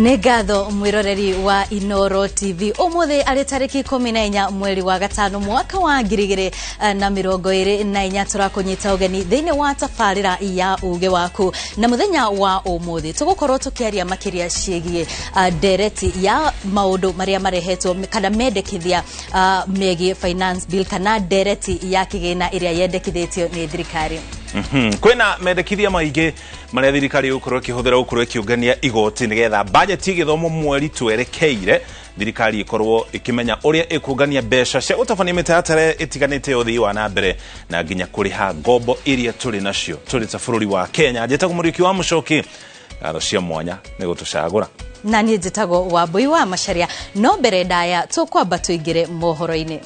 Nĩ ngatho mwĩroreri wa Inoro TV. Ũmũthĩ arĩ tarĩki 14 mweri wa gatano mwaka wa 2024, tũrakũnyita ũgeni thĩinĩ wa tabarĩra ya uge waku, na mũthenya wa ũmũthĩ tũgũkorwo tũkĩaria makĩria ciĩgiĩ ndereti ya maũndũ marĩa marehetwo kana mendekithia megiĩ finance bill kana ndereti ya kĩgĩna ĩrĩa yendekithĩtio nĩ thirikari. Kwĩna mendekithia maingĩ marĩa thirikari ĩgũkorwo ĩkĩhũthĩra gũkorwo ĩkĩũngania igoti nĩgetha bajeti ĩgĩthomwo mweri twerekeire, thirikari ĩkorwo ĩkĩmenya ũrĩa ĩkũngania mbeca cia gũtabania mĩtaratara ĩtiganĩte ya ũthii wa na mbere na nginya kũrĩha ngombo iria tũrĩ nacio tũrĩ ta bũrũri wa Kenya. Njĩtagwo Mũriũki wa Mũcoki, ngatho cia mwanya nĩ gũtũcagũra. Na niĩ njĩtagwo Wambui wa Macharia. No mbere ndaya tũkwamba tũingĩre mohoro-inĩ.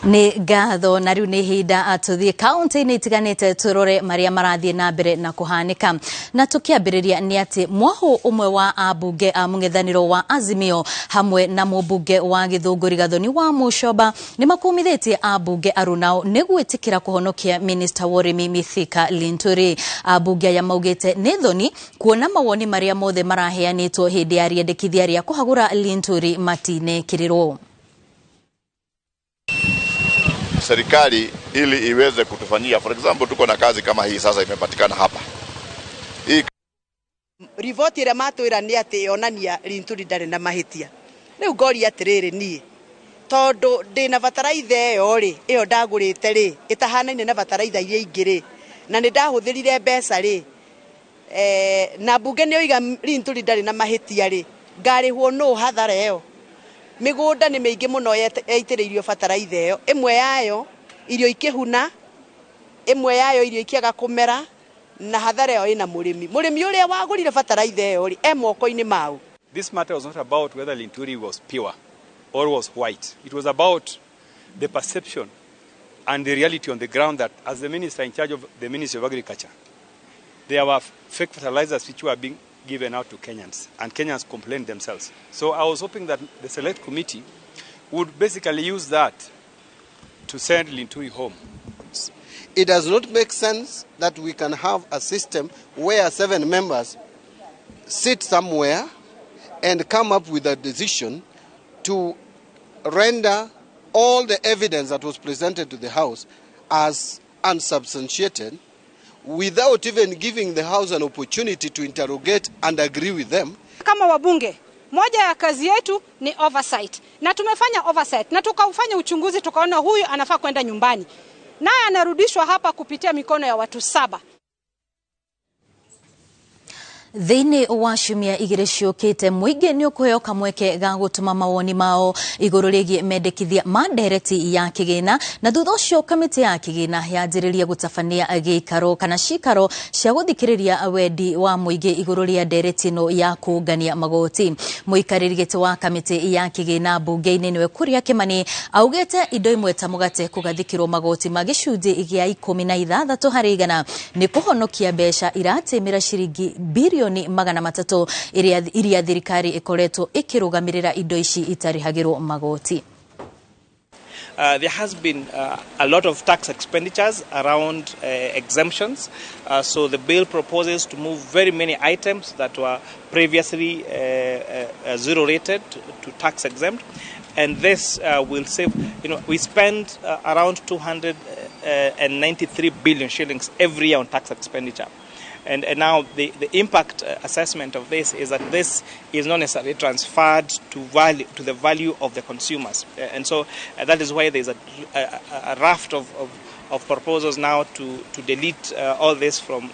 Nĩ ngatho. Na rĩu nĩ ihinda tũthiĩ kaunti-inĩ itiganĩte tũrore marĩa marathiĩ na mbere na kũhanĩka, na tũkĩambĩrĩria nĩ atĩ mwahũ ũmwe wa ambunge a mũng'ethanĩro wa Azimio hamwe na mũmbunge wa Gĩthũngũri Gathoni wa Mũcoba nĩ makumithĩtie ambunge arunao nĩ gwĩtĩkĩra kũhonokia minista wa ũrĩmi Mithika Linturi. Ambunge aya maugĩte nĩ thoni kuona mawoni marĩa mothe maraheanĩtwo hĩndĩ ya rĩendekithia rĩa kũhagũra Linturi matinekĩrĩrwo. Serikali ili iweze kutufanyia, for example, tuko na kazi kama hii sasa imepatikana hapa. Hii riboti ĩrĩa matwĩra nĩ atĩ yonania Linturi ndarĩ na mahĩtia. Rĩu ngoria atĩrĩrĩ, niĩ tondũ ndĩna bataraitha ĩyo rĩ, ĩyo ndagũrĩte rĩ, ĩtahanaine na bataraitha iria ingĩ rĩ, na nĩ ndahũthĩrire mbeca rĩ, na mbunge nĩ oiga Linturi ndarĩ na mahĩtia rĩ, ngarĩhwo nũ hathara ĩyo? Mĩgũnda nĩ mĩingĩ mũno yaitĩrĩirio bataraitha ĩyo, ĩmwe yayo irio ikĩhuna, ĩmwe yayo irio ikĩaga kũmera, na hathara ĩyo ĩna mũrĩmi. Mũrĩmi ũrĩa wagũrire bataraitha ĩyo rĩ, e moko-inĩ mau. This matter was not about whether Linturi was pure or was white. It was about the perception and the reality on the ground that as the minister in charge of the Ministry of Agriculture, there were fake fertilizers which were being given out to Kenyans, and Kenyans complained themselves. So I was hoping that the select committee would basically use that to send Linturi home. It does not make sense that we can have a system where 7 members sit somewhere and come up with a decision to render all the evidence that was presented to the House as unsubstantiated without even giving the House an opportunity to interrogate and agree with them. Kama wabunge, moja ya kazi yetu ni oversight. Na tumefanya oversight na tukaufanya uchunguzi, tukaona huyu anafaa kwenda nyumbani. Naye anarudishwa hapa kupitia mikono ya watu 7. Thĩinĩ wa ciumia igĩrĩ ciũkĩte, mũingĩ nĩ ũkũheo kamweke ga gũtũma mawoni mao igũrũ rĩgiĩ mendekithia ma ndereti ya kĩgĩna, na thutha ũcio kamĩtĩ ya kĩgĩna yanjĩrĩria gũtabania gĩikaro kana cikaro cia gũthikĩrĩria wendi wa mũingĩ igũrũ rĩa ndereti ĩno ya kũngania magoti. Mũikarĩri gĩtĩ wa kamĩtĩ ya kĩgĩna mbunge-inĩ nĩwe Kuria Kimani augĩte indo imwe ta mũgate kũgathĩkĩrwo magoti ma gĩcunjĩ gĩa 16 harĩ igana nĩ kũhonokia mbeca iratĩmĩra ciringi bilioni 300 iria thirikari ikoretwo ikĩrũgamĩrĩra indo ici itarĩhagĩrwo magoti. There has been a lot of tax expenditures around exemptions. So the bill proposes to move very many items that were previously zero rated to tax exempt. And this will save, you know, we spend around 293 billion shillings every year on tax expenditure. And now the impact assessment of this is that this is not necessarily transferred to the value of the consumers. And so that is why there is a raft of proposals now to delete all this from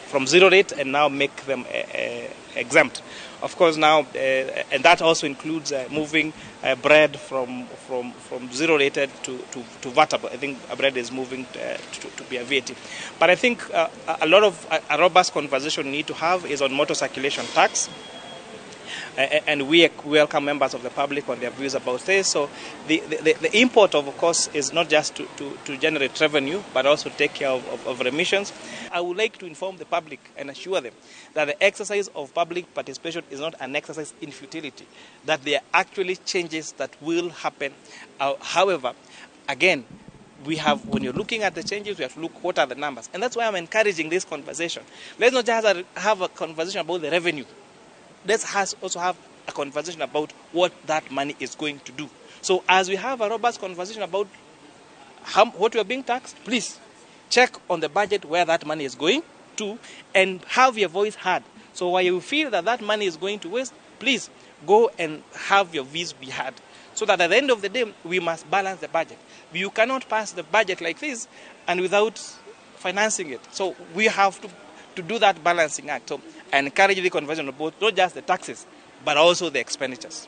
from zero rate and now make them exempt. Of course, now, and that also includes moving bread from zero rated to VATable. I think bread is moving to be a VAT. But I think a lot of a robust conversation we need to have is on motor circulation tax. And we welcome members of the public on their views about this. So the import, of course, is not just to generate revenue, but also take care of remissions. I would like to inform the public and assure them that the exercise of public participation is not an exercise in futility, that there are actually changes that will happen. However, again, when you're looking at the changes, we have to look what are the numbers. And that's why I'm encouraging this conversation. Let's not just have a conversation about the revenue. Let's also have a conversation about what that money is going to do. So as we have a robust conversation about what we are being taxed, please check on the budget where that money is going to and have your voice heard. So while you feel that that money is going to waste, please go and have your views be heard. So that at the end of the day, we must balance the budget. You cannot pass the budget like this and without financing it. So we have to do that balancing act. So I encourage the conversion of both, not just the taxes, but also the expenditures.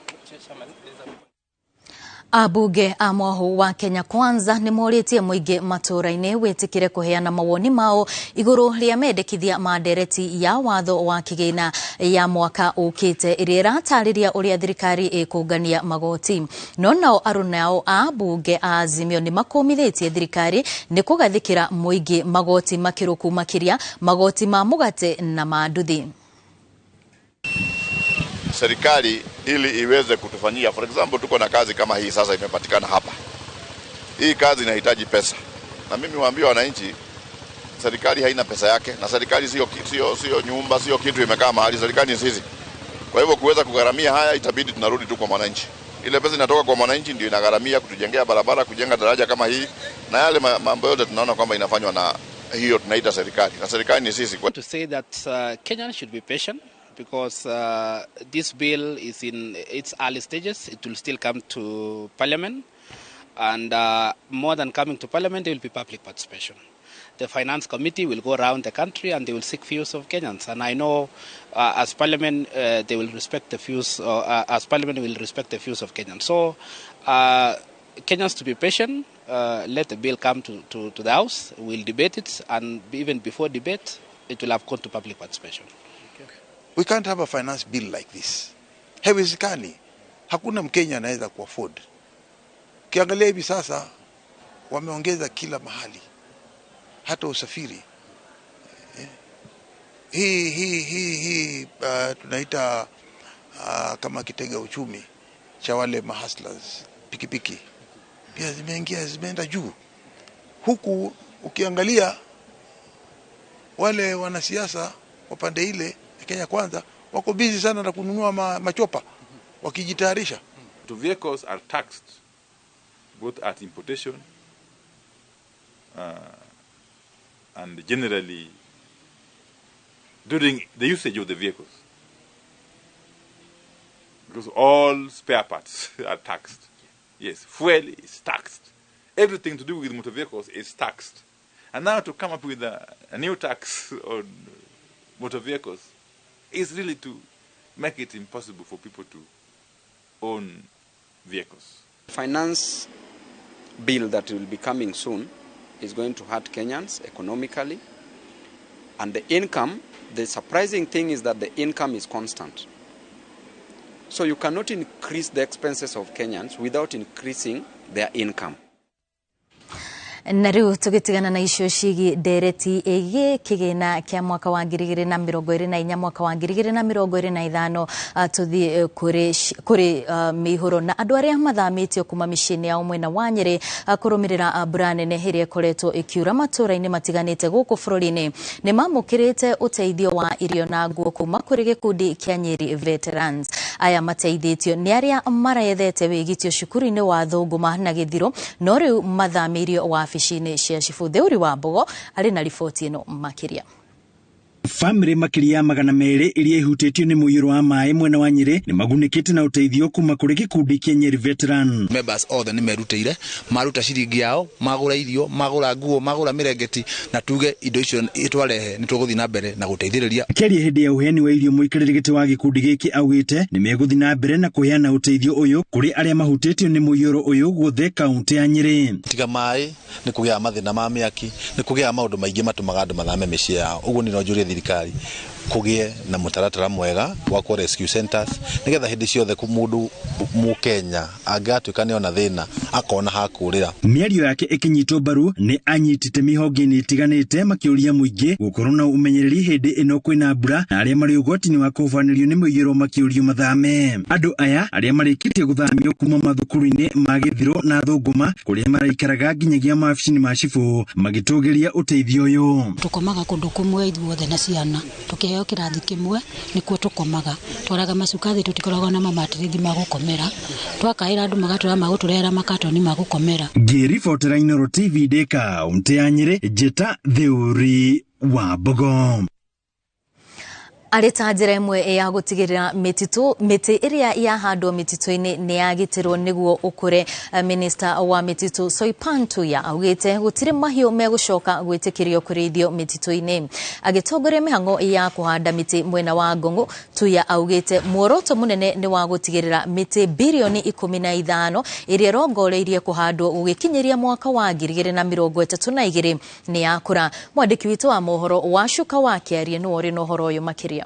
Abunge a mwahu wa Kenya Kwanza nĩ morĩtie mũingĩ matũũra-inĩ wĩtĩkĩre kũheana mawoni mao igũrũ rĩa mendekithia ma ndereti ya watho wa kĩgĩna ya mwaka ũkĩte ĩrĩa ĩratarĩria ũrĩa thirikari ĩkũngania magoti. No nao arunao a bunge a Azimio nĩ makũmithĩtie thirikari nĩ kũgathĩkĩra mũingĩ magoti makĩrũku makĩria magoti ma mũgate na ma nduthi. Serikali ili iweze kutufanyia, for example, tuko na kazi kama hii sasa imepatikana hapa. Hii kazi inahitaji pesa. Na mimi waambia wananchi, serikali haina pesa yake, na serikali sio nyumba, sio kitu imekaa mahali, serikali ni sisi. Kwa hivyo kuweza kugharamia haya itabidi tunarudi tu kwa mwananchi. Ile pesa inatoka kwa mwananchi ndio inagharamia kutujengea barabara, kujenga daraja kama hii, na yale mambo yote tunaona kwamba inafanywa na hiyo tunaita serikali. Na serikali ni sisi. To say that Kenyans should be patient, because this bill is in its early stages. It will still come to Parliament. And more than coming to Parliament, there will be public participation. The Finance Committee will go around the country and they will seek views of Kenyans. And I know as Parliament, they will respect the views, as Parliament will respect the views of Kenyans. So Kenyans to be patient, let the bill come to the House. We'll debate it, and even before debate, it will have gone to public participation. We can't have a finance bill like this. Haiwezekani. Hakuna Mkenya anaweza kuafford. Ukiangalia hivi sasa wameongeza kila mahali. Hata usafiri. Hii tunaita kama kitega uchumi cha wale mahustlers, pikipiki. Pia zimeingia, zimeenda juu. Huku ukiangalia wale wanasiasa wa pande ile Kenya Kwanza wako busy sana na kununua machopa wakijitayarisha. The vehicles are taxed both at importation and generally during the usage of the vehicles, because all spare parts are taxed. Yes, fuel is taxed. Everything to do with motor vehicles is taxed. And now to come up with a new tax on motor vehicles is really to make it impossible for people to own vehicles. The finance bill that will be coming soon is going to hurt Kenyans economically. And the income, the surprising thing is that the income is constant. So you cannot increase the expenses of Kenyans without increasing their income. Na riu tugitigana na icio cigie ndereti igie kigina kia mwaka wa 2024 mwaka wa 2025 tuthie kuri mihuro na andu aria mathamitio kuma miciini yao mwena wa Nyeri kurumirira mbura nene iria ikoretwo ikiura matura-ini matiganite guku bururi-ini ni mamukirite uteithio wa irio na nguo kuma kuri gikundi kia Nyeri Veterans. Aya mateithitio ni aria marethete wigitio cukuru-ini wa Thunguma na Githiro no riu mathamirio wabici-inĩ cia Chifu. Theuri wa Mbogo arĩ na riboti ĩno makĩria. Bamĩrĩ makĩria ya 200 iria ihutĩtio nĩ mũiyũro wa maĩ mwena wa Nyĩrĩ nĩ magunĩkĩte na ũteithio kuma kũrĩ gĩkundi kĩa Nyeri Veteran. Members othe nĩ merutĩire, maruta ciringi yao, magũra irio, magũra nguo, magũra mĩrengeti, na tuge indo icio twarehe nĩ tũgũthiĩ na mbere na gũteithĩrĩria. Akĩaria hĩndĩ ya ũheani wa irio, mũikarĩri gĩtĩ wa gĩkundi gĩkĩ augĩte nĩ megũthiĩ na mbere na kũheana ũteithio ũyũ kũrĩ arĩa mahutĩtio nĩ mũiyũro ũyũ guothe kaũntĩ ya Nyĩrĩ. Tiga maĩ nĩ kũgĩaga mathĩna ma mĩaki, nĩ kũgĩaga maũndũ maingĩ matũmaga andũ mathame mĩciĩ yao. Ũguo nĩ no njũrie thirikari kũgĩe na mũtaratara mwega wa kwa rescue centers nĩgetha hĩndĩ ciothe mũndũ mũkenya angĩgatuĩka nĩ ona thĩna akona ha kũũrĩra. Mĩario yake ĩkĩnyitwo mbaru nĩ anyitĩte mĩhonge-inĩ ĩtiganĩte makĩũria mũingĩ gũkorwo na ũmenyereri hĩndĩ ĩno kwĩna mbura, na arĩa marĩ ũgwati-inĩ wa kũbanĩrio nĩ mũiyũro makĩũrio mathame. Andũ aya arĩa marĩkĩtie gũthamio kuma mathukuru-inĩ ma Gĩthiro na Thũngũma kũrĩa maraikaraga nginyagia mawabici-inĩ ma cibũ magĩtũgĩria ũteithio ũyũ. Tũkomaga kũndũ kũmwe ithuothe na ciana, tũkĩheo kĩrathi kĩmwe nĩkuo tũkomaga, twaraga macuka thĩ, tũtikoragwo na mamatĩrĩthi ma gũkomera, twakaĩra andũ magatwĩra magũtũrehera makatoni ma gũkomera. Ngĩribotera Inooro TV ndĩ kaũntĩ ya Nyĩrĩ, Njĩta Theuri wa Mbogo. Arĩ ta njĩra ĩmwe ya gũtigĩrĩra mĩtĩ ĩrĩa yahandwo mĩtitũ-inĩ nĩ yagitĩrwo nĩguo ũkũre, Minista wa mĩtitũ Soipan Tuya augĩte gũtirĩ mahiũ megũcoka gwĩtĩkĩrio kũrĩithio mĩtitũ-inĩ. Agĩtongoria mĩhang'o ya kũhanda mĩtĩ mwena wa Ngong'o, Tuya augĩte muoroto mũnene nĩ wa gũtigĩrĩra mĩtĩ birioni 15 ĩrĩa ĩrongoreirie kũhandwo gũgĩkinyĩria mwaka wa 2032 nĩ yakũra. Mwandĩki witũ wa mohoro Wacuka wa Kĩarie nĩwe ũrĩ na ũhoro ũyũ makĩria.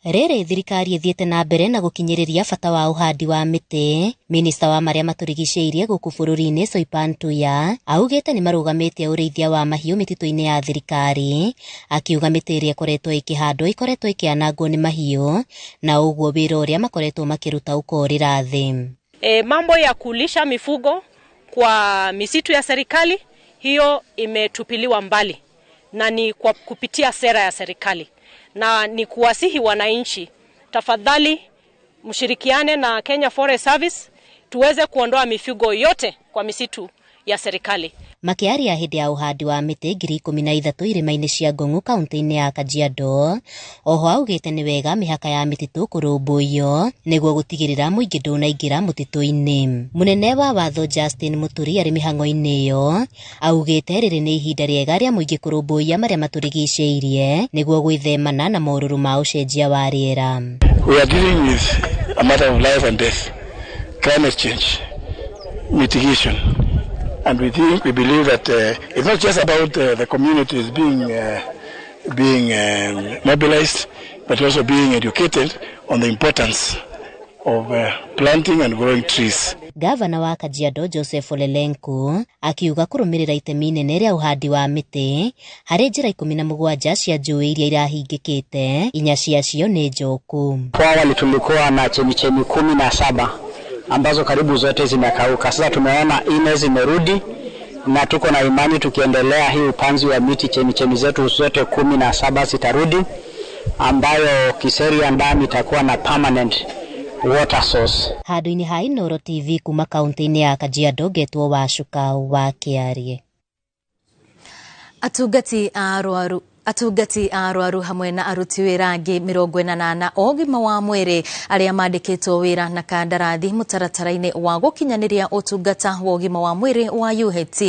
Rĩrĩ thirikari ĩthiĩte na mbere na gũkinyĩrĩria bata wa ũhandi wa mĩtĩ, minista wa marĩa matũrigicĩirie gũkũ bũrũri-inĩ Soipan Tuya augĩte nĩ marũgamĩtie ũrĩithia wa mahiũ mĩtitũ-inĩ ya thirikari, akiuga mĩtĩ ĩrĩa ĩkoretwo ĩkĩhandwo ĩkoretwo ĩkĩanangwo nĩ mahiũ na ũguo wĩra ũrĩa makoretwo makĩruta ũkorĩra thĩ. Mambo ya kulisha mifugo kwa misitu ya serikali hiyo imetupiliwa mbali na ni kwa kupitia sera ya serikali, na ni kuwasihi wananchi, tafadhali mshirikiane na Kenya Forest Service tuweze kuondoa mifugo yote kwa misitu ya serikali. Makĩaria hĩndĩ ya ũhandi wa mĩtĩ 13,000 irĩma-inĩ cia Ngong'o kaũntĩ-inĩ ya Kajiado, oho augĩte nĩ wega mĩhaka ya mĩtitũ kũrũmbũiyo nĩguo gũtigĩrĩra mũingĩ ndũnaingĩra mũtitũ-inĩ. Mũnene wa watho Justin Muturi arĩ mĩhang'o-inĩ ĩyo augĩte rĩrĩ nĩ ihinda rĩega rĩa mũingĩ kũrũmbũiya marĩa matũrigicĩirie nĩguo gwĩthemana na morũrũ ma ũcenjia wa rĩera. We are dealing with a matter of life and death, climate change, mitigation. And we believe that it's not just about the communities being mobilized, but also being educated on the importance of planting and growing trees. Gavana wa Kajiado Joseph Olelenku akiuga kũrũmĩrĩra itemi inene rĩa ũhandi wa mĩtĩ harĩ njĩra 17 cia njũĩ iria irahingĩkĩte, inya ciacio nĩ njoku. Kwa awali tulikuwa na chemichemi 17 ambazo karibu zote zimekauka. Sasa tumeona 4 zimerudi na tuko na imani tukiendelea hii upanzi wa miti chemichemi zetu zote 17 zitarudi, ambayo Kiserian Dam itakuwa na permanent water source. Handũ-inĩ ha Inooro TV kuma kaũntĩ-inĩ ya Kajiado, ngetwo Wacuka wa Kĩarie. Atungati a arwaru hamwe na aruti wĩra angĩ 80 a ũgima wa mwĩrĩ arĩa mandĩkĩtwo wĩra na kandarathi mũtaratara-inĩ wa gũkinyanĩria ũtungata wa ũgima wa mwĩrĩ wa UHT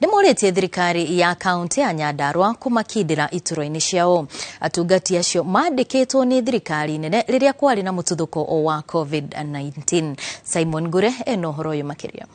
nĩmorĩtie thirikari ya kaũntĩ ya Nyandarua kũmakindĩra iturwa-inĩ ciao. Atungati acio mandĩkĩtwo nĩ thirikari nene rĩrĩa kwarĩ na mũtuthũko wa COVID-19. Simon Ngure ena ũhoro ũyũ makĩria.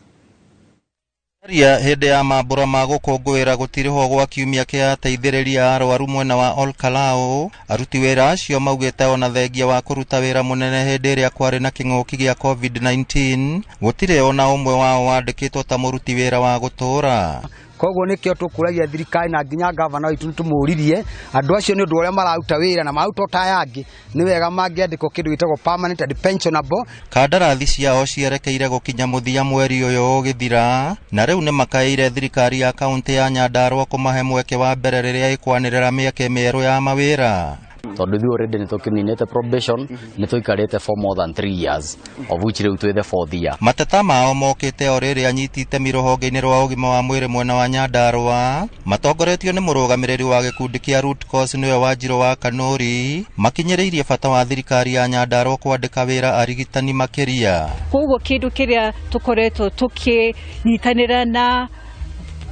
Ria hĩndĩ ya mambũra ma gũkũngũĩra gũtirĩhwo gwa kiumia kĩa ateithĩrĩria arwaru mwena wa Olkalou, aruti wĩra acio maugĩte ona thengia wa kũruta wĩra mũnene hĩndĩ ĩrĩa kwarĩ na kĩng'ũki gĩa COVID-19 gũtirĩ ona ũmwe wao wandĩkĩtwo ta mũruti wĩra wa gũtũũra. Koguo nikio tukuragia thirikari na nginya gavana witu tumuririe andu acio ni undu uria mararuta wira na mararuta ta yangi ni wega mangiandikwo kindu gitagwo permanent and pensionable. Kandarathi ciao cierekeire gukinya muthia mweri uyu ugithira na riu ni makaire thirikari ya kaunti ya Nyandarua kumahe mweke wa mbere riria ikwanirira mieke mieru ya mawira. Tondũ ithuĩ already nĩ tũkĩninĩte probation, nĩ tũikarĩte for more than 3 years, of which rĩu twĩ the fourth year. Mateta mao mokĩte o rĩrĩ anyiti itemi rũhonge-inĩ rwa ũgima wa mwĩrĩ mwena wa Nyandarũa matongoretio nĩ mũrũgamĩrĩri wa gĩkundi kĩa Root Cause nĩwe Wanjirũ wa Kanũri makinyĩrĩirie bata wa thirikari ya Nyandarũa kwandĩka wĩra arigitani makĩria. Koguo kĩndũ kĩrĩa tũkoretwo tũkĩnyitanĩra na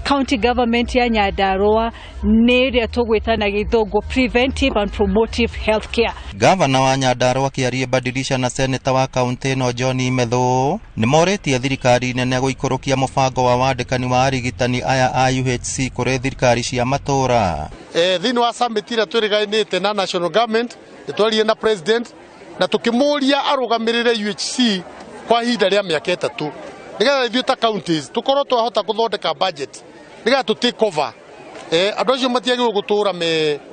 county government ya Nyandarua nĩ ĩrĩa tũgwĩta na gĩthũngũ preventive and promotive health care. Gavana wa Nyandarua Kĩarie Badilisha na seneta wa kaunti ĩno John Methu nĩ morĩtie thirikari nene gũikũrũkia mũbango wa wandĩkani wa arigitani aya a UHC kũrĩ thirikari cia matũũra. Thĩinĩ wa summit ĩrĩa twĩrĩganĩte na national government nĩ twaririe na president na tũkĩmũria arũgamĩrĩre UHC kwa ihinda rĩa mĩaka 3 nĩgetha ithuĩ ta counties tũkorwo twahota gũthondeka budget nĩgetha tũ take over. Andũ acio matiagĩrĩirwo gũtũũra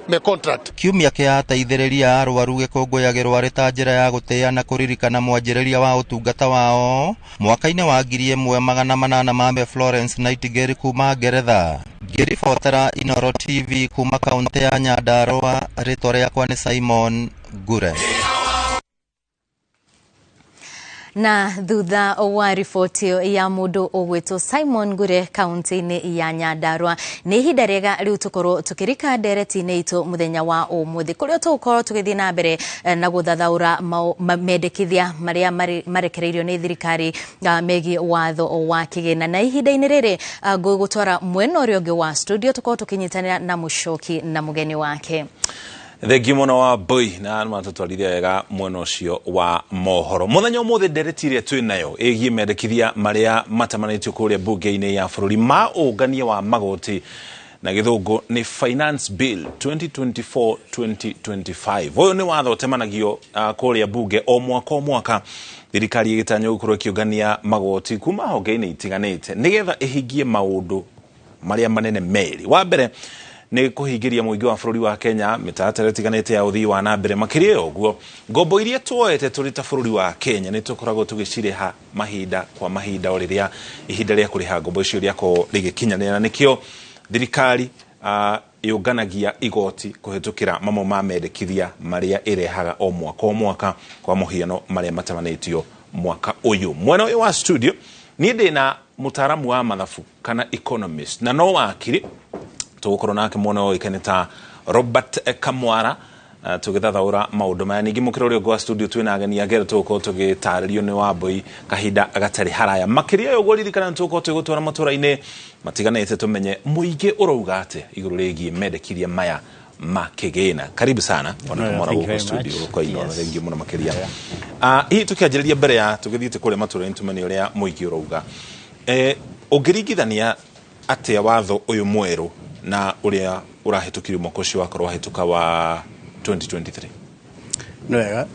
me contract. Kiumia kĩa ateithĩrĩria arwaru gĩkũngũyagĩrwo arĩ ta njĩra ya gũtĩĩa na kũririkana mwanjĩrĩria wa ũtungata wao mwaka-inĩ wa 1800 Florence Nightingale kuma Ngeretha. Ngĩribotera Inooro TV kuma kaunti ya Nyandarua, rĩtwa rĩakwa nĩ Simon Ngure. Na thutha wa riboti ya mundu ugwitwo Simon Ngure kaunti-inĩ ya Nyandarua, nĩ ihinda rĩega rĩu tũkorwo tũkĩrika ndereti-inĩ itũ mũthenya wa ũmũthĩ, kũrĩa tũgũkorwo tũgĩthiĩ na mbere na gũthathaũra mendekithia marĩa marekereirio nĩ thirikari megiĩ watho wa kĩgĩna. Na ihinda-inĩ rĩrĩ ngũgũtwara mwena ũrĩa ũngĩ wa studio tũkorwo tũkĩnyitanĩra na Mũcoki na mũgeni wake. Thengiũ mũno wa Mbui na matũtwarithia wega mwena ũcio wa mohoro. Mũthenya ũmũthĩ ndereti ĩrĩa twĩ nayo ĩgiĩ mendekithia marĩa matamanĩtio kũrĩa mbunge-inĩ ya bũrũri ma ũngania wa magoti na gĩthũngũ nĩ Finance Bill 2024-2025. Ũyũ nĩ watho ũtemanagio kũrĩa mbunge o mwaka o mwaka, thirikari ĩgĩtanywo gũkorwo ĩkĩũngania magoti kuma honge-inĩ itiganĩte nĩgetha ĩhingie maũndũ marĩa manene merĩ. Wa mbere nĩ kũhingĩria mũingĩ wa bũrũri wa Kenya mĩtaratara ĩtiganĩte ya ũthii wa na mbere. Makĩria ya ũguo, ngombo iria tuoete tũrĩ ta bũrũri wa Kenya nĩ tũkoragwo tũgĩcirĩha mahinda kwa mahinda o rĩrĩa ihinda rĩa kũrĩha ngombo icio rĩakorwo rĩgĩkinyanĩra. Nĩkĩo thirikari yũnganagia igoti kũhĩtũkĩra mamwe ma mendekithia marĩa ĩrehaga o mwaka o mwaka, kwa mũhiano marĩa matamanĩtio mwaka ũyũ. Mwena ũyũ wa studio niĩ ndĩna mũtaaramu wa mathabu kana economist na no wakiri tũgũkorwo nake mwena ũĩkaine ta Robert Kamwara, tũgĩthathaũra maũndũ maya. Ningĩ mũkĩra ũrĩa ũngĩ wa studio twĩna ageni angĩ tũgũkorwo tũgĩtarĩrio nĩ Wambui kahinda gatarĩ haraya. Makĩria ya ũguo ririkana nĩ tũgũkorwo tũgĩgũtwara matũũra-inĩ matiganĩte tũmenye mũingĩ ũrauga atĩa igũrũ rĩgiĩ mendekithia maya ma kĩgĩna. Karibu sana bwana Kamwara gũkũ studio gũkũ Inooro, thengiũ mũno makĩria. Hihi tũkĩanjĩrĩria mbere ya tũgĩthiĩte kũrĩa matũũra-inĩ tũmenye ũrĩa mũingĩ ũrauga, ũngĩringithania atĩa watho ũyũ mwerũ na ũrĩa ũrahĩtũkirio mwaka ũcio wakorwo wahĩtũka wa 2023? Nĩ wega,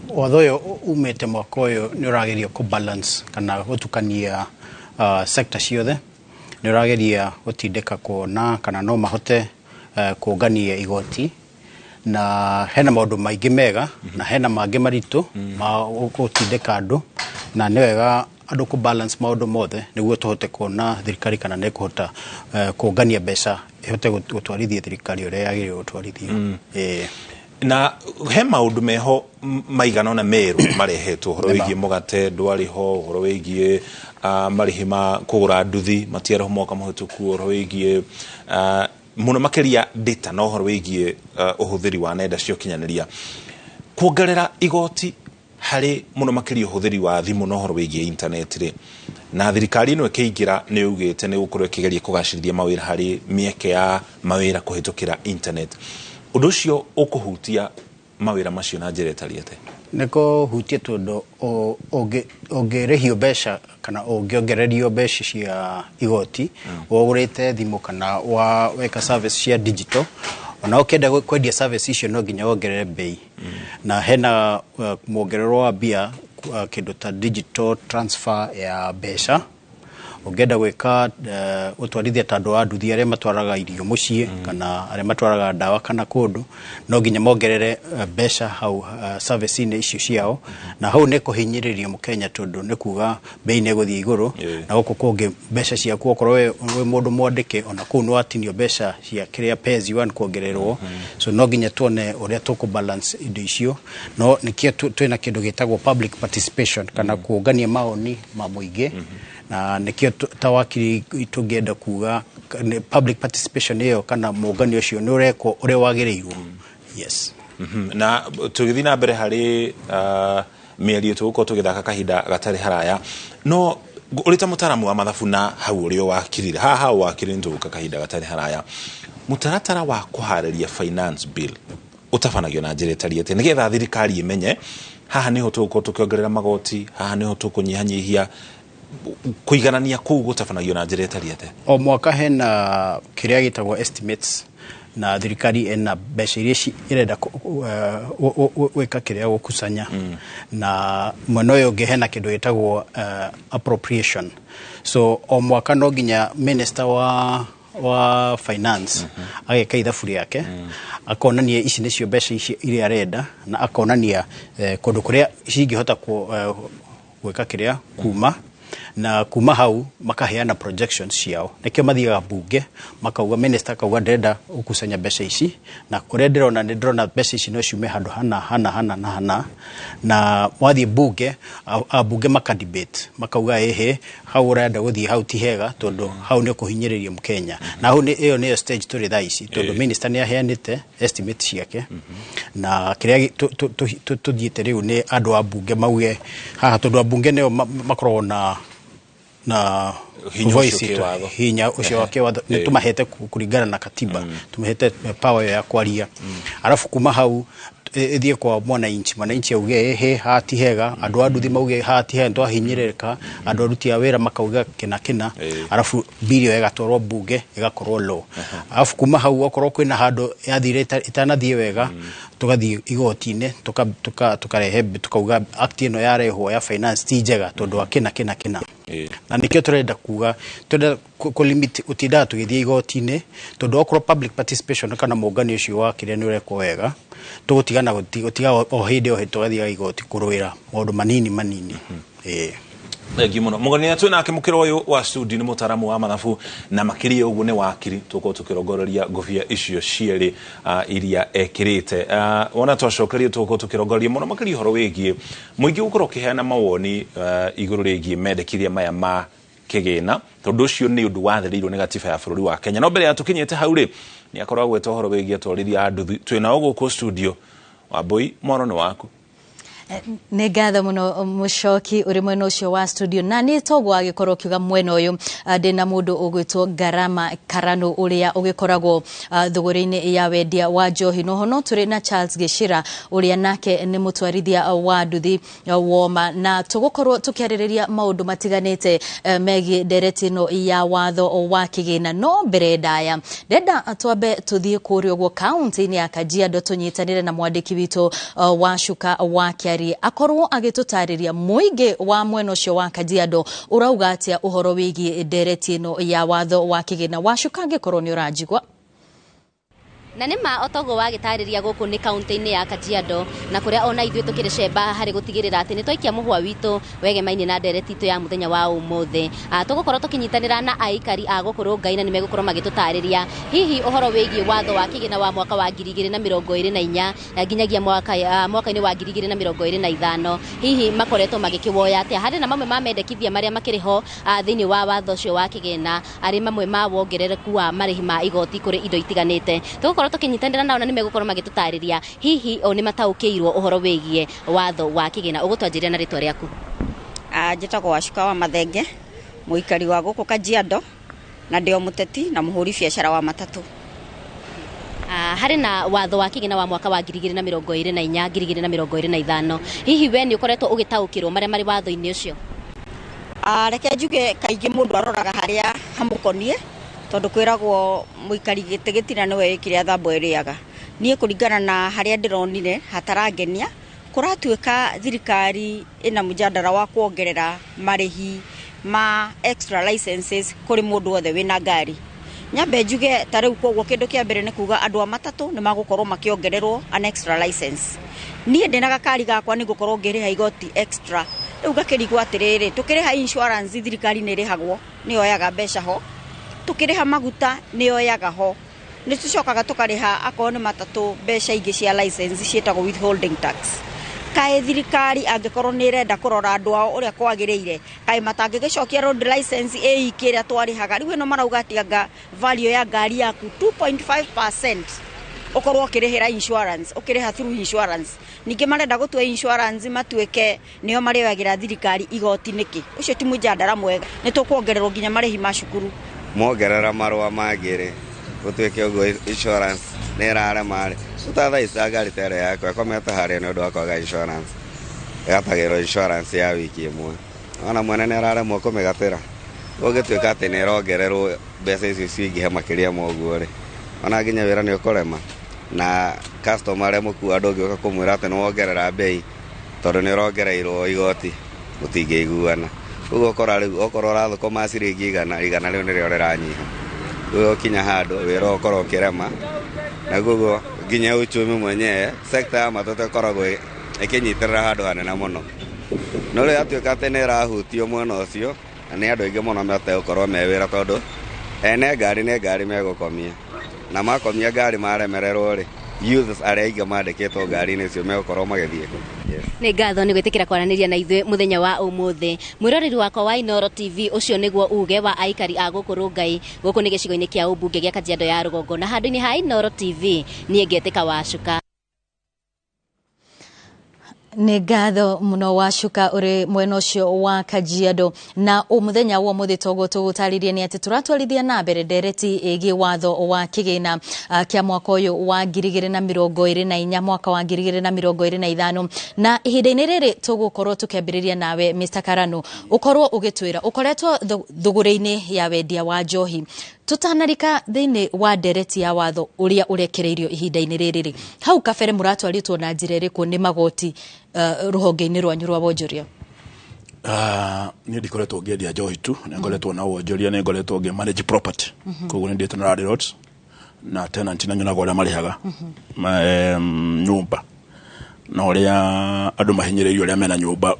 watho ũyũ umĩte mwaka ũyũ nĩ ũrageria kũ balance kana gũtukania sector ciothe. Nĩ ũrageria gũtindĩka kuona kana no mahote kũngania igoti, na hena maũndũ maingĩ mega na hena mangĩ maritũ ma gũtindĩka andũ, na nĩ wega andũ kũ balance maũndũ mothe nĩguo tũhote kuona thirikari kana nĩ kũhota kũngania mbeca ĩhote gũtwarithia thirikari ũrĩa yagĩrĩirwo gũtwarithio. Na he maũndũ meho maigana ũna merũ marehetwo, ũhoro wĩgiĩ mũgate ndwarĩ ho, ũhoro wĩgiĩ marĩhi ma kũgũra nduthi matiarĩ ho mwaka mũhĩtũku, ũhoro wĩgiĩ mũno makĩria data na ũhoro wĩgiĩ ũhũthĩri wa nenda cia ũkinyanĩria. Kuongerera igoti harĩ mũno makĩria ũhũthĩri wa thimũ na ũhoro wĩgiĩ internet rĩ, na thirikari ĩno ĩkĩingĩra nĩ yugĩte nĩ gũkorwo ĩkĩgeria kũgacĩrithia mawĩra harĩ mĩeke ya mawĩra kũhĩtũkĩra internet. Ũndũ ũcio ũkũhutia mawĩra macio na njĩra ĩtariĩ atĩa? Nĩ kũhutia tondũ ũngĩrĩhio mbeca kana ũngĩongererio mbeca cia igoti wagũrĩte thimũ kana weka service cia digital, ona ũkĩenda kwendia service icio no nginya wongerere bei. Na hena muongerero wa mbia, kĩndũ ta digital transfer ya mbeca, Ũngĩenda gwĩka ũtwarithia ta andũ a nduthi arĩa matwaraga irio mũciĩ kana arĩa matwaraga ndawa kana kũndũ, no nginya mongerere mbeca hau service-inĩ icio ciao, na hau nĩ kũhinyĩrĩria mũkenya tondũ nĩ kuga bei nĩ ĩgũthiĩ igũrũ. Na gũkũ kũngĩ mbeca ciaku okorwo wĩ mũndũ mwandĩke, ona kũu nĩ watinio mbeca cia kĩrĩa pay as you earn kuongererwo. So no nginya tuone ũrĩa tũkũ balance indo icio, no nĩkĩo twĩna kĩndũ gĩtagwo public participation kana kũngania maoni ma mũingĩ, na nĩkĩo ta wakiri tũngĩenda kuga public participation ĩyo kana mũnganio ũcio nĩ ũrekwo ũrĩa wagĩrĩirwo. Yes. Na tũgĩthiĩ na mbere harĩ mĩario tũgũkorwo tũgĩthaka kahinda gatarĩ haraya, no ũrĩ ta mũtaaramu wa mathabu na hau ũrĩa wakirire haha hau wakirire, nĩ tũgũka kahinda gatarĩ haraya, mũtaratara wa kũharĩria finance bill ũtabanagio na njĩra ĩtariĩ atĩa nĩgetha thirikari ĩmenye haha nĩho tũgũkorwo tũkĩongerera magoti, haha nĩho tũkũnyihanyihia, kũiganania kũu gũtabanagio na njĩra ĩtariĩ atĩa? O mwaka hena kĩrĩa gĩtagwo estimates, na thirikari ĩna mbeca iria ĩrenda gwĩka kĩrĩa gũkusanya, na mwena ũyũ ũngĩ hena kĩndũ gĩtagwo appropriation. So o mwaka no nginya minister wa finance ageka ithabu rĩake, akonania ici nĩcio mbeca ici iria arenda, na akonania kũndũ kũrĩa cingĩhota gwĩka kĩrĩa kuma, na kuma hau makaheana projections ciao. Nĩkĩo mathiaga bunge makauga, minister akauga ndĩrenda gũkusanya mbeca ici, na kũrĩa ndĩrona nĩ ndĩrona mbeca ici no ciume handũ hana hana hana na hana. Na wathiĩ bunge, ambunge maka debate, makauga ĩhĩ, hau ũrenda gũthiĩ hau ti hega tondũ hau nĩ ũkũhinyĩrĩria mũkenya. Na hau ĩyo nĩyo stage tũrĩ thaa ici, tondũ minister nĩ aheanĩte estimate ciake, na kĩrĩa tũthiĩte rĩu nĩ andũ a bunge mauge haha, tondũ ambunge nĩo makoragwo na hinya voice ũcio itũ, kĩwatho. Hinya ũcio wa kĩwatho nĩ tũmahete kũringana na katiba, tũmahete power ĩyo ya kwaria. Arabu kuma hau ĩthiĩ kwa mwananchi, mwananchi auge ĩhĩ, haha ti hega, andũ a nduthi mauge haha ti hega, nĩtwahinyĩrĩrĩka, andũ aruti a wĩra makauga kĩna kĩna, arabu bill ĩyo ĩgatwarwo bunge ĩgakorwo law. Arabu kuma hau okorwo kwĩna handũ yathire ĩtanathiĩ wega, tũgathiĩ igoti-inĩ, tũkarehe tukauga act ĩno yarehwo ya finance ti njega tondũ wa kĩna kĩna kĩna. Na nĩkĩo tũrenda kuga tũrenda kũ limit gũtindaga tũgĩthiĩ igoti-inĩ, tondũ okorwo public participation kana mũnganio ũcio wa kĩrĩa nĩ ũrekwo wega, tũgũtigana gũtiga o hĩndĩ o hĩndĩ tũgathiaga igoti kũrũĩra maũndũ manini manini. Ĩĩ. Thengiũ mũno mũgeni twĩ nake mũkĩra ũyũ wa studio nĩ mũtaaramu wa mathabu, na makĩria ũguo nĩ wakiri. Tũkorwo tũkĩrongoreria ngũbia icio cierĩ iria ekĩrĩte. Wona twacokeria tũgũkorwo tũkĩrongoreria mũno makĩria ũhoro wĩgiĩ mũingĩ gũkorwo ũkĩheana mawoni igũrũ rĩgiĩ mendekithia maya ma kĩgĩna, tondũ ũcio nĩ ũndũ wathĩrĩirwo nĩ gatiba ya bũrũri wa Kenya. No mbere ya tũkinyĩte hau rĩ, nĩ akorwo agweta ũhoro wĩgiĩ atwarithia a nduthi twĩ nao gũkũ studio. Wambui, mwaro nĩ waku. Nĩ ngatho mũno mũcoki ũrĩ mwena ũcio wa studio, na nĩ toguo agĩkorwo ũkiuga mwena ũyũ ndĩna mũndũ ũgwĩtwo Ngarama Karano ũrĩa ũgĩkoragwo thũgũrĩ-inĩ ya wendia wa njohi. Noho no tũrĩ na Charles Gĩcĩra ũrĩa nake nĩ mũtwarithia wa nduthi woma, na tũgũkorwo tũkĩarĩrĩria maũndũ matiganĩte megiĩ ndereti ĩno ya watho wa kĩgĩna. No mbere ndaya ndenda twambe tũthiĩ kũrĩa ũguo kaunti-inĩ ya Kajiado tũnyitanĩre na mwandĩki witũ wa Cuka wa Kĩari akorwo agĩtũtarĩria mũingĩ wa mwena ũcio wa Kajiado ũrauga atĩa ũhoro wĩgiĩ ndereti ĩno ya watho wa kĩgĩna. Wacuka, angĩkorwo nĩ ũranjigua. Na nĩ ma otoguo wagĩtarĩria, gũkũ nĩ kaunti-inĩ ya Kajiado, na kũrĩa ona ithuĩ tũkĩrĩ cemba harĩ gũtigĩrĩra atĩ nĩ twaikia mũhwa witũ wegemainie na ndereti itũ ya mũthenya wa ũmũthĩ. Tũgũkorwo tũkĩnyitanĩra na aikari a gũkũ Rongai, na nĩ megũkorwo magĩtũtarĩria hihi ũhoro wĩgiĩ watho wa kĩgĩna wa mwaka wa 2024 nginyagia mwaka-inĩ wa 2025, hihi makoretwo magĩkĩwoya atĩa harĩ na mamwe ma mendekithia marĩa makĩrĩ ho thĩinĩ wa watho ũcio wa kĩgĩna, arĩ mamwe ma wongerereku wa marĩhi ma igoti kũrĩ indo itiganĩte. Tũgũkorwo tũkĩnyitanĩra nao na nĩ megũkorwo magĩtũtarĩria hihi o nĩ mataũkĩirwo ũhoro wĩgiĩ watho wa kĩgĩna. Ũgũtwanjĩrĩra na rĩtwa rĩaku. Njĩtagwo Wacuka wa Mathenge, mũikari wa gũkũ Kajiado, na ndĩ o mũteti na mũhũri biacara wa matatũ. Harĩ na watho wa kĩgĩna wa mwaka wa 2024 2025, hihi we nĩ ũkoretwo ũgĩtaũkĩrwo marĩa marĩ watho-inĩ ũcio? Reke njuge kaingĩ mũndũ aroraga harĩa hamũkonie, tondũ kwĩragwo mũikari gĩtĩ gĩtina nĩwe kĩrĩa thambo ĩrĩaga. Niĩ kũringana na harĩa ndĩronire hatarangenia, kũratuĩka thirikari ĩna mũjadara wa kuongerera marĩhi Ma extra licenses kũrĩ mũndũ wothe wĩna ngari. Nyambe njuge ta rĩu, koguo kĩndũ kĩa mbere nĩ kuga andũ a matatũ nĩ magũkorwo makĩongererwo an extra license. Niĩ ndĩna gakari gakwa nĩ ngũkorwo ngĩrĩha igoti extra. Rĩu ngakĩrigwo atĩrĩrĩ, tũkĩrĩha insurance thirikari nĩ ĩrĩhagwo, nĩ yoyaga mbeca ho, tũkĩrĩha maguta nĩ yoyaga ho, nĩ tũcokaga tũkarĩha akorwo nĩ matatũ mbeca ingĩ cia license ciĩtagwo withholding tax. Kaĩ thirikari angĩkorwo nĩ ĩrenda kũrora andũ ao ũrĩa kwagĩrĩire, kaĩ matangĩgĩcokia road license ĩiki ĩrĩa twarĩhaga? Rĩu ĩno marauga atĩ anga value ya ngari yaku 2.5% ũkorwo ũkĩrĩhĩra insurance, ũkĩrĩha through insurance. Ningĩ marenda gũtua insurance matuĩke nĩo marĩoyagĩra thirikari igoti nĩkĩ? Ũcio ti mũjandara mwega. Nĩ tũkuongererwo nginya marĩhi ma cukuru. Mongerera marũa mangĩ rĩ, gũtuĩke ũguo insurance nĩ ĩrarema rĩ, ta thaa ici ngari ta ĩrĩa yakwa ĩkomete harĩa nĩ ũndũ wa kwaga insurance, ĩgatagĩrwo insurance ya wiki ĩmwe, ona mwene nĩ araremwo kũmĩgatĩra. Gũgĩtuĩka atĩ nĩ ĩrongererwo mbeca icio cingĩhe makĩria ma ũguo rĩ, ona nginya wĩra nĩ ũkũrema na customer arĩa mũkua ndũngĩũka kũmwĩra atĩ nĩ wongerera mbei tondũ nĩ ũrongereirwo igoti, mũtingĩiguana. Ũguo ũkora rĩu okorwo ũrathũkũma ciringi 100, 100 rĩu nĩrĩo rĩranyiha. Rĩu ũkinya handũ wĩra ũkorwo ũkĩrema, na koguo nginya uchumi mwenyewe, sekta ya matatu ĩkoragwo ĩkĩnyitĩrĩra handũ hanene mũno, no rĩu yatuĩka atĩ nĩ ĩrahutio mwena ũcio, na nĩ andũ aingĩ mũno mategũkorwo me wĩra tondũ ene ngari nĩ ngari megũkomia, na makomia ngari maremererwo rĩ, youths arĩa aingĩ mandĩkĩtwo ngari-inĩ icio megũkorwo magĩthiĩ kũ? Yes. Nĩ ngatho nĩ gwĩtĩkĩra kwaranĩria na ithuĩ mũthenya wa ũmũthĩ, mwĩroreri wakwa wa Inooro TV. Ũcio nĩguo uge wa aikari a gũkũ Rongai. Gũkũ nĩ gĩcigo-inĩ kĩa ũmbunge gĩa Kajiado ya Rũgongo, na handũ-inĩ ha Inooro TV niĩ ngetĩka Wacuka. Nĩ ngatho mũno Wacuka ũrĩ mwena ũcio wa Kajiado. Na mũthenya wa ũmũthĩ toguo tũgũtarĩrie nĩ atĩ tũratwarithia na mbere ndereti ĩgiĩ watho wa kĩgĩna kĩa mwaka ũyũ wa 2024, mwaka wa 2025, na ihinda-inĩ rĩrĩ tũgũkorwo tũkĩambĩrĩria nawe Mr. Karanu, ũkorwo ũgĩtwĩra ũkoretwo thũgũrĩ-inĩ ya wendia wa njohi. Tũtanarika thĩinĩ wa ndereti ya watho ũrĩa ũrekereirio ihinda-inĩ rĩrĩ rĩ, hau kabere mũratwarĩtwo na njĩra ĩrĩkũ nĩ magoti rũhonge-inĩ rwanyu rwa wonjoria? Niĩ ndikoretwo ngĩendia njohi tu, nĩ ngoretwo na wonjoria, nĩ ngoretwo ngĩ manage property. Koguo nĩ ndĩtwo na landlords na tenant, na nyonaga ũrĩa marĩhaga nyũmba na ũrĩa andũ mahinyĩrĩirio, ũrĩa mena nyũmba,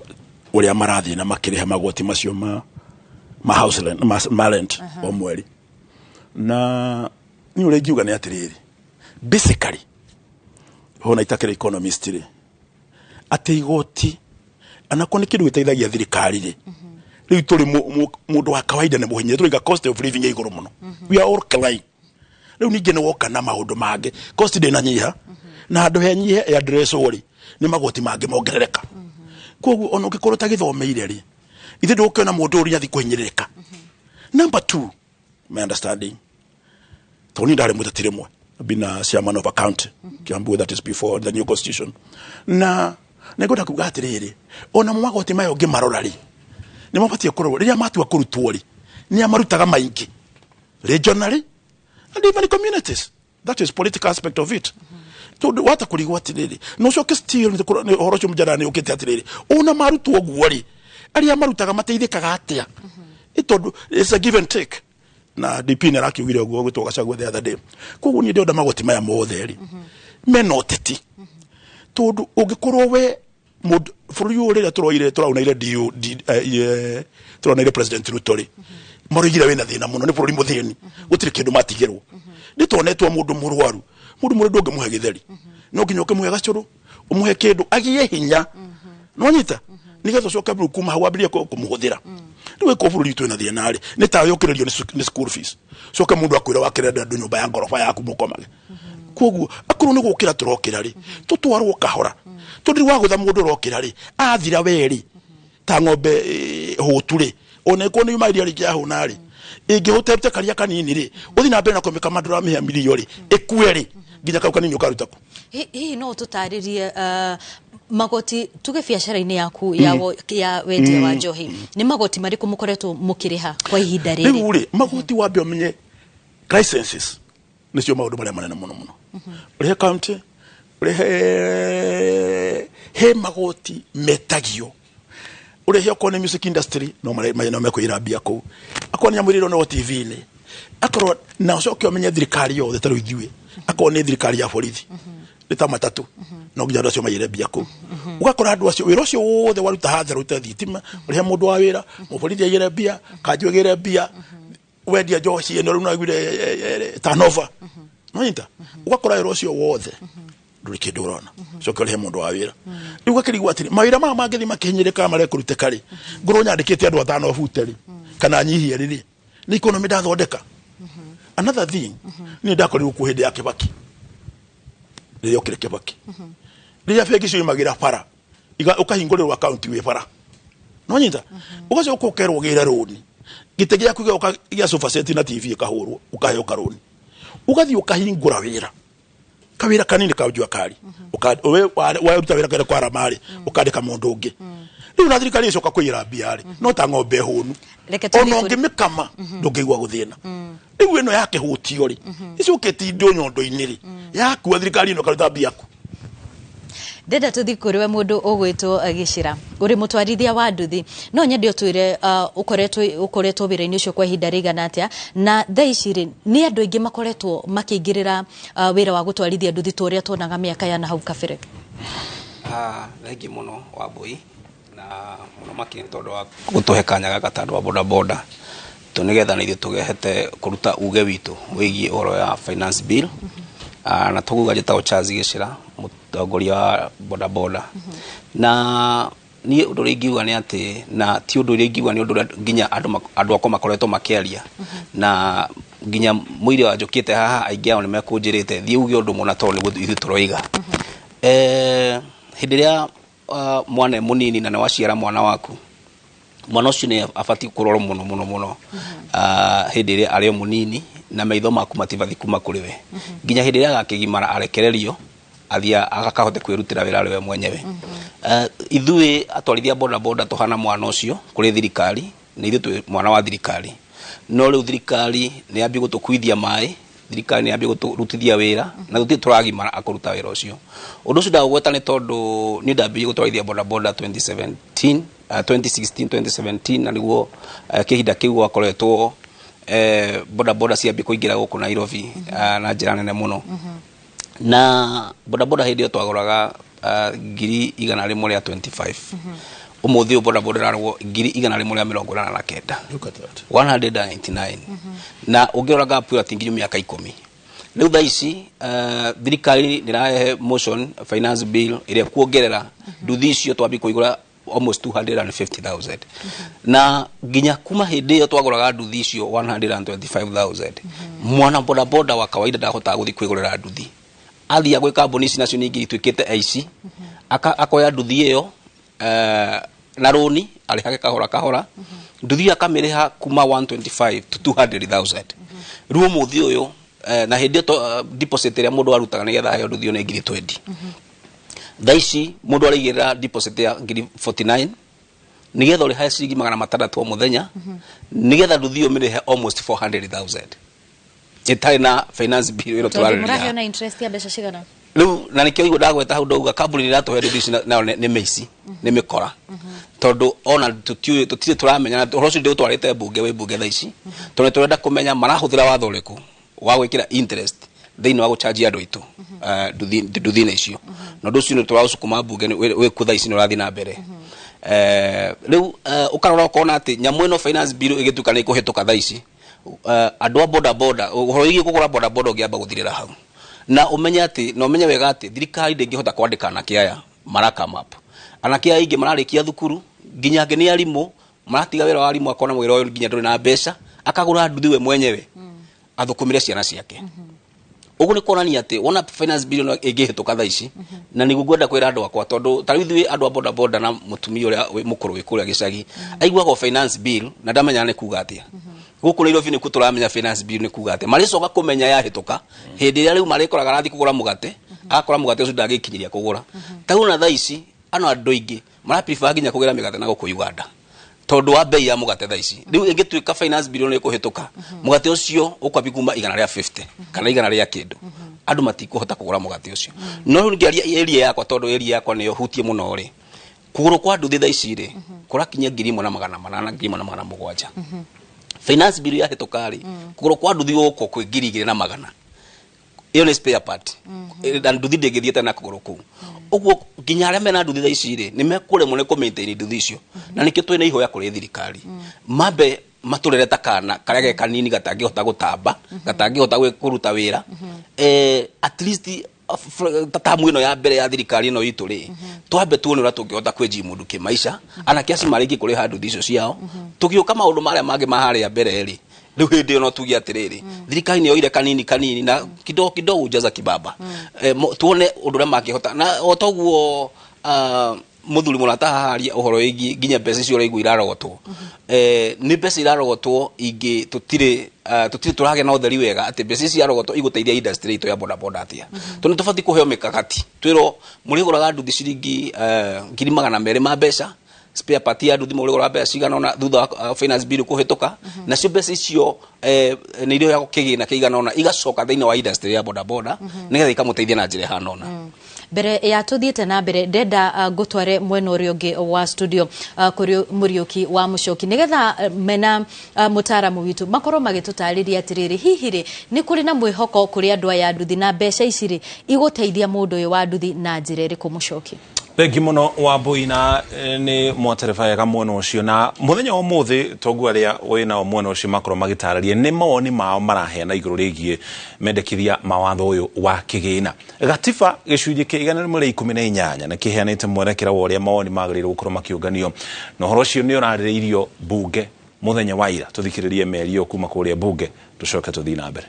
ũrĩa marathiĩ na makĩrĩha magoti macio ma house rent, ma rent o mweri. Na niĩ ũrĩa ingiuga nĩ atĩrĩrĩ, basically hona itakĩrĩ economist rĩ, atĩ igoti anakorwo nĩ kĩndũ gĩteithagia thirikari rĩ, rĩu tũrĩ mũndũ wa kawaida nĩ mũhinyĩrĩrie, tũraiga cost of living ya igũrũ mũno. We are all crying. Rĩu ningĩ nĩ woka na maũndũ mangĩ, cost ndĩnanyiha, na handũ henyihe addresswo rĩ, nĩ magoti mangĩ mongerereka. Koguo ona ũngĩkorwo ũtagĩthomeire rĩ, ithe ndũgũkĩona mũndũ ũrĩa athiĩ kũhinyĩrĩrĩka. Number two, my understanding, tondũ niĩ ndarĩ mũteti rĩmwe, been a chairman of a county, Kiambu, that is before the new constitution, na nĩngwenda kuga atĩrĩrĩ, ona mo magoti maya ũngĩmarora rĩ, nĩ mabatiĩ kũrorwo rĩrĩa matua kũrutwo rĩ, nĩ amarutaga maingĩ regionally and even communities. That is political aspect of it, tondũ wata kũrigwo atĩrĩrĩ, no ũcoke still nĩ ũhoro ũcio mũjadala nĩ ũkĩte atĩrĩrĩ, ona marutwo ũguo rĩ, arĩa marutaga mateithĩkaga atĩa? Tondũ it's a give and take, na DP nĩ arakiugire ũguo gwĩtwo Gachagua the other day. Koguo niĩ ndĩrona magoti maya mothe rĩ, mena ũteti, tondũ ũngĩkorwo we mũndũ bũrũri ũyũ rĩrĩa tũroire tũraunĩire DU tũraunĩire President Ruto rĩ, maroigire wĩna thĩna mũno, nĩ bũrũri mũthĩni, gũtirĩ kĩndũ matigĩrwo. Nĩ tuonetwo mũndũ mũrwaru, mũndũ mũrwaru ndũngĩmũhe gĩtheri, no nginya ũkĩmũhe gacũrũ, ũmũhe kĩndũ agĩe hinya, nĩwanyita, nĩgetha ũcoke rĩu kuma hau wambĩrĩrie kũmũhũthĩra. Rĩu ĩkorwo bũrũri witũ wĩna thĩna rĩ, nĩ tawe ũkĩrĩrio nĩ school fees, coke mũndũ akwĩra wakĩre andũ nyũmba ya ngoroba yaku mũkomage. Koguo akorwo nĩ gũkĩra tũrokĩra rĩ, tũtwarwo kahora, tondũ rĩu wagũtha mũndũ ũrokĩra rĩ, athira we rĩ, ta ng'ombe hũtu rĩ, ona ĩkorwo nĩ yuma iria rĩngĩ yahũna rĩ, ĩngĩhũta karia kanini rĩ, ũthiĩ na mbere na kũmĩkama, ndũramĩhe mirio rĩ, ĩkue rĩ, nginya kau kanini ũkaruta kũ? Hihi no tũtarĩrie magoti tuge biacara-inĩ yaku ya, ya wendia wa njohi, nĩ magoti marĩkũ mũkoretwo mũkĩrĩha kwa ihinda rĩrĩ? Rĩu rĩ, magoti wambe ũmenye licenses nĩcio maũndũ marĩa manene mũno mũno. Ũrĩhe county, ũrĩhe he magoti metagio. Ũrehe okorwo nĩ music industry no no mekũira mbia kũu, akorwo nĩ nyamũ iria ironagwo TV-inĩ, akorwo na ũcoke ũmenye thirikari yothe ta rĩu ithuĩ, akorwo nĩ thirikari ya borithi nĩ ta matatũ, no nginya andũ acio maiyĩre mbia kũu. Ũgakora andũ acio wĩra ũcio wothe waruta hathara, ũrute thitima, ũrĩhe mũndũ wa wĩra, mũborithi aiyĩre mbia, kanjũ ĩgĩre mbia, wendia njohi ĩno rĩu naiguire turnover nonyita, ũgakora wĩra ũcio wothe ndũrĩ kĩndũ ũrona. Coke ũrĩhe mũndũ wa wĩra. Rĩu ũgakĩrigwo atĩrĩ, mawĩra maya mangĩthiĩ makĩhinyĩrĩkaga marekũrutĩka rĩ, ngorwo nyandĩkĩte andũ atano bute rĩ, kana nyihie rĩ, nĩ economy ndathondeka. Another thing, niĩ ndakorirwo kuo hĩndĩ ya Kibaki, rĩrĩa okire Kibaki, rĩrĩa bengi cioimagĩra bara ũkahingũrĩrwo akaunti wĩ bara nonyita, ũgacoka ũkerwo ũgĩre rũni, gĩtĩ gĩaku gĩoka gĩa sofa set na TV ĩkahũrwo, ũkaheo karũni, ũgathiĩ ũkahingũra wĩra, kawĩra kanini ka jua kali, waruta wĩra kare kwa ramari, ũkandĩka mũndũ ũngĩ. Rĩu na thirikari ĩcoka kũiyĩra mbia rĩ, no ta ng'ombe hũnu, Reke tũthiĩ ona ũngĩmĩkama ndũngĩigua gũthĩna. Rĩu ĩno yakĩhũtio rĩ, ĩcoke ĩtindwo nyondo-inĩ rĩ, yakua thirikari ĩno ĩkaruta mbia ku. Ndenda tũthiĩ kũrĩ we mũndũ ũgwĩtwo Gĩcĩra, ũrĩ mũtwarithia wa nduthi. No nyende ũtwĩre ũkoretwo wĩra-inĩ ũcio kwa ihinda rĩigana atĩa, na thaa ici rĩ, nĩ andũ aingĩ makoretwo makĩingĩrĩra wĩra wa gũtwarithia nduthi ta ũrĩa tuonaga mĩaka ya na hau kabere? Thengi mũno Wambui, na mũno makĩria nĩ tondũ wa gũtũhe kanya gaka ta andũ a bodaboda tũ nĩgetha na ithuĩ tũgehete kũruta uge witũ wĩgiĩ ũhoro ya finance bill. Na tũguga njĩtagwo Charles Gĩcĩra, mũtongoria wa bodaboda. Na niĩ ũndũ ũrĩa ingiuga nĩ atĩ, na ti ũndũ ũrĩa ingiuga, nĩ ũndũ ũrĩa nginya andũ akwa makoretwo makĩaria, na nginya mũira wa njũkĩte haha aingĩ ao nĩ mekũnjĩrĩte thiĩ uge ũndũ mũna tondũ nĩguo ithuĩ tũroiga. Hĩndĩ ĩrĩa mwana e mũnini na nĩ waciara mwana waku, mwana ũcio nĩ abatiĩ kũrorwo mũno mũno mũno hĩndĩ ĩrĩa arĩ o mũnini, na maitho maku matibatiĩ kuma kũrĩ we nginya hĩndĩ ĩrĩa agakĩgimara arekererio athiĩ akahote kwĩrutĩra wĩra arĩ we mwenyewe. Ithuĩ atwarithia bodaboda tũhana mwana ũcio kũrĩ thirikari, nĩ ithuĩ twĩ mwana wa thirikari, no rĩu thirikari nĩ yambie gũtũkuithia maĩ, thirikari nĩ yambie gũtũrutithia wĩra, na tũtirĩ tũragimara akũruta wĩra ũcio. Ũndũ ũcio ndagũgweta nĩ tondũ niĩ ndambĩrĩirie gũtwarithia bodaboda 2017, 2016 2017, na nĩguo kĩhinda kĩu gwakoretwo bodaboda ciambie kũingĩra gũkũ Nairobi na njĩra nene mũno. Na bodaboda hĩndĩ ĩyo twagũraga 125,000. Ũmũthĩ ũyũ bodaboda ĩrarugwo 189,000. Look at that. 199. Na ũngĩrora gap ĩyo ti nginyu mĩaka 10. Rĩu thaa ici thirikari nĩ ĩrarehe motion finance bill ĩrĩa kuongerera nduthi icio twambie kũigũra almost 250,000. Na nginya kuma hĩndĩ ĩyo twagũraga nduthi icio 125,000. Mwana bodaboda wa kawaida ndahotaga gũthiĩ kwĩgũrĩra nduthi. Athiaga gwĩ kambuni ici nacio ningĩ ituĩkĩte aici, akoya nduthi ĩyo na rũni, arĩhage kahora kahora, nduthi ĩyo akamĩrĩha kuma 125 to 200,000. Rĩu ũmũthĩ ũyũ na hĩndĩ ĩyo deposit ĩrĩa mũndũ arutaga nĩgetha aheo nduthi ĩyo nĩ 20,000. Thaa ici mũndũ araigĩrĩra deposit ya 49,000 nĩgetha ũrĩhae ciringi 600 o mũthenya, nĩgetha nduthi ĩyo ũmĩrĩhe almost 400,000 ĩtarĩ na finance bill ĩno Tondũ tũrarĩrĩria. mũraheo na interest ya mbeca cigana? Rĩu na nĩkĩo igua ndagweta hau ndauga kambuni ĩrĩa ĩratũhe nduthi ici nayo nĩ mĩici, nĩ mĩkora, tondũ ona tũtiũĩ, tũtirĩ tũramenya, na ũhoro ũcio ndĩũtwarĩte mbunge, wĩ mbunge thaa ici, tondũ nĩtũrenda kũmenya marahũthĩra watho ũrĩkũ wa gwĩkĩra interest thĩinĩ wa gũchanjia andũ aitũ nduthi-inĩ icio. Na ũndũ ũcio nĩ tũraũcukuma mbunge, wĩ kuo thaa ici, nĩ ũrathiĩ na mbere. Rĩu ũkarora ũkona atĩ nyamũ ĩno finance bill ĩgĩtuĩka nĩ ĩkũhĩtũka thaa ici, andũ a bodaboda, ũhoro wĩgiĩ kũgũra bodaboda ũngĩamba gũthirĩra hau, na ũmenye atĩ, na ũmenye wega atĩ thirikari ndĩngĩhota kwandĩka anake aya maraka map. Anake aya aingĩ mararĩkia thukuru, nginya angĩ nĩ arimũ, maratiga wĩra wa arimũ, akona wĩra ũyũ nginya ndũrĩ na mbeca, akagũra nduthi we mwenyewe athũkũmĩre ciana ciake. Ũguo nĩ kuonania atĩ wona finance bill ĩno ĩngĩhĩtũka thaa ici, na nĩguo ngwenda kwĩra andũ akwa, tondũ ta rĩu ithuĩ andũ a bodaboda na mũtumia ũrĩa mũkũrũ wĩ kũrĩa gĩcagi aiguaga o finance bill na ndamenyaga nĩ kuga atĩa. Gũkũ Nairobi nĩkuo tũramenya finance bill nĩ kuga atĩa, marĩcoka kũmenya yahĩtũka hĩndĩ ĩrĩa rĩu marĩkoraga arathiĩ kũgũra mũgate, agakora mũgate ũcio ndangĩkinyĩria kũgũra. Ta rĩu ona thaa ici ano andũ aingĩ maraprefer nginya kũgĩra mĩgate na gũkũ Uganda tondũ wa bei ya mũgate thaa ici. Rĩu ĩngĩtuĩka finance bill nĩ ĩkũhĩtũka, mũgate ũcio ũkwambia kuma 150 kana igana rĩa kĩndũ, andũ matikũhota kũgũra mũgate ũcio. No rĩu ngĩaria area yakwa, tondũ area yakwa nĩyo hutie mũno rĩ, Kũgũrũ kwa nduthi thaa ici rĩ kũrakinyia 1800, 1700. Finance bill yahĩtũka rĩ, kũgũrũ kwa nduthi gũkũ kwĩ 2100. Ĩyo nĩ spare part. Na nduthi ndĩngĩthiĩte na kũgũrũ kũu. Ũguo nginya arĩa mena nduthi thaa ici rĩ, nĩ mekũremwo nĩ kũ-maintain nduthi icio. Na nĩkĩo twĩna ihoya kũrĩ thirikari mambe matũrere ta kana karĩa ge kanini gatangĩhota gũtamba, gatangĩhota kũruta wĩra, at least ta tamu ĩno ya mbere ya thirikari ĩno itũ rĩ, twambe tuone ũrĩa tũngĩhota kwĩnji mũndũ kĩmaica, anake acio marĩkie kũrĩha nduthi icio ciao, tũgĩũka maũndũ marĩa mangĩ ma harĩa mbere rĩ, rĩu hĩndĩ ĩyo no tuge atĩrĩrĩ, thirikari nĩ yoire kanini kanini na kidogo kidogo hujaza kibaba. Tuone ũndũ ũrĩa mangĩhota na o toguo mũthuri mũrata haharia ũhoro wĩgiĩ nginya mbeca icio ũraigua irarogotwo, nĩ mbeca irarogotwo ingĩ tũtirĩ tũragĩa na ũtheri wega atĩ mbeca ici irarogotwo igũteithia industry itũ ya bodaboda atĩa, tondũ nĩ tũbatiĩ kũheo mĩkakati, twĩrwo mũrĩgũraga nduthi ciringi 200,000 ma mbeca, spare part ya nduthi mũrĩgũraga mbeca cigana ũna thutha wa finance bill kũhĩtũka, nacio mbeca icio nĩ irĩoyagwo kĩgĩna kĩigana ũna igacoka thĩinĩ wa industry ya bodaboda nĩgetha ikamũteithia na njĩra ĩhana ũna. Mbere ya tuthiĩte na mbere, ndenda ngũtware mwena ũrĩa ũngĩ wa studio, kũrĩ Mũriũki wa Mũcoki, nĩgetha mena mũtaaramu witũ makorwo magĩtũtarĩria atĩrĩrĩ, hihi rĩ nĩ kũrĩ na mwĩhoko kũrĩ andũ aya a nduthi, na mbeca ici rĩ igũteithia mũndũ ũyũ wa nduthi na njĩra ĩrĩkũ? Mũcoki. Thengi muno Wambui, na nĩ mwatereba wega mwena ũcio, na mũthenya wa ũmũthĩ toguo arĩa wĩ nao mwena ũcio makorwo magĩtarĩria nĩ mawoni mao maraheana igũrũ rĩgiĩ mendekithia ma watho ũyũ wa kĩgĩna. Gatiba gĩcunjĩ kĩa 118 nĩ kĩheanĩte mwerekera wa ũrĩa mawoni magĩrĩirwo gũkorwo makĩũnganio, na ũhoro ũcio nĩ ũrarĩrĩirio bunge mũthenya wa ira. Tũthikĩrĩrie mĩario kuma kũrĩa bunge, tũcoke tũthiĩ na mbere.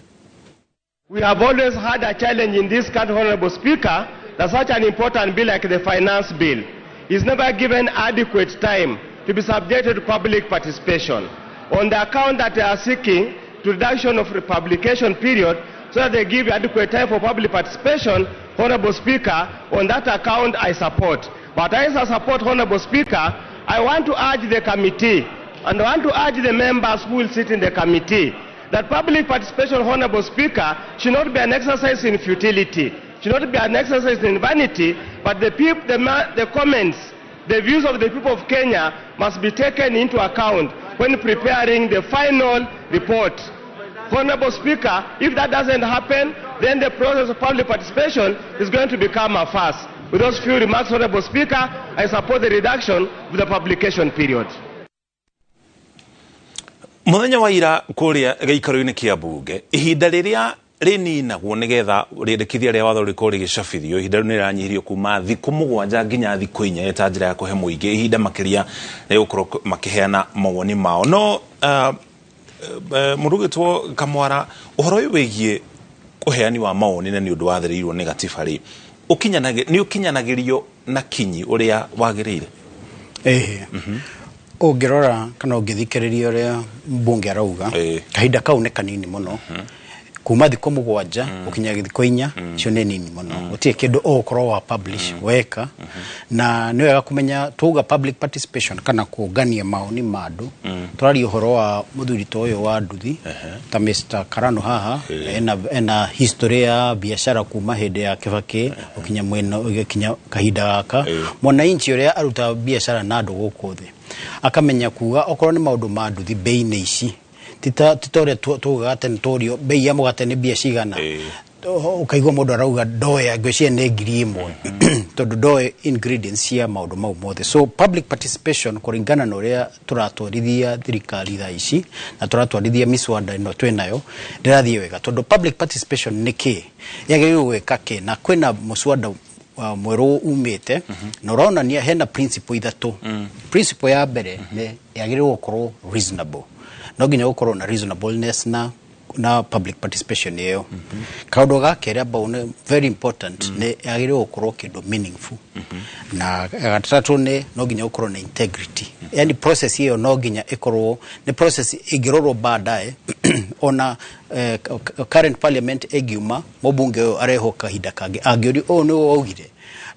We have always had a challenge in this country, Honorable Speaker, that such an important bill like the finance bill is never given adequate time to be subjected to public participation. On the account that they are seeking to reduction of the publication period so that they give adequate time for public participation, Honorable Speaker, on that account I support. But as I support, Honorable Speaker, I want to urge the committee and I want to urge the members who will sit in the committee that public participation, Honorable Speaker, should not be an exercise in futility, should not be an exercise in vanity, but the comments, the views of the people of Kenya must be taken into account when preparing the final report. Honorable Speaker, if that doesn't happen, then the process of public participation is going to become a farce. With those few remarks, Honorable Speaker, I support the reduction of the publication period. Mũthenya wa ira kũrĩa gĩikaro-inĩ kĩa bunge, ihinda rĩrĩa rĩninagwo nĩgetha rĩendekithia rĩa watho rĩkorwo rĩgĩcabithio, ihinda rĩu nĩrĩranyihirio kuma thikũ 7 nginya thikũ 4 ta njĩra ya kũhe mũingĩ ihinda makĩria rĩa gũkorwo makĩheana mawoni mao. No mũndũ ũgĩtwo Kamwara, ũhoro ũyũ wĩgiĩ ũheani wa mawoni na nĩ ũndũ wathĩrĩirwo nĩ gatiba rĩ, nĩ ũkinyanagĩrio na kinyi ũrĩa wagĩrĩire? Ĩhĩ, ũngĩrora kana ũngĩthikĩrĩria ũrĩa mbunge arauga, kahinda kau nĩ kanini mũno, kuma thikũ 7 gũkinya thikũ 4, icio nĩ nini mũno. Gũtirĩ kĩndũ ũgũkorwo wa publish weka. Na nĩ wega kũmenya twauga public participation kana kũngania maoni ma andũ, tũraria ũhoro wa mũthuri ta ũyũ wa nduthi ta Mr. Karano haha, ena history ya biashara kuma hĩndĩ ya Kibaki gũkinya mwena gũkinya kahinda gaka. Mwananchi ũrĩa aruta biashara na andũ gũkũ thĩ akamenya kuga okorwo nĩ maũndũ ma nduthi, bei nĩ ici, tita ũrĩa tugaga tene tũrio bei ya mũgate nĩ mbia cigana, ũkaigua mũndũ arauga ndoe ngwĩciria nĩ 1000 tondũ ndoe ingredients cia maũndũ mau mothe. So public participation kũringana na ũrĩa tũratwarithia thirikari thaa ici na tũratwarithia miswada ĩno twĩnayo ndĩrathiĩ wega, tondũ public participation nĩ kĩ yagĩrĩirwo gwĩka kĩ, na kwĩna mũswada mwerũ umĩte na ũronania hena principle ithatũ. Principle ya mbere nĩ yagĩrĩirwo gũkorwo reasonable, no nginya gũkorwo na reasonableness na public participation ĩyo. Kaũndũ ga kerĩ ambao nĩ very important, nĩ yagĩrĩirwo gũkorwo kĩndũ meaningful, na gatatũ nĩ no nginya gũkorwo na integrity, yani process ĩyo no nginya ĩkorwo nĩ process ĩngĩrorwo baadaye. Ona current parliament ĩngiuma, mũmbunge ũyũ arehwo kahinda kangĩ, angĩũrio ũũ nĩwe waugire,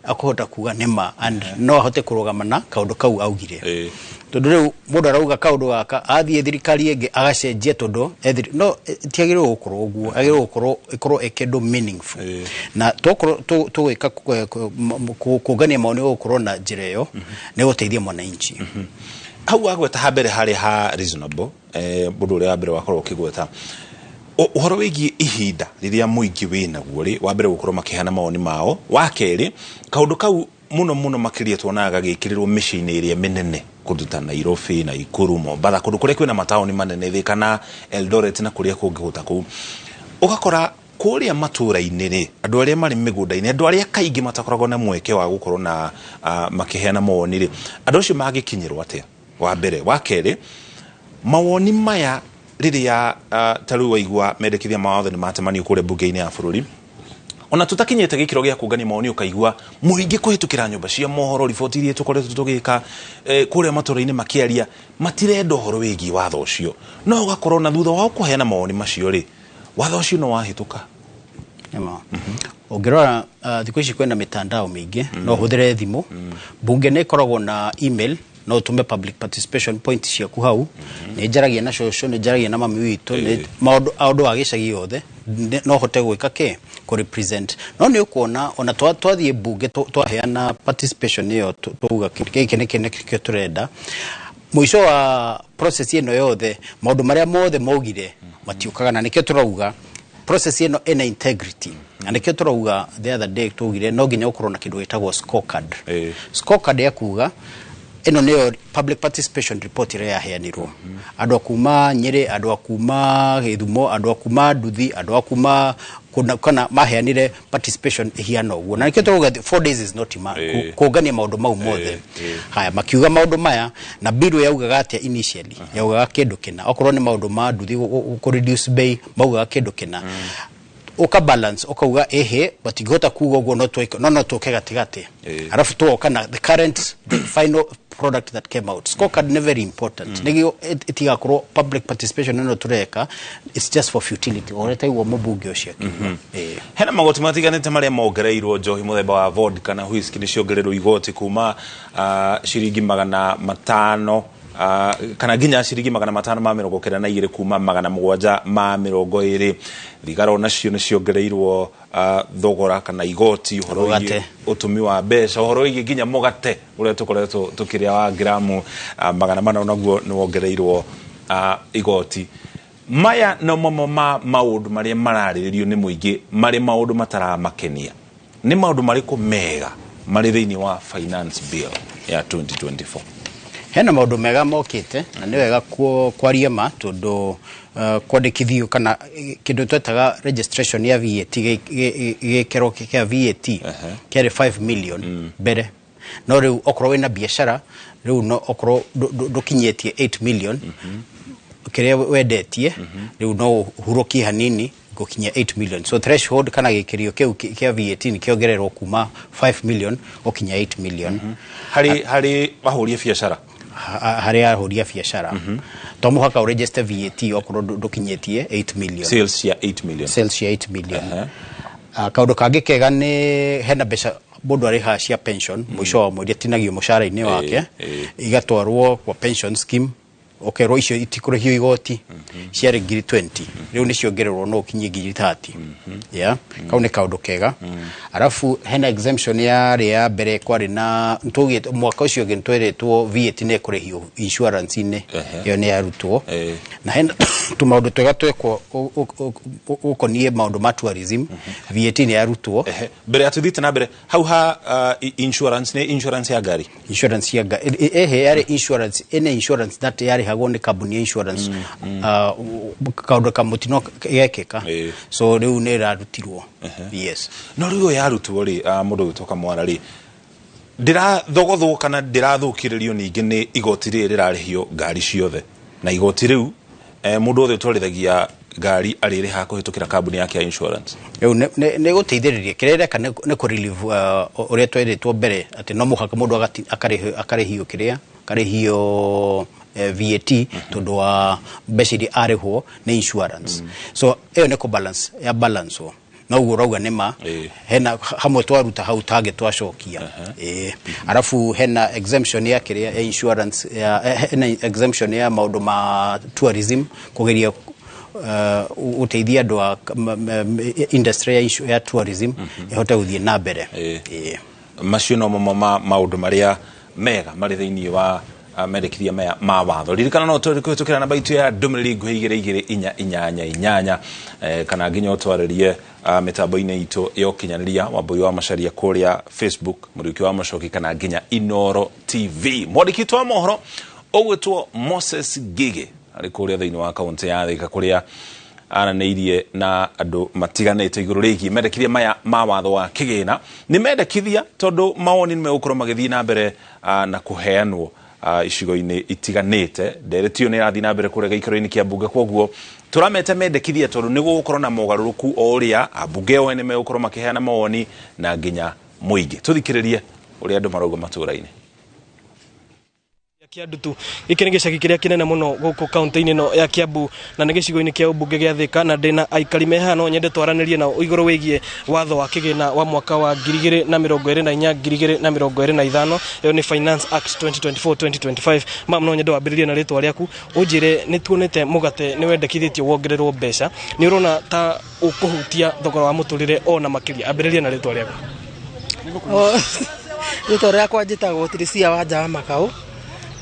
akũhota kuga nĩma and no ahote kũrũgama na kaũndũ kau augire, tondũ rĩu mũndũ arauga kaũndũ gaka, athiĩ thirikari ĩngĩ agacenjia, tondũ no tiagĩrĩirwo gũkorwo ũguo. Agĩrĩirwo gũkorwo ĩkorwo ĩ kĩndũ meaningful, na twakorwo tũgwĩka kũngania maoni gũkorwo na njĩra ĩyo nĩ gũteithia mwananchi. Hau wagweta ha mbere harĩ ha reasonable, mũndũ ũrĩa wa mbere wakorwo ũkĩgweta ũhoro wĩgiĩ ihinda rĩrĩa mũingĩ wĩnaguo rĩ, wa mbere gũkorwo makĩheana mawoni mao, wa kerĩ kaũndũ kau mũno mũno makĩria tuonaga gagĩkĩrĩrwo mĩciĩ-inĩ ĩrĩa mĩnene, kũndũ ta Nairobi, Nakuru, Mombatha, kũndũ kũrĩa kwĩna mataũni manene, Thika na Eldoret na kũrĩa kũngĩ gũta kũu. Ũgakora kũrĩa matũra-inĩ rĩ, andũ arĩa marĩ mĩgũnda-inĩ, andũ arĩa kaingĩ matakoragwo na mweke wa gũkorwo na makĩheana mawoni rĩ, andũ acio mangĩkinyĩrwo atĩa? Wa mbere. Wa kerĩ, mawoni maya rĩrĩa ta rĩu waigua mendekithia ma watho nĩ matemanio kũrĩa mbunge-inĩ ya bũrũri, ona tũtakinyĩte gĩkĩro gĩa kũngania mawoni, ũkaigua mũingĩ kũhĩtũkĩra nyũmba cia mohoro, riboti iria tũkoretwo tũgĩka kũrĩa matũra-inĩ, makĩaria matirenda ũhoro wĩgiĩ watho ũcio, no ũgakorwo na thutha wao kũheana mawoni macio rĩ, watho ũcio no wahĩtũka. Nĩma. Ũngĩrora thikũ ici kwĩna mĩtandao mĩingĩ, no ũhũthĩre thimũ. Bunge nĩ ĩkoragwo na email, no ũtũme public participation point ciaku hau. Nĩ njaragia na cũcũ, nĩ njaragia na mami witũ, nĩ maũndũ andũ a gĩcagi othe no hote gwĩka kĩ kũ represent. No nĩ ũkuona ona twathiĩ bunge, twaheana participation ĩyo, twauga gĩkĩ nĩkĩ nĩkĩo tũrenda, mũico wa process ĩno yothe maũndũ marĩa mothe maugire matiũkaga, na nĩkĩo tũrauga process ĩno ĩna integrity, na nĩkĩo tũrauga the other day twaugire no nginya ũkorwo na kĩndũ gĩtagwo scorecard. Scorecard ya kuga ĩno nĩyo public participation report ĩrĩa yaheanirwo, andũ a kuma Nyĩrĩ, andũ a kuma Gĩthumo, andũ a kuma Nduthi, andũ a kuma kuna, kana maheanire participation ĩhiana ũguo, na nĩkĩo tũrauga 4 days is not enough kũngania maũndũ mau mothe. Haya, makiuga maũndũ maya na bill yaugaga atĩa? Initially yaugaga kĩndũ kĩna, okorwo nĩ maũndũ ma nduthi kũ reduce bei, maugaga kĩndũ kĩna, uka balance ukauga ehe, matingĩhota kuga ũguo, no twĩke no tũke gatagatĩ, arabu tũgoka na the current, the final product that came out. Scorecard nĩ very important nĩgĩo ĩtigakorwo public participation ĩno tũreka it's just for futility, ũrĩa taiguo mũmbunge ũcio akiuga. Hena magoti matiganĩte marĩa mongereirwo. Njohi mũthemba wa vodka na whisky nĩ ciongereirwo igoti kuma ciringi 500 kana nginya ciringi 592, kuma 720. Thigara onacio nĩ ciongereirwo thogora kana igoti. Ũhoro wĩgiĩ Mũgate. ũtũmi wa mbeca, ũhoro wĩgiĩ nginya mũgate ũrĩa tũkoretwo tũkĩrĩa wa ngiramu 400, onaguo nĩ wongereirwo igoti. Maya no mamwe ma maũndũ marĩa mararĩrĩrio nĩ mũingĩ marĩ maũndũ mataramakenia. Nĩ maũndũ marĩkũ mega marĩ thĩinĩ wa finance bill ya 2024? Hena maũndũ mega mokĩte, na nĩ wega kwaria ma, tondũ kwandĩkithio kana kĩndũ twetaga registration ya VAT, gĩkĩro kĩa VAT kĩarĩ 5 million mbere, no rĩu okorwo wĩna biacara rĩu, no okorwo ndũkinyĩtie 8 million kĩrĩa wendetie, rĩu no ũhurũkie hanini gũkinyia 8 million. So threshold kana gĩkĩrio kĩu kĩa VAT nĩ kĩongererwo kuma 5 million gũkinya 8 million. Harĩ ahũri a biacara. Harĩ ahũri a biacara, to mũhaka ũregister VAT okorwo ndũkinyĩtie 8 million. Sales cia 8 million. Sales cia 8 million. Kaũndũ kangĩ kega nĩ hena mbeca mũndũ arĩhaga cia pension mũico wa mweri, atinagio mũcara-inĩ wake, igatwarwo kwa pension scheme, ũkerwo icio itikũrĩhio igoti. Ciarĩ ngiri 20, rĩu nĩ ciongererwo no ũkinyie ngiri 30. Yeah, kau nĩ kaũndũ kega. Arabu hena exemption yarĩ ya mbere kwarĩ na tũgĩte mwaka ũcio ũngĩ nĩtwerĩtwo VAT nĩ ĩkũrĩhio insurance-inĩ, ĩyo nĩ yarutwo. Na hena tũmaũndũ twega twekwo ũkoniĩ maũndũ ma tourism, VAT nĩ yarutwo. Mbere ya tuthiĩte na mbere hau ha insurance, nĩ insurance ya ngari? Insurance ya ehe, yarĩ insurance, ĩne insurance that yarĩhagwo nĩ kambuni ya insurance, kaũndũ ka mũtino gekĩka, so rĩu nĩ ĩrarutirwo, yes. No rĩu ĩyo yarutwo rĩ, mũndũ ũgĩtwo Kamwara rĩ, ndĩrathogothwo kana ndĩrathũkĩrĩrio ningĩ nĩ igoti rĩrĩ rĩrarĩhio ngari ciothe, na igoti rĩu mũndũ wothe ũtwarithagia ngari arĩrĩhaga kũhĩtũkĩra kambuni yake ya insurance? Rĩu nĩ gũteithĩrĩria kĩrĩa ĩreka nĩ kũ relieve ũrĩa twerĩtwo mbere atĩ no mũhaka mũndũ akarĩhio kĩrĩa akarĩhio. VAT tondũ wa mbeca iria arĩhwo nĩ insurance. So ĩyo nĩ kũ balance ya balance wo na ũguo ũrauga nĩ ma hena hamwe twaruta hau tangĩ twacokia. Ĩĩ, arabu hena exemption ya kĩrĩa ya insurance ya hena exemption ya maũndũ ma tourism, kũgeria gũteithia andũ a industry ya tourism ĩhote gũthiĩ na mbere. Ĩĩ. Macio no mamwe ma maũndũ marĩa mega marĩ thĩinĩ wa mendekithia maya ma watho. Ririkana no tũkĩhĩtũkĩra namba itũ ya ndũmĩrĩri nguhĩ 22488, kana nginya ũtwarĩrie mĩtambo-inĩ itũ ya ũkinyanĩria, Wambui wa Macaria kũrĩa Facebook, Mũriũki wa Macoki, kana nginya Inoro TV. Mwandĩki witũ wa mohoro ũgwĩtwo Moses Ngige arĩ kũrĩa thĩinĩ wa kaũntĩ ya Thika, kũrĩa aranĩirie na andũ matiganĩte igũrũ rĩgiĩ mendekithia maya ma watho wa kĩgĩna. Nĩ mendekithia tondũ mawoni nĩ megũkorwo magĩthiĩ na mbere na kũheanwo icigo-inĩ itiganĩte. Ndereti ĩyo nĩ ĩrathiĩ na mbere kũrĩa gĩikaro-inĩ kĩa mbunge, koguo tũrameta mendekithia tondũ nĩ gũgũkorwo na mogarũrũku o ũrĩa ambunge o ene megũkorwo makĩheana mawoni na nginya mũingĩ. Tũthikĩrĩrie ũrĩa andũ marauga matũũra-inĩ. Kiandutu gĩkĩ nĩ gĩcagi kĩrĩa kĩnene mũno gũkũ kaunti-inĩ ĩno ya Kiambu na nĩ gĩcigo-inĩ kĩa ũmbunge gĩa Thika, na ndĩna aikari me haha no nyende twaranĩrie nao igũrũ wĩgiĩ watho wa kĩgĩna wa mwaka wa 2024 2025. Ĩyo nĩ Finance Act 2024 2025. Mam, no nyende wambĩrĩrie na rĩtwa rĩaku, ũnjĩre nĩ tuonete mũgate nĩ wendekithĩtio wongererwo mbeca, nĩ ũrona ta ũkũhutia thogora wa mũtũrĩre ona makĩria? Ambĩrĩria na rĩtwa rĩaku. Rĩtwa rĩakwa njĩtagwo Tirisia Wanja wa Makau,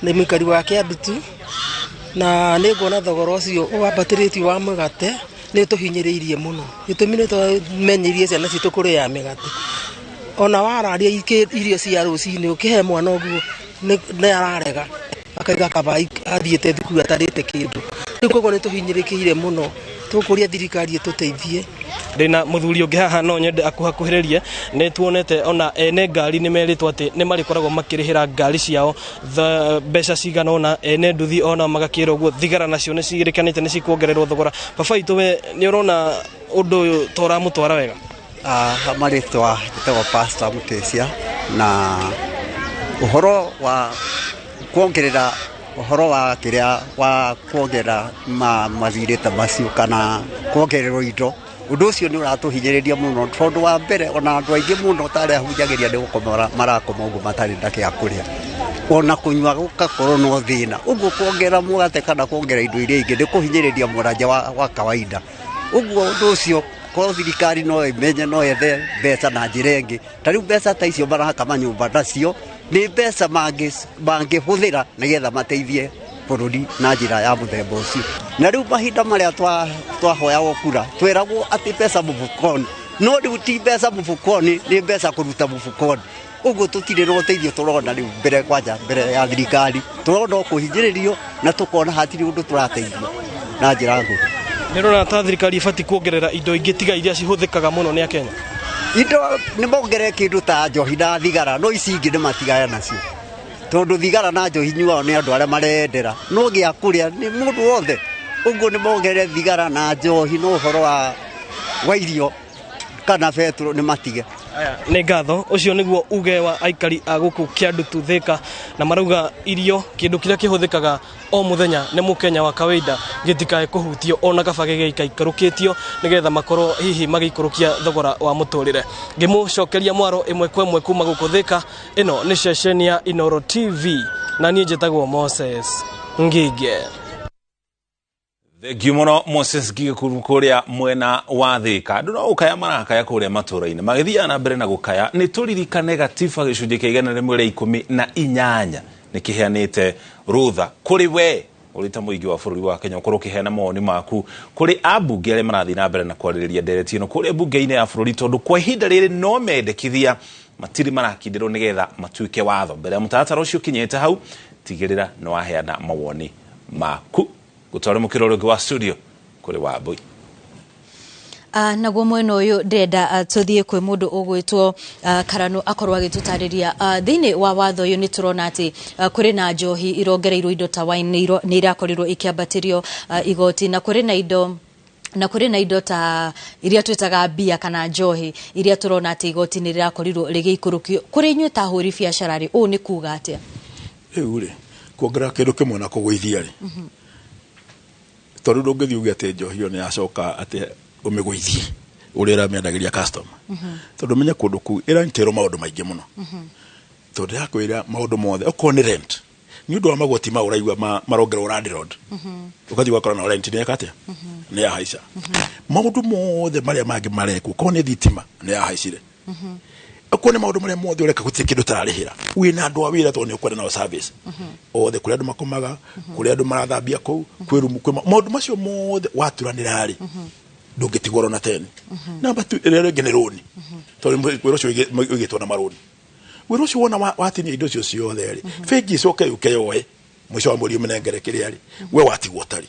nĩ mũikari wa Kĩandutu, na nĩ nguona thogora ũcio wambatĩrĩtio wa mũgate nĩ ũtũhinyĩrĩirie mũno. Gĩtũmi nĩ tũmenyerie ciana citũ kũrĩa mĩgate, ona wararia irio cia rũcinĩ ũkĩhe mwana ũguo nĩ ararega, akaiga kaba athiĩte thukuru atarĩte kĩndũ. Rĩu koguo nĩ tũhinyĩrĩkĩire mũno, tũkũria thirikari ĩtũteithie. Ndĩna mũthuri ũngĩ haha no nyende akuhakuhĩrĩrie. Nĩ tuonete ona ene ngari nĩ merĩtwo atĩ nĩ marĩkoragwo makĩrĩhĩra ngari ciao mbeca cigana ũna, ene nduthi ona magakĩrwo ũguo, thigara nacio nĩ ciĩrĩkanĩte nĩ cikuongererwo thogora. Baba witũ, we nĩ ũrona ũndũ ũyũ ta ũramũtwara wega? Marĩtwa njĩtagwo Pastor Mutesia, na ũhoro wa kuongerera, ũhoro wa kĩrĩa wa kuongerera mathirĩ ta macio kana kuongererwo indo, ũndũ ũcio nĩ ũratũhinyĩrĩria mũno, tondũ wa mbere ona andũ aingĩ mũno ta arĩa hunjagĩria nĩ gũkoma marakoma ũguo matarĩ na gĩa kũrĩa, ona kũnyua gũgakorwo no thĩna. Ũguo kuongerera mũgate kana kuongerera indo iria ingĩ nĩ kũhinyĩrĩria mũranja wa kawaida. Ũguo ũndũ ũcio korwo thirikari no ĩmenye no yethe mbeca na njĩra ĩngĩ, ta rĩu mbeca ta icio maraka manyũmba nacio nĩ mbeca mangĩhũthĩra nĩgetha mateithie bũrũri na njĩra ya mũthemba ũcio. Na rĩu mahinda marĩa twahoyagwo kura tweragwo atĩ mbeca mũbukoni, no rĩu ti mbeca mũbukoni, nĩ mbeca kũruta mũbukoni. Ũguo tũtirĩ na ũteithio tũrona rĩu mbere, kwanja mbere ya thirikari tũrona o kũhinyĩrĩrio na tũkona hatirĩ ũndũ tũrateithio na njĩra nguhĩ. Nĩ ũrona ta thirikari ĩbatiĩ kuongerera indo ingĩ tiga iria cihũthĩkaga mũno nĩ Akenya? Indo nĩ mongerere kĩndũ ta njohi na thigara, no ici ingĩ nĩ matigane nacio, tondũ thigara na njohi nyuao nĩ andũ arĩa marendera, no gĩa kũrĩa nĩ mũndũ wothe. Ũguo nĩ mongerere thigara na njohi, no ũhoro wa irio kana betũrũ nĩ matige. Nĩ ngatho. Ũcio nĩguo uge wa aikari a gũkũ Kĩandutu Thika, na marauga irio kĩndũ kĩrĩa kĩhũthĩkaga o mũthenya nĩ mũkenya wa kawaida gĩtikae kũhutio, ona kaba gĩgĩikaikũrũkĩtio nĩgetha makorwo hihi magĩikũrũkia thogora wa mũtũrĩre. Ngĩmũcokeria mwaro ĩmwe kwa ĩmwe kuma gũkũ Thika, ĩno nĩ ceceni ya Inoro TV na niĩ njĩtagwo Moses Ngige. Thengiũ mũno Moses Ngige kũrĩa mwena wa Thika. Andũ no gũkaya marakaya kũrĩa matũũra-inĩ, magĩthiaga na mbere na gũkaya. Nĩ tũririkane gatiba gĩcunjĩ kĩa 118 nĩ kĩheanĩte rũtha kũrĩ we ũrĩ ta mũingĩ wa bũrũri wa Kenya ũkorwo ũkĩheana mawoni maku kũrĩ ambunge arĩa marathiĩ na mbere na kwarĩrĩria ndereti ĩno kũrĩa mbunge-inĩ ya bũrũri, tondũ kwa ihinda rĩrĩ no mendekithia matirĩ marakindĩrwo nĩgetha matuĩke watho. Mbere ya mũtaratara ũcio ũkinyĩte hau, tigĩrĩra nĩ waheana mawoni maku. Gũtwara mũkĩro ũrĩa ũngĩ wa studio kũrĩ Wambui. Naguo mwena ũyũ ndĩrenda tũthiĩ kwĩ mũndũ ũgwĩtwo Karanu akorwo agĩtũtarĩria thĩinĩ wa watho ũyũ. Nĩ tũrona atĩ kũrĩ na njohi irongereirwo indo ta wine nĩ irakorirwo ikĩambatĩrio igoti, na kũrĩ na indo ta iria twĩtaga mbia kana njohi iria tũrona atĩ igoti nĩ rĩrakorirwo rĩgĩikũrũkio. Kũrĩ inyuĩ ta ahũri biacara rĩ, ũũ nĩ kuga atĩa? Rĩu rĩ, Kuongerera kĩndũ kĩmwe na kũgũithia rĩ, tondũ ndũngĩthiĩ uge atĩ njohi ĩyo nĩ yacoka atĩ ũmĩgũithie ũrĩa ũramĩendagĩria customer, tondũ menye kũndũ kũu ĩranitĩrwo maũndũ maingĩ mũno, tondũ ndĩrakwĩra maũndũ mothe okorwo nĩ rent nĩ ũndũ wa magoti mau ũraigua marongererwo landlord, ũgathiĩ ũgakora na rent nĩ yeka atĩa, nĩ yahaica. Maũndũ mothe marĩa mangĩ marekwo, okorwo nĩ thitima nĩ yahaicire, okorwo nĩ maũndũ marĩa mothe ũreka gũtirĩ kĩndũ ũtararĩhĩra. Wĩna andũ a wĩra tondũ nĩ ũkwenda nao service othe, kũrĩa andũ makomaga, kũrĩa andũ marathambia kũu, kwĩ rumu, kwĩ maũndũ macio mothe waturanĩra rĩ, ndũngĩtigwo ona 10. Namba 2 ĩrĩa rĩngĩ nĩ rũni, tondũ wĩra ũcio ũigĩtwo na marũni. Wĩra ũcio wona watinia indo icio ciothe rĩ, bengi ĩcoke yũke yoe mũico wa mweri ũmĩnengere kĩrĩa rĩ, we watigwo ũtarĩ.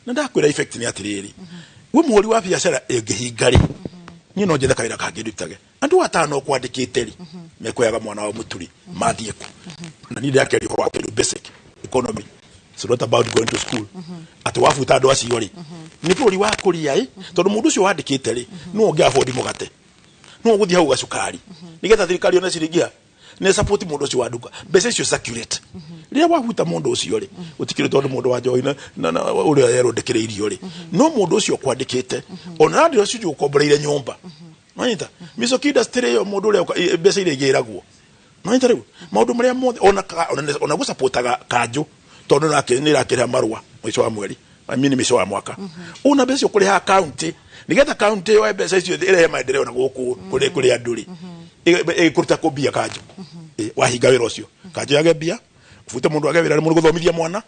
Na ndakwĩra effect nĩ atĩrĩrĩ, we mũhũri wa biacara ĩngĩhinga rĩ, niĩ no njethe kawĩra kangĩ ndutage. Andũ atano kwandĩkĩte rĩ, mekuoyaga mwana wa mũturi mathiĩ kũ? Na niĩ ndĩrakĩaria ũhoro wa kĩndũ basic economy. It's not about going to school. Atĩ wabuta andũ acio rĩ, nĩ bũrũri wa kũria ĩ, tondũ mũndũ ũcio wandĩkĩte rĩ, nĩwe ũngĩ afford mũgate, nĩwe ũgũthiĩ hau gacukari, nĩgetha thirikari yone ciringi ha nĩ support mũndũ ũcio wa nduka, mbeca icio circulate. Rĩrĩa wabuta mũndũ ũcio rĩ, gũtikĩrĩ tondũ mũndũ wa njohi na ũrĩa yerwo ndĩkĩrĩ irio rĩ, no mũndũ ũcio ũkwandĩkĩte ona landlord ũcio ũkomboreire nyũmba, nonyita Misoki industry ĩyo, mũndũ ũrĩa mbeca iria igĩragwo, nonyita rĩu maũndũ marĩa mothe ona gũsupportaga kanjũ, tondũ nake nĩ ĩrakĩrĩha marũa mũico wa mweri, I mean mũico wa mwaka, una mbeca icio kũrĩha county, nĩgetha county yoe mbeca icio ĩrehe maendeleo na gũkũ kũrĩ andũ rĩ, ĩkũruta kũ mbia kanjũ? Wahinga wĩra ũcio, kanjũ yage mbia, ubute mũndũ age wĩra, mũndũ gũthomithia mwana,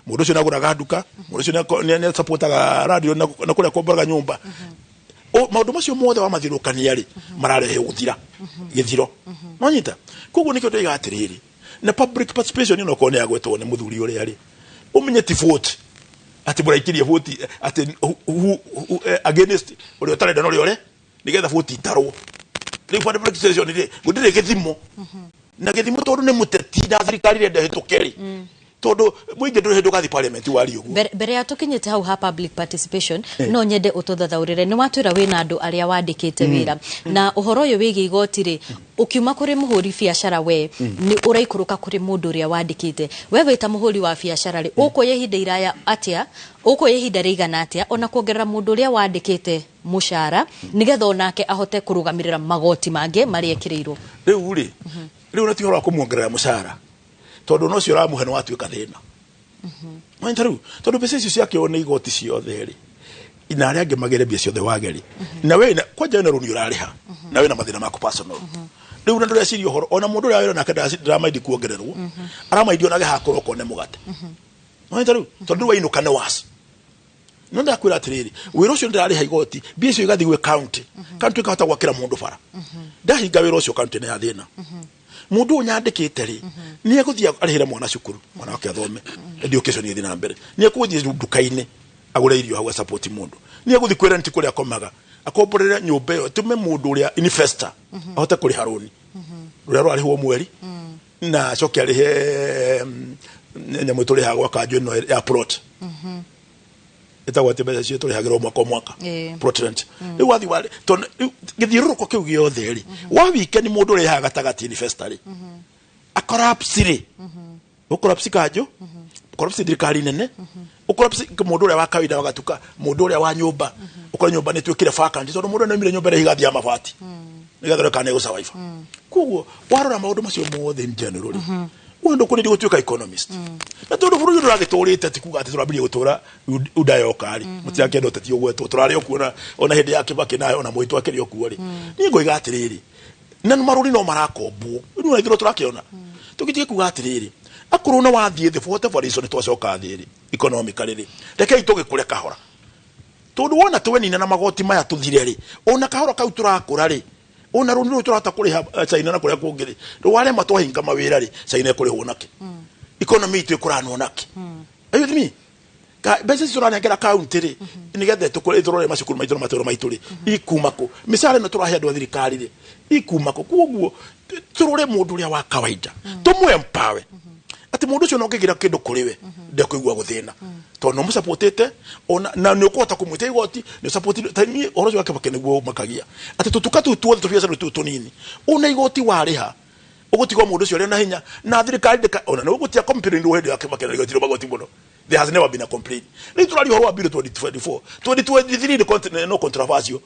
mũndũ ũcio nĩagũraga nduka, mũndũ ũcio nĩ supportaga radio na kũrĩa akomboraga nyũmba. Maũndũ macio mothe wamathiũrũrũkania rĩ, mararehe gũthira gĩthiro, nonyita. Koguo nĩkĩo ndĩiga atĩrĩrĩ, na public participation ĩno okorwo nĩ yagwetwo nĩ mũthuri ũrĩa rĩ, ũmenye ti vote atĩ mũraikirie vote atĩ against ũrĩa ũtarenda na ũrĩa ũre, nĩgetha vote itarwo. Rĩu public participation rĩ, gũtirĩ gĩthimo na gĩthimo, tondũ nĩ mũteti na thirikari ĩrenda ĩhĩtũke rĩ, tondũ mũingĩ ndũrĩ hĩndĩ ũgathiĩ parliament warie ũguo. Mbere ya tũkinyĩte hau ha public participation, no nyende ũtũthathaũrĩre. Nĩ watwĩra wĩna andũ arĩa wandĩkĩte wĩra, na ũhoro ũyũ wĩgiĩ igoti rĩ, ũkiuma kũrĩ mũhũri biacara we nĩ ũraikũrũka kũrĩ mũndũ ũrĩa wandĩkĩte. We wĩ ta mũhũri wa biacara rĩ, ũkuoya ihinda iraya atĩa, ũkuoya ihinda rĩigana atĩa ona kuongerera mũndũ ũrĩa wandĩkĩte mũcara, nĩgetha onake ahote kũrũgamĩrĩra magoti mangĩ marĩa ekĩrĩirwo? Rĩu rĩ, rĩu na ti ũhoro wa kũmuongerera mũcara, tondũ no ũcio ũramũhe nĩ watuĩka thĩna. Nonyita rĩu, tondũ mbeca icio ciakĩoywo nĩ igoti ciothe rĩ, na arĩa angĩ magĩre mbia ciothe wage rĩ, na we kwanja wĩna rũni ũrarĩha, na wĩna mathĩna maku personal. Rĩu na ndũreciria ũhoro ona mũndũ ũrĩa wĩra nake ndaramaindi kuongererwo, aramaindi onage hakorwo kone mũgate. Nonyita rĩu, tondũ rĩu wainũka nĩ waci. No ndakwĩra atĩrĩrĩ, wĩra ũcio ndĩrarĩha igoti, mbia icio igathiĩ gwĩ county, county ĩkahota gwakĩra mũndũ bara. Ndahinga wĩra ũcio, county nĩ ya thĩna. Mũndũ ũyũ nyandĩkĩte rĩ, nĩ egũthiĩ arĩhĩre mwana cukuru, mwana wake athome, education ĩthiĩ na mbere. Nĩ egũthiĩ nduka-inĩ agũre irio hau support mũndũ. Nĩ egũthiĩ kwĩ rent kũrĩa akomaga, akomborere nyũmba ĩyo, ĩtũme mũndũ ũrĩa investor ahote kũrĩha rũni rũrĩa rũrarĩhwo mweri, na acoke arĩhe nyamũ tũrĩhaga gwa kanjũ ĩno ya plot, ĩtagwo atĩ mbeca icio tũrĩhagĩrwo mwaka o mwaka, plot rent. Rĩu wathiĩ warĩ tondũ rĩu gĩthiũrũrũko kĩu gĩothe rĩ, wa weekend mũndũ ũrĩa haha gatagatĩ investor rĩ, akorapsi rĩ, ũkorapsi kanjũ, ũkorapsi thirikari nene, ũkorapsi mũndũ ũrĩa wa kawaida wa gatuka, mũndũ ũrĩa wa nyũmba, ũkore nyũmba nĩ ĩtuĩkire vacant, tondũ mũndũ nĩaumire nyũmba ĩrĩa higathi ya mabati nĩgetha ũreke kana ĩgũsurvive. Koguo warora maũndũ macio mothe in general rĩ, we ndũkũrĩria gũtuĩka economist, na tondũ bũrũri ũyũ ndũragĩtũrĩte, ti kuga atĩ tũrambirie gũtũra UDA yoka rĩ, mũtirakĩenda ũteti ũgwetwo, tũrarĩ o kuo ona hĩndĩ ya Kibaki na ona Moi twakĩrĩ o kuo rĩ. Niĩ ngoiga atĩrĩrĩ, na marũri no marakombwo rĩu na ithuĩ tũrakĩona, tũgĩtige kuga atĩrĩrĩ, akorwo na wathiĩ thĩ for whatever reason, twacoka thĩ rĩ economically rĩ, rekei tũgĩkũre kahora, tondũ wona twenina na magoti maya tũthire rĩ, ona kahora kau tũrakũra rĩ, ona rũni rũu tũrahota kũrĩha China na kũrĩa kũngĩ rĩ, rwarema twahinga mawĩra rĩ, China ĩkũrĩhwo nakĩ? Economy itũ ĩkũranwo nakĩ? Are you with me? Mbeca icio tũranengera county rĩ, nĩgetha ĩtũrore macukuru maitũ na matũra maitũ rĩ, ikuma kũ? Mĩcara ĩno tũrahe andũ a thirikari rĩ, ikuma kũ? Koguo tũrore mũndũ ũrĩa wa kawaida, tũmũ empower atĩ mũndũ ũcio no ũngĩgĩra kĩndũ kũrĩ we ndekũigua gũthĩna, tondũ nĩ ũmũsupportĩte ona na nĩ ũkũhota kũmwĩtia igoti nĩ ũsupport. Ta niĩ ũhoro ũcio wa Kibaki nĩguo ũmakagia, atĩ tũtuka tũu tuothe, tũbiacara tũu tũnini, ona igoti warĩha Ũgũtigwo mũndũ ũcio ũrĩ na hinya na thirikari ndĩka ona nĩ ũgũtia complain hĩndĩ ya Kibaki na igoti magoti mũno. There has never been a complaint. Rĩu tũraria ũhoro wa bill 2024, 2023 nĩ no controversial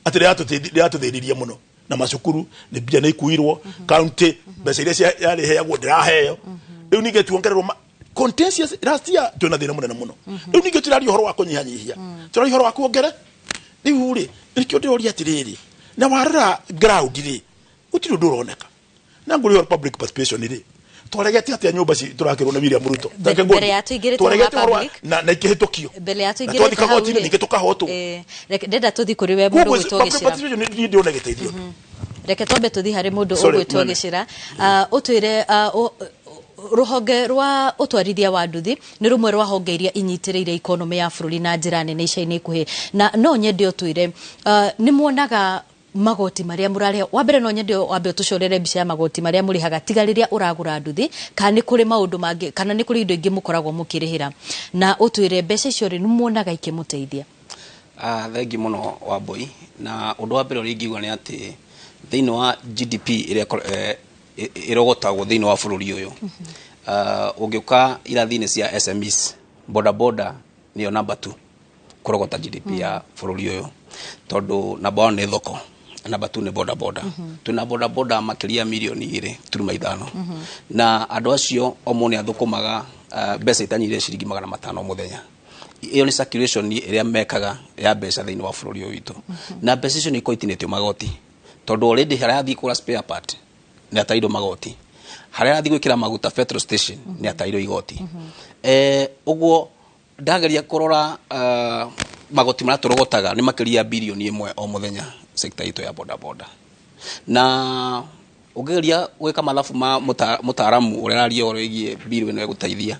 atĩ rĩratũthĩnirie mũno na macukuru nĩ mbia nĩ ikuirwo county mbeca iria yarĩheagwo ndĩraheo. Rĩu ningĩ tuongererwo contentious last year twĩna thĩna mũnene mũno. Rĩu ningĩ tũraria ũhoro wa kũnyihanyihia, tũraria ũhoro wa kuongere. Rĩu rĩ nĩkĩo ndĩroria atĩrĩrĩ, na warora ground rĩ gũtirĩ ũndũ ũroneka. Na ngũrĩ ũhoro public participation rĩ twaregete atĩa nyũmba tũrakĩrwo nĩ William Ruto mbere ya tũingĩrĩte twaregete ũhoro na ikĩhĩtũkio mbere ya tũingĩrĩte twathika goti-inĩ ningĩ tũkahotwo. Ndenda tũthi kũrĩ we mũndũ ũgwĩtwo Gĩcĩra. Niĩ ndĩrona gĩteithio. Reke twambe tũthi harĩ mũndũ ũgwĩtwo Gĩcĩra. Ũtwĩre rũhonge rwa ũtwarithia wa nduthi nĩ rũmwe rwa honge iria inyitĩrĩire ikonomĩ ya bũrũri na njĩra nene ica-inĩ ikuhĩ, na no nyende ũtwĩre nĩ muonaga magoti marĩa mũrarĩha. Wa mbere no nyende wambe ũtũcorere mbica ya magoti marĩa mũrĩhaga tiga rĩrĩa ũragũra nduthi, kana nĩ kũrĩ maũndũ mangĩ, kana nĩ kũrĩ indo ingĩ mũkoragwo mũkĩrĩhĩra, na ũtwĩre mbeca icio rĩ nĩ muonaga ikĩmũteithia. Thengi mũno Wambui. Na ũndũ wa mbere ũrĩa ingiuga nĩ atĩ thĩinĩ wa GDP ĩrĩa ĩrogotagwo thĩinĩ wa bũrũri ũyũ, ũngĩũka irathi-inĩ cia SMEs, boda boda nĩyo number 2 kũrogota GDP ya bũrũri ũyũ, tondũ number 1 nĩ thoko, number 2 nĩ boda boda. Twĩna boda boda makĩria mirioni 2.5 na andũ acio o mũndũ nĩ athũkũmaga mbeca itanyihĩire ciringi 500 mũthenya. Ĩyo nĩ circulation ĩrĩa mekaga ya mbeca thĩinĩ wa bũrũri ũyũ witũ, na mbeca icio nĩ ikoragwo itinĩtio magoti, tondũ already harĩa athiĩ kũgũra spare part nĩ atairwo magoti, harĩa athiĩ gwĩkĩra maguta petrol station nĩ atairwo igoti. Ũguo ndageria kũrora magoti marĩa tũrogotaga nĩ makĩria bilioni 1 o mũthenya sector itũ ya boda boda. Na ũngĩgeria gwĩka mathabu ma mũtaaramu ũrĩa araria ũhoro wĩgiĩ bill ĩno ĩgũteithia,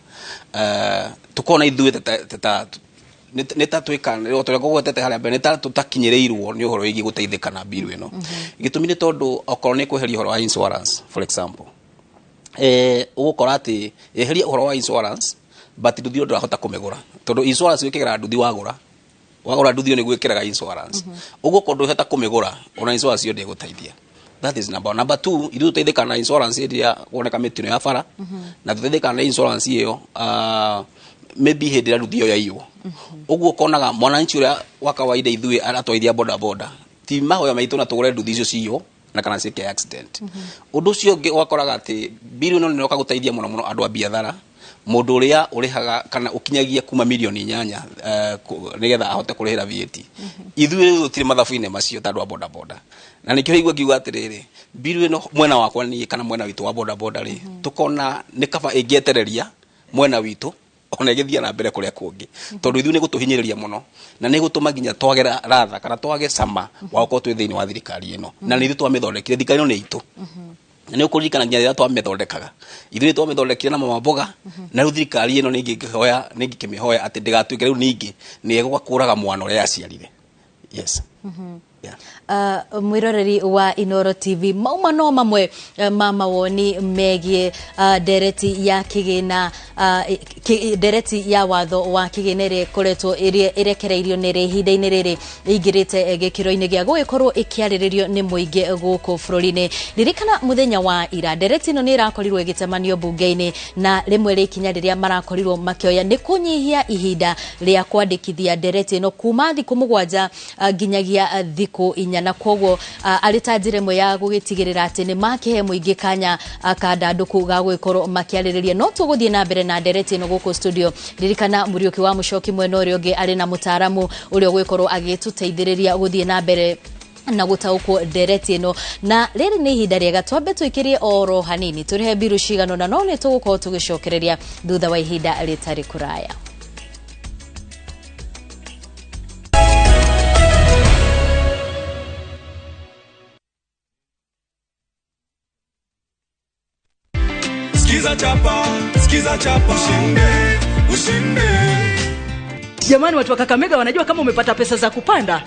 tũkona ithuĩ nĩ ta twĩka tũrĩa ngũgwetete harĩa mbere, nĩ ta tũtakinyĩrĩirwo nĩ ũhoro wĩgiĩ gũteithĩka na bill ĩno. Gĩtũmi nĩ tondũ okorwo nĩ kweheria ũhoro wa insurance for example, ũgũkora atĩ eheria ũhoro wa insurance but nduthi ĩyo ndũrahota kũmĩgũra, tondũ insurance wĩkĩraga nduthi wagũra nduthi ĩyo nĩ gwĩkĩraga insurance, ũguo korwo ndũhota kũmĩgũra ona insurance ĩyo ndĩgũteithia. That is number one. Number two, ithuĩ tũteithĩkaga na insurance hĩndĩ ĩrĩa kuoneka mĩtino ya bara, na tũteithĩkaga na insurance ĩyo maybe hĩndĩ ĩrĩa nduthi ĩyo yaiywo. Ũguo ũkonaga mwananchi ũrĩa wa kawaida ithuĩ aratwarithia boda boda, ti mahoya maitũ na tũgũre nduthi icio ciywo na kana ciĩke accident. Ũndũ ũcio ũngĩ ũgakoraga atĩ bill ĩno nĩ ĩroka gũteithia mũno mũno andũ a biathara, mũndũ ũrĩa ũrĩhaga kana ũkinyagia kuma milioni 8 nĩgetha ahote kũrĩhĩra VAT. Ithuĩ rĩu tũtirĩ mathabu-inĩ macio ta andũ a boda boda, na nĩkĩo igua ngiuga atĩrĩrĩ, bill ĩno mwena wakwa niĩ kana mwena witũ wa boda boda rĩ, tũkona nĩ kaba ĩngĩetereria mwena witũ ona ĩgĩthiĩ na mbere kũrĩa kũngĩ, tondũ ithuĩ nĩ gũtũhinyĩrĩria mũno na nĩ gũtũma nginya twage ratha kana twage cama wa gũkorwo twĩ thĩinĩ wa thirikari ĩno, na nĩ ithuĩ twamĩthondekire thirikari ĩno nĩ itũ. Na nĩ ũkũririkana nginya rĩrĩa twamĩthondekaga ithuĩ twamĩthondekire na mama mboga, na rĩu thirikari ĩno nĩ ingĩkĩmĩhoya atĩ ndĩgatuĩke rĩu ningĩ nĩ ĩgũka kũraga mwana ũrĩa yaciarire. Yes. Yeah. Mwiroreri wa Inoro TV, mauma no mamwe ma mawoni megie ndereti ya kigina, ndereti ya watho wa kigina ĩrĩa ĩkoretwo ĩrekereirio nĩ rĩ ihinda-inĩ rĩrĩ ĩingĩrĩte gĩkĩro-inĩ gĩa gũgĩkorwo ĩkĩarĩrĩrio nĩ mũingĩ gũkũ bũrũri-inĩ. Ririkana mũthenya wa ira ndereti ĩno nĩ ĩrakorirwo ĩgĩcemanio mbunge-inĩ, na rĩmwe rĩa ikinya rĩrĩa marakorirwo makĩoya nĩ kũnyihia ihinda rĩa kwandĩkithia ndereti ĩno kuma thikũ 7 nginyagia thikũ 4, na koguo arĩ ta njĩra ĩmwe ya gũgĩtigĩrĩra atĩ nĩ makĩhe mũingĩ kanya kandandũku ga gũgĩkorwo makĩarĩrĩria. No tũgũthiĩ na mbere na ndereti ĩno gũkũ studio. Ririkana Mũriũki wa Mũcoki mwena ũrĩa ũngĩ arĩ na mũtaaramu ũrĩa ũgũgĩkorwo agĩtũteithĩrĩria gũthiĩ na mbere na gũtaũkwo ndereti ĩno. Na rĩrĩ nĩ ihinda rĩega twambe tũikĩrie oro hanini tũrĩhe mbiru cigana na no nĩ tũgũkorwo tũgĩcokereria thutha wa ihinda rĩtarĩ kũraya. Skiza chapa, skiza chapa, ushinde, ushinde. Jamani, watu wa Kakamega wanajua kama umepata pesa za kupanda?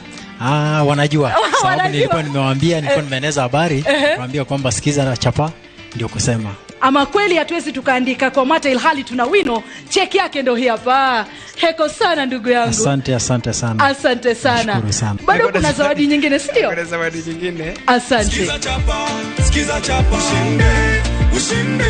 Wanajua. Sababu nilikuwa nimewaambia, nilikuwa nimeeneza habari, nimewaambia kwamba skiza na chapa ndio kusema. Ama kweli hatuwezi tukaandika kwa mate ilhali tuna wino. Cheki yake ndo hii hapa. Heko sana ndugu yangu. Asante, asante sana. Asante sana. Nashukuru sana. Bado kuna zawadi nyingine, si ndio? Kuna zawadi nyingine. Asante. Sikiza chapa, sikiza chapa, ushinde, ushinde.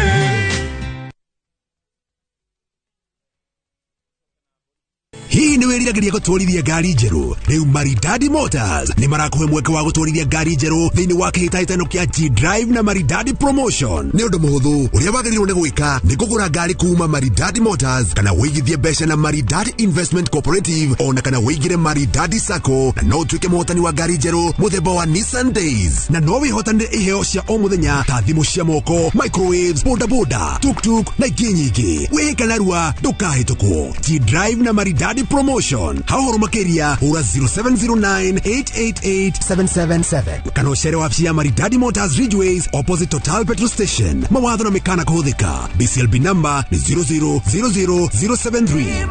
Hii nĩ wĩriragĩria gũtwarithia ngari njerũ. Rĩu Maridadi Motors nĩ marakũhe mweke wa gũtwarithia ngari njerũ thĩinĩ wa kĩhĩtahĩtano kĩa G-Drive na Maridadi Promotion. Nĩ ũndũ mũhũthũ ũrĩa wagĩrĩirwo nĩ gwĩka nĩ kũgũra ngari kuma Maridadi Motors kana wĩigithie mbeca na Maridadi Investment Cooperative ona kana wĩigĩre Maridadi Sacco na no ũtuĩke mũhotani wa ngari njerũ mũthemba wa Nissan Days na no wĩhotanĩre iheo cia o mũthenya ta thimũ cia moko, microwaves, bodaboda, tuktuk na ingĩ nyingĩ. Wĩhĩka narua ndũkahĩtũkwo. G-Drive na Maridadi Promotion. Hau makiria hura 0709 888 777 kana ũcere wabici ya Maridadi Motors Ridgeways opposite Total Petrol Station. Mawatho na mĩkana kũhũthĩka. BCLB number ni 0000073.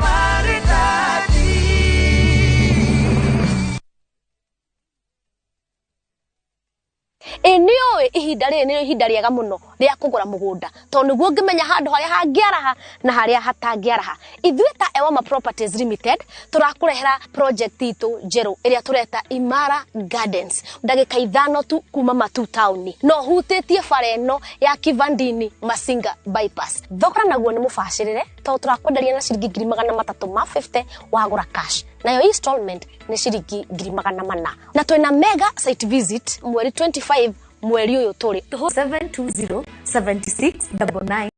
Ĩ nĩũĩ ihinda rĩrĩ nĩrĩo ihinda rĩega mũno rĩa kũgũra mũgũnda tondũ nĩguo ũngĩmenya handũ harĩa hangĩaraha na harĩa hatangĩaraha. Ithuĩ ta Ewama Properties Limited tũrakũrehera project itũ njerũ ĩrĩa tũreta Imara Gardens, ndagĩka 5 tu kuma Matu Town, no hutĩtie bara ĩno ya Kivandini Masinga bypass. Thogora naguo nĩ mũbacĩrĩre tondũ tũrakwenderia na ciringi 350,000 wagũra cash, nayo installment nĩ ciringi 400,000, na twĩna mega site visit mweri 25 mweri ũyũ tũrĩ. 720 76 99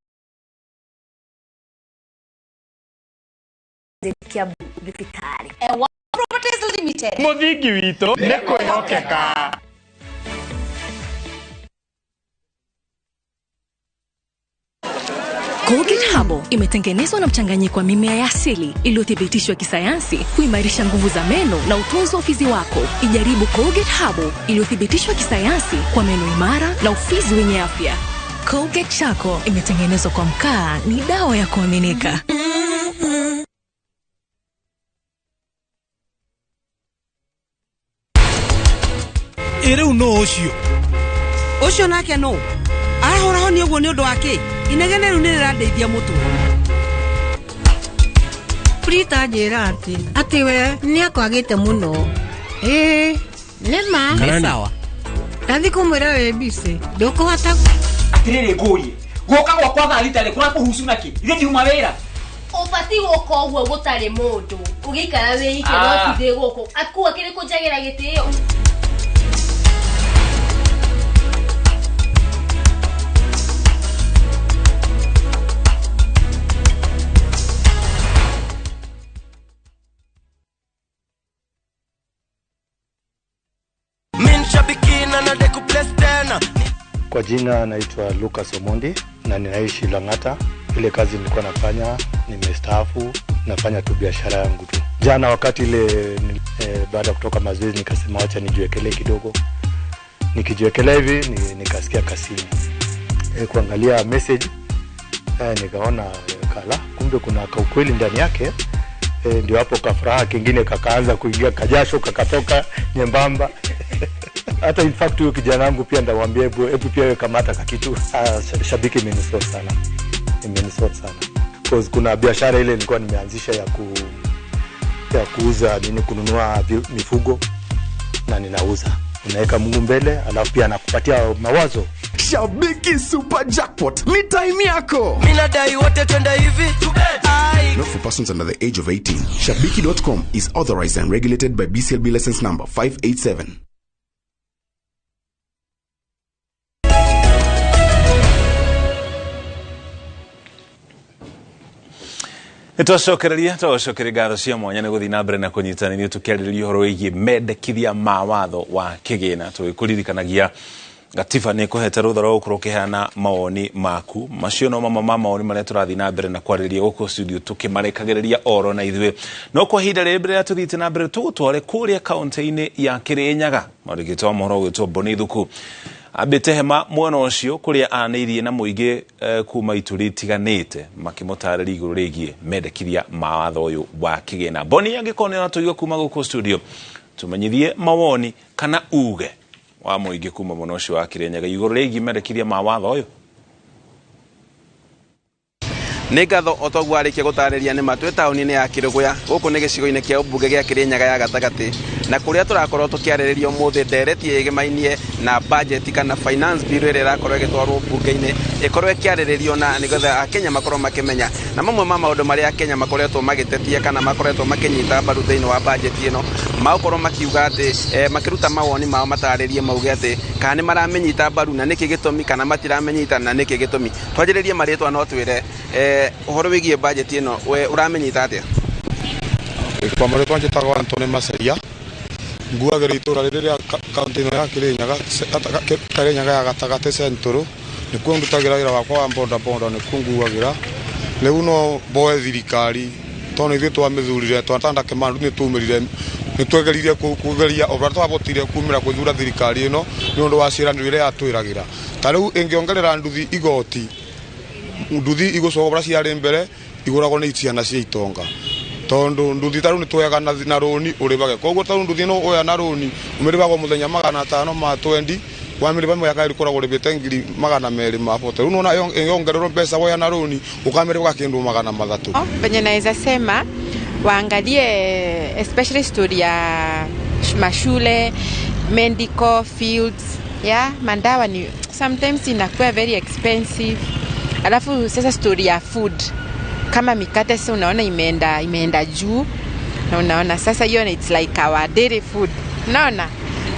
Kiambu thibitarĩ. Ewa Properties Limited. Mũthingi witũ nĩ kwĩhokeka. Colgate Herbal imetengenezwa na mchanganyiko wa mimea ya asili iliyothibitishwa kisayansi kuimarisha nguvu za meno na utunzi wa ufizi wako. Ijaribu Colgate Herbal iliyothibitishwa kisayansi kwa meno imara na ufizi wenye afya. Colgate Charcoal imetengenezwa kwa mkaa, ni dawa ya kuaminika. Ĩrĩu no ũcio. Ũcio nake no. Arahũraho nĩ ũguo nĩ ũndũ wa kĩ? Inegene rĩu nĩ rĩrandeithia mũtwe. Prita njĩra atĩ we nĩ akwagĩte mũno. Ĩĩ, nĩ ma. Nĩ sawa. Ndathi kũmwĩra wĩ busy. Ndũkũhota. Atĩrĩrĩ ngũrie. Gũka gwakwa thaa thita rĩ kũrakũhucu nakĩ? Ithe ndiuma wĩra. Ũbatiĩ gũka ũguo gũtarĩ mũndũ. Ũgĩikara wĩ ike no ti ndĩ gũkũ. Akua kĩrĩkũ njagĩra gĩtĩo. Kwa jina naitwa Lucas Omondi na ninaishi Lang'ata. Ile kazi nilikuwa nafanya, nimestaafu, nafanya tu biashara yangu tu. Jana wakati ile baada kutoka mazoezi nikasema acha nijiwekelee kidogo. Nikijiwekelea hivi nikasikia kasimu. Kuangalia message nikaona kala kumbe kuna kaukweli ndani yake. Ndio hapo kafuraha kingine kakaanza kuingia, kajasho kakatoka nyembamba. Hata in fact huyo kijana wangu pia ndamwambia hebu pia wewe kamata kakitu. Shabiki imenisort sana. Imenisort sana. Cause kuna biashara ile nilikuwa nimeanzisha ya kuuza nini, kununua mifugo na ninauza. Unaweka Mungu mbele alafu pia anakupatia mawazo. Shabiki Super Jackpot ni time yako. Mimi nadai wote twende hivi. Not for persons under the age of 18. Shabiki.com is authorized and regulated by BCLB license number 587. Nĩtwacokereria twacokeria ngatho cia mwanya nĩ gũthiĩ na mbere na kũnyitanĩria tũkĩarĩrĩria ũhoro wĩgiĩ mendekithia ma watho wa kĩgĩna. Tũgĩkũririkanagia gatiba nĩ ĩkũhete rũtha rwa gũkorwo ũkĩheana mawoni maku. Macio no mamwe ma mawoni marĩa tũrathiĩ na mbere na kwarĩrĩria gũkũ studio tũkĩmarekagĩrĩria oro na ithuĩ. No kwa ihinda rĩrĩ mbere ya tũthiĩte na mbere tũgũtware kũrĩa kaũntĩ-inĩ ya Kĩrĩnyaga. Mwandĩki wa mohoro ũgwĩtwo Boni Thuku ambĩte hema mwena ũcio kũrĩa anĩirie na mũingĩ kuma ituri itiganĩte makĩmũtarĩria igũrũ rĩgiĩ mendekithia ma watho ũyũ wa kĩgĩna. Boni, angĩkorwo nĩ ũratũigua kuma gũkũ studio, tũmenyithie mawoni kana uge wa mũingĩ kuma mwena ũcio wa Kĩrĩnyaga igũrũ rĩgiĩ mendekithia ma watho ũyũ. Nĩ ngatho o toguo arĩkia gũtarĩria nĩ matwĩ taũni-inĩ ya Kĩrũgũya gũkũ nĩ gĩcigo-inĩ kĩa ũmbunge gĩa Kĩrĩnyaga ya gatagatĩ na kũrĩa tũrakorwo tũkĩarĩrĩria ũmũthĩ ndereti ĩgĩmainie na budget kana finance bill ĩrĩa ĩrakorwo ĩgĩtwarwo mbunge-inĩ ĩkorwo ĩkĩarĩrĩrio na nĩgetha akenya makorwo makĩmenya na mamwe ma maũndũ marĩa akenya makoretwo magĩtetia kana makoretwo makĩnyita mbaru thĩinĩ wa budget ĩno magũkorwo makiuga atĩ makĩruta mawoni mao matarĩrie mauge atĩ kana nĩ maramĩnyita mbaru na nĩkĩ gĩtũmi kana matiramĩnyita na nĩkĩ gĩtũmi. Twanjĩrĩrie marĩtwa no twĩre ũhoro wĩgiĩ budget ĩno we ũramĩnyita atĩa? Kwa marĩtwa njĩtagwo Anthony Maceria, nguagĩra itũra rĩrĩ rĩa kaũntĩ ĩno ya Kĩrĩnyaga, Kĩrĩnyaga ya gatagatĩ Central, nĩkuo ndutagĩra wĩra wakwa wa boda boda, nĩkuo nguagĩra. Rĩu no mboe thirikari tondũ ithuĩ twamĩthurire twatanda Kĩmandu nĩ tumĩrire nĩ twageririe kũgeria o ũrĩa twahotire kumĩra gũthura thirikari ĩno nĩ ũndũ wa ciĩranĩro iria yatwĩragĩra. Ta rĩu ĩngĩongerera nduthi igoti, nduthi igũcoka ũrĩa ciarĩ mbere igũragwo nĩ ciana cia itonga tondu nduthi ta rĩu nĩ twoyaga na rũni ũrĩbage, koguo ta rĩu nduthi ĩno woya na rũni ũmĩrĩbaga mũthenya 520 wamĩrĩba mwaka ĩrĩ ũkoragwo ũrĩbĩte 240. Rĩu nĩwona ĩngĩongererwo mbeca woya na rũni ũkamĩrĩbaga kĩndũ 300. Venye naweza sema waangalie especially story ya mashule, medical fields, yeah, mandawa ni sometimes inakuwa very expensive. Alafu sasa story ya food kama mikate sasa unaona imeenda juu na unaona sasa hiyo it's like our daily food. Unaona?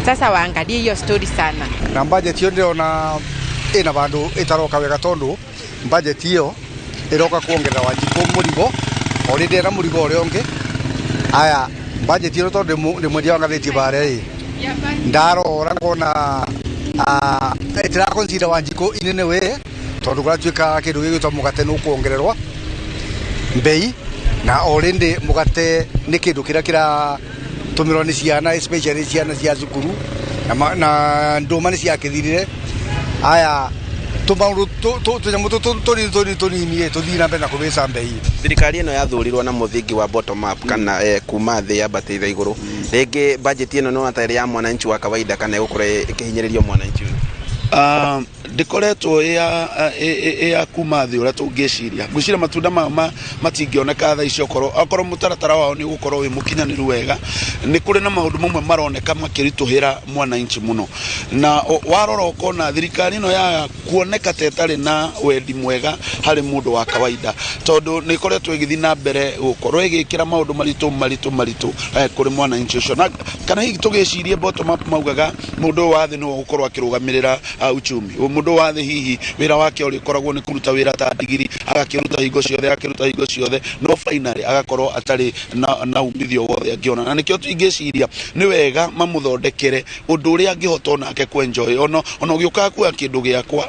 Sasa waangalie hiyo story sana. Na budget hiyo ndĩrona ĩna bandũ ĩtaroka wega tondu budget hiyo ĩroka kuongerera Wanjikũ mũrigo already ena mũrigo ũrĩa ũngĩ. Aya budget hiyo tondu ndĩ mwendia wa ngathĩti bare ĩ ndarora ngona ĩtira consider Wanjikũ inene we tondu kũratuĩka kĩndũ gĩgwĩtwo mũgate nĩ ũkuongererwo mbei na already mũgate nĩ kĩndũ kĩrĩa kĩratũmĩrwo nĩ ciana especially ciana cia cukuru na ndũma nĩ ciakĩthirire. Aya tũmaũndũ tũnyamũ tũnini tũnini tũnini tũthiĩ na mbere na kũbeca mbei. Thirikari ĩno yathurirwo na mũthingi wa bottom up kana kuma thĩ yambatĩire igũrũ, rĩngĩ budget ĩno no ta ĩrĩ ya mwananchi wa kawaida kana ĩgũkorwo ĩkĩhinyĩrĩrio mwananchi ũyũ? Ndĩkoretwo ĩ ya kuma thĩ ũrĩa tũngĩciria. Ngwĩciria matunda maya matingĩoneka thaa ici okorwo mũtaratara wao nĩ ũgũkorwo wĩ mũkinyanĩru wega. Nĩ kũrĩ na maũndũ mamwe maroneka makĩritũhĩra mwananchi mũno, na warora ũkona thirikari ĩno ya kuoneka ta ĩtarĩ na wendi mwega harĩ mũndũ wa kawaida, tondũ nĩ ĩkoretwo ĩgĩthiĩ na mbere gũkorwo ĩgĩkĩra maũndũ maritũ maritũ maritũ kũrĩ mwananchi ũcio. Na kana hihi tũgĩcirie bottom up maugaga mũndũ ũyũ wa thĩ nĩwe ũgũkorwo akĩrũgamĩrĩra uchumi. Mũndũ wa thĩ hihi wĩra wake ũrĩkoragwo nĩ kũruta wĩra ta ndigiri, agakĩruta hingo ciothe agakĩruta hingo ciothe, no finally agakorwo atarĩ na umithio wothe angĩona. Na nĩkĩo ingĩciria nĩ wega mamũthondekere ũndũ ũrĩa angĩhota onake kwenjoy, ona ũgĩũkaga kuoya kĩndũ gĩakwa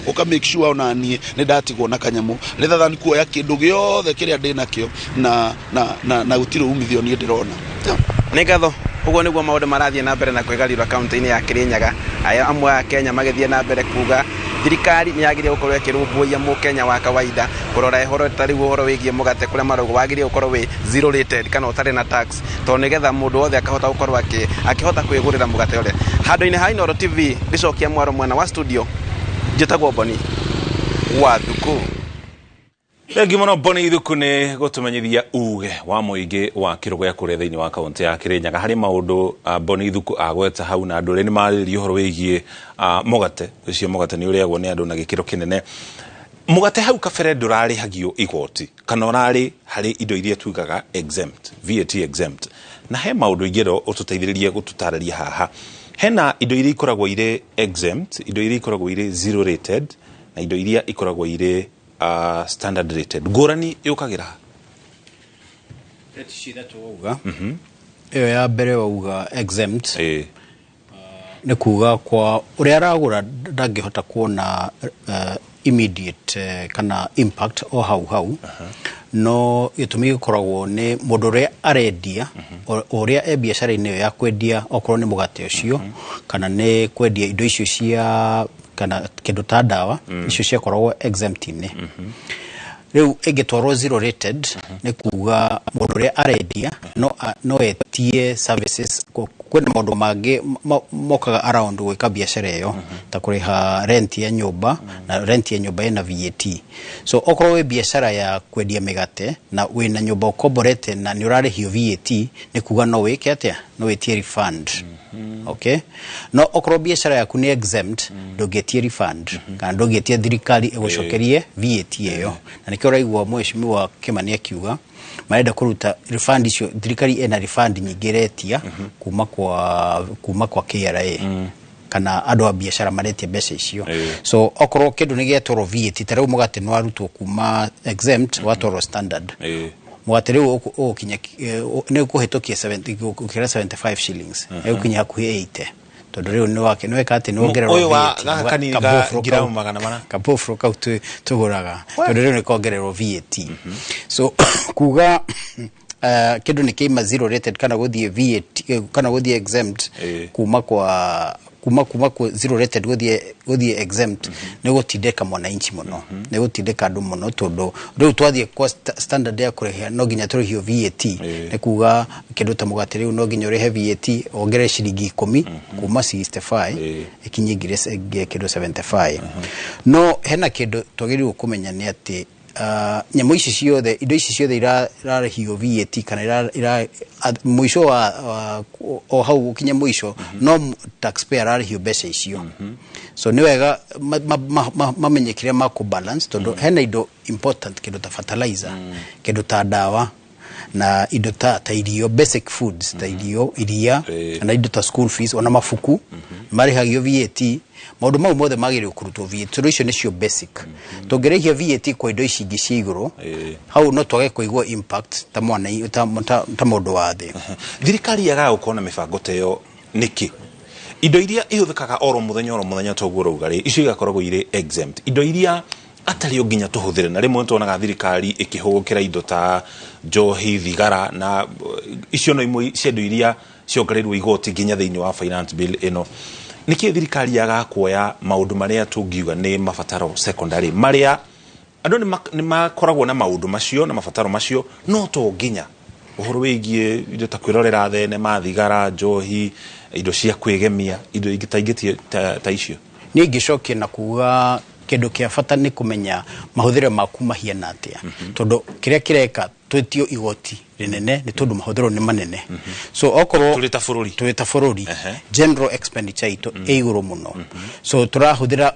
ũka make sure ona niĩ nĩ ndatigwo na kanyamũ rather than kuoya kĩndũ gĩothe kĩrĩa ndĩnakĩo na gũtirĩ umithio niĩ ndĩrona. Nĩ ngatho. Ũguo nĩguo maũndũ marathiĩ na mbere na kwĩgarũra kaunti-inĩ ya Kĩrĩnyaga. Aya amwe a Kenya magĩthiĩ na mbere kuga thirikari nĩ yagĩrĩire gũkorwo ĩkĩrũmbũiya mũkenya wa kawaida, kũrora ũhoro ta rĩu ũhoro wĩgiĩ mũgate kũrĩa marauga wagĩrĩire gũkorwo wĩ zero rated kana ũtarĩ na tax, tondũ nĩgetha mũndũ wothe akahota gũkorwo akĩhota kwĩgũrĩra mũgate ũrĩa. Handũ-inĩ ha Inooro TV ngĩcokia mwaro mwena wa studio, njĩtagwo Boni wa Thuku. Thengi mũno Boni Thuku nĩ gũtũmenyithia uge wa mũingĩ wa Kĩrũgũya kũrĩa thĩinĩ wa kaũntĩ ya Kĩrĩnyaga. Harĩ maũndũ Boni Thuku agweta hau na andũ arĩa nĩ marĩrĩria ũhoro wĩgiĩ mũgate ũcio. Mũgate nĩ ũrĩagwo nĩ andũ na gĩkĩro kĩnene. Mũgate hau kabere ndũrarĩhagio igoti kana ũrarĩ harĩ indo iria tugaga exempt, VAT exempt, na he maũndũ ingĩrwo ũtũteithĩrĩrie gũtũtarĩria haha. Hena indo iria ikoragwo irĩ exempt, indo iria ikoragwo irĩ zero rated na indo iria ikoragwo irĩ standard rated. Ngũrani yũkagĩra ha? Rate ici ithatũ wauga, ĩyo ya mbere wauga exempt, nĩ kuga kwa ũrĩa aragũra ndangĩhota kuona immediate kana impact o hau hau, no gĩtũmi gĩkoragwo nĩ mũndũ ũrĩa arendia, ũrĩa e biacara-inĩ ĩyo ya kwendia, okorwo nĩ mũgate ũcio kana nĩ kwendia indo icio cia kana kĩndũ ta ndawa icio ciakoragwo exempt-inĩ. Rĩu ĩngĩtwarwo zero rated nĩ kuga mũndũ ũrĩa arendia no etie services. Kwĩna maũndũ mangĩ mokaga around gwĩka biacara ĩyo, ta kũrĩha rent ya nyũmba, na rent ya nyũmba ĩna VAT. So okorwo wĩ biacara ya kwendia mĩgate na wĩna nyũmba ũkomborete na nĩ ũrarĩhio VAT, nĩ kuga no wĩke atĩa? No wĩtie refund. Okay, no okorwo biacara yaku nĩ exempt, ndũngĩtie refund kana ndũngĩtie thirikari ĩgũcokerie VAT ĩyo. Na nĩkĩo ũraigua Mheshimiwa Kimani akiuga marenda kũruta refund icio. Thirikari ĩna refund nyingĩ ĩretia kuma kwa KRA kana andũ a biacara maretia mbeca icio. So okorwo kĩndũ nĩ gĩatwarwo VAT, ta rĩu mũgate nĩ warutwo kuma exempt watwarwo standard, mũgate rĩu ũgũkinya nĩ ũkũhĩtũkia 70, gũkĩra 75 shillings, ĩgũkinya hakuhĩ 80, tondũ rĩu nĩ wake nĩ weka atĩ nĩ wongererwo Ũyũ wa VAT. gaka kanini ka Kabofro ngiramu 400. Kabofro kau tũgũraga, tondũ rĩu nĩ kongererwo VAT. So kuga kĩndũ nĩ kĩima zero rated kana gũthiĩ VAT kana gũthiĩ exempt, kuma kwa zero rated gũthiĩ exempt, nĩ gũtindĩka mwananchi mũno, nĩ gũtindĩka andũ mũno, tondũ rĩu twathiĩ kwa standard ya kũrĩhia, no nginya tũrĩhio VAT. Nĩ kuga kĩndũ ta mũgate rĩu no nginya ũrĩhe VAT, wongerere ciringi 10 kuma 65 ĩkinye kĩndũ 75. No hena kĩndũ twagĩrĩirwo kũmenya, nĩ atĩ nyamũ ici ciothe, indo ici ciothe irarĩhio VAT kana mũico wa o hau gũkinya mũico, no taxpayer ararĩhio mbeca icio. So nĩ wega mamenye kĩrĩa makũ balance, tondũ hena indo important, kĩndũ ta fertilizer, kĩndũ ta ndawa, na indo ta irio, basic foods ta irio, iria, na indo ta school fees, ona mabuku marĩhagio VAT. Maũndũ mau mothe magĩrĩirwo kũrutwo VAT, tondũ icio nĩcio basic. Tũngĩrĩhia VAT kwa indo ici ingĩ cia igũrũ hau, no twage kũigua impact ta mwana ta mũndũ wa thĩ. Thirikari yagaga gũkorwo na mĩbango ta ĩyo nĩkĩ? Indo iria ihũthĩkaga oro mũthenya oro mũthenya toguo ũrauga rĩ, icio igakoragwo irĩ exempt. Indo iria atarĩ o nginya tũhũthĩre, na rĩmwe tuonaga thirikari ĩkĩhũgũkĩra indo ta njohi, thigara, na icio no imwe cia indo iria ciongereirwo igoti nginya thĩinĩ wa finance bill ĩno. Nĩkĩ thirikari yagaga kuoya maũndũ marĩa tũngiuga nĩ mabataro secondary, marĩa andũ nĩ makoragwo na maũndũ macio na mabataro macio, no to nginya ũhoro wĩgiĩ indo ta kwĩrorera thenema, thigara, njohi, indo cia kwĩgemia, indo ingĩ ta ingĩ ta icio? Niĩ ingĩcokia na kuga kĩndũ kĩa bata nĩ kũmenya mahũthĩro maku mahiana atĩa, tondũ kĩrĩa kĩreka twĩtio igoti rĩnene nĩ tondũ mahũthĩro nĩ manene. So okorwo tũrĩ ta bũrũri, tũrĩ ta bũrũri, general expenditure itũ ĩ igũrũ mũno, so tũrahũthĩra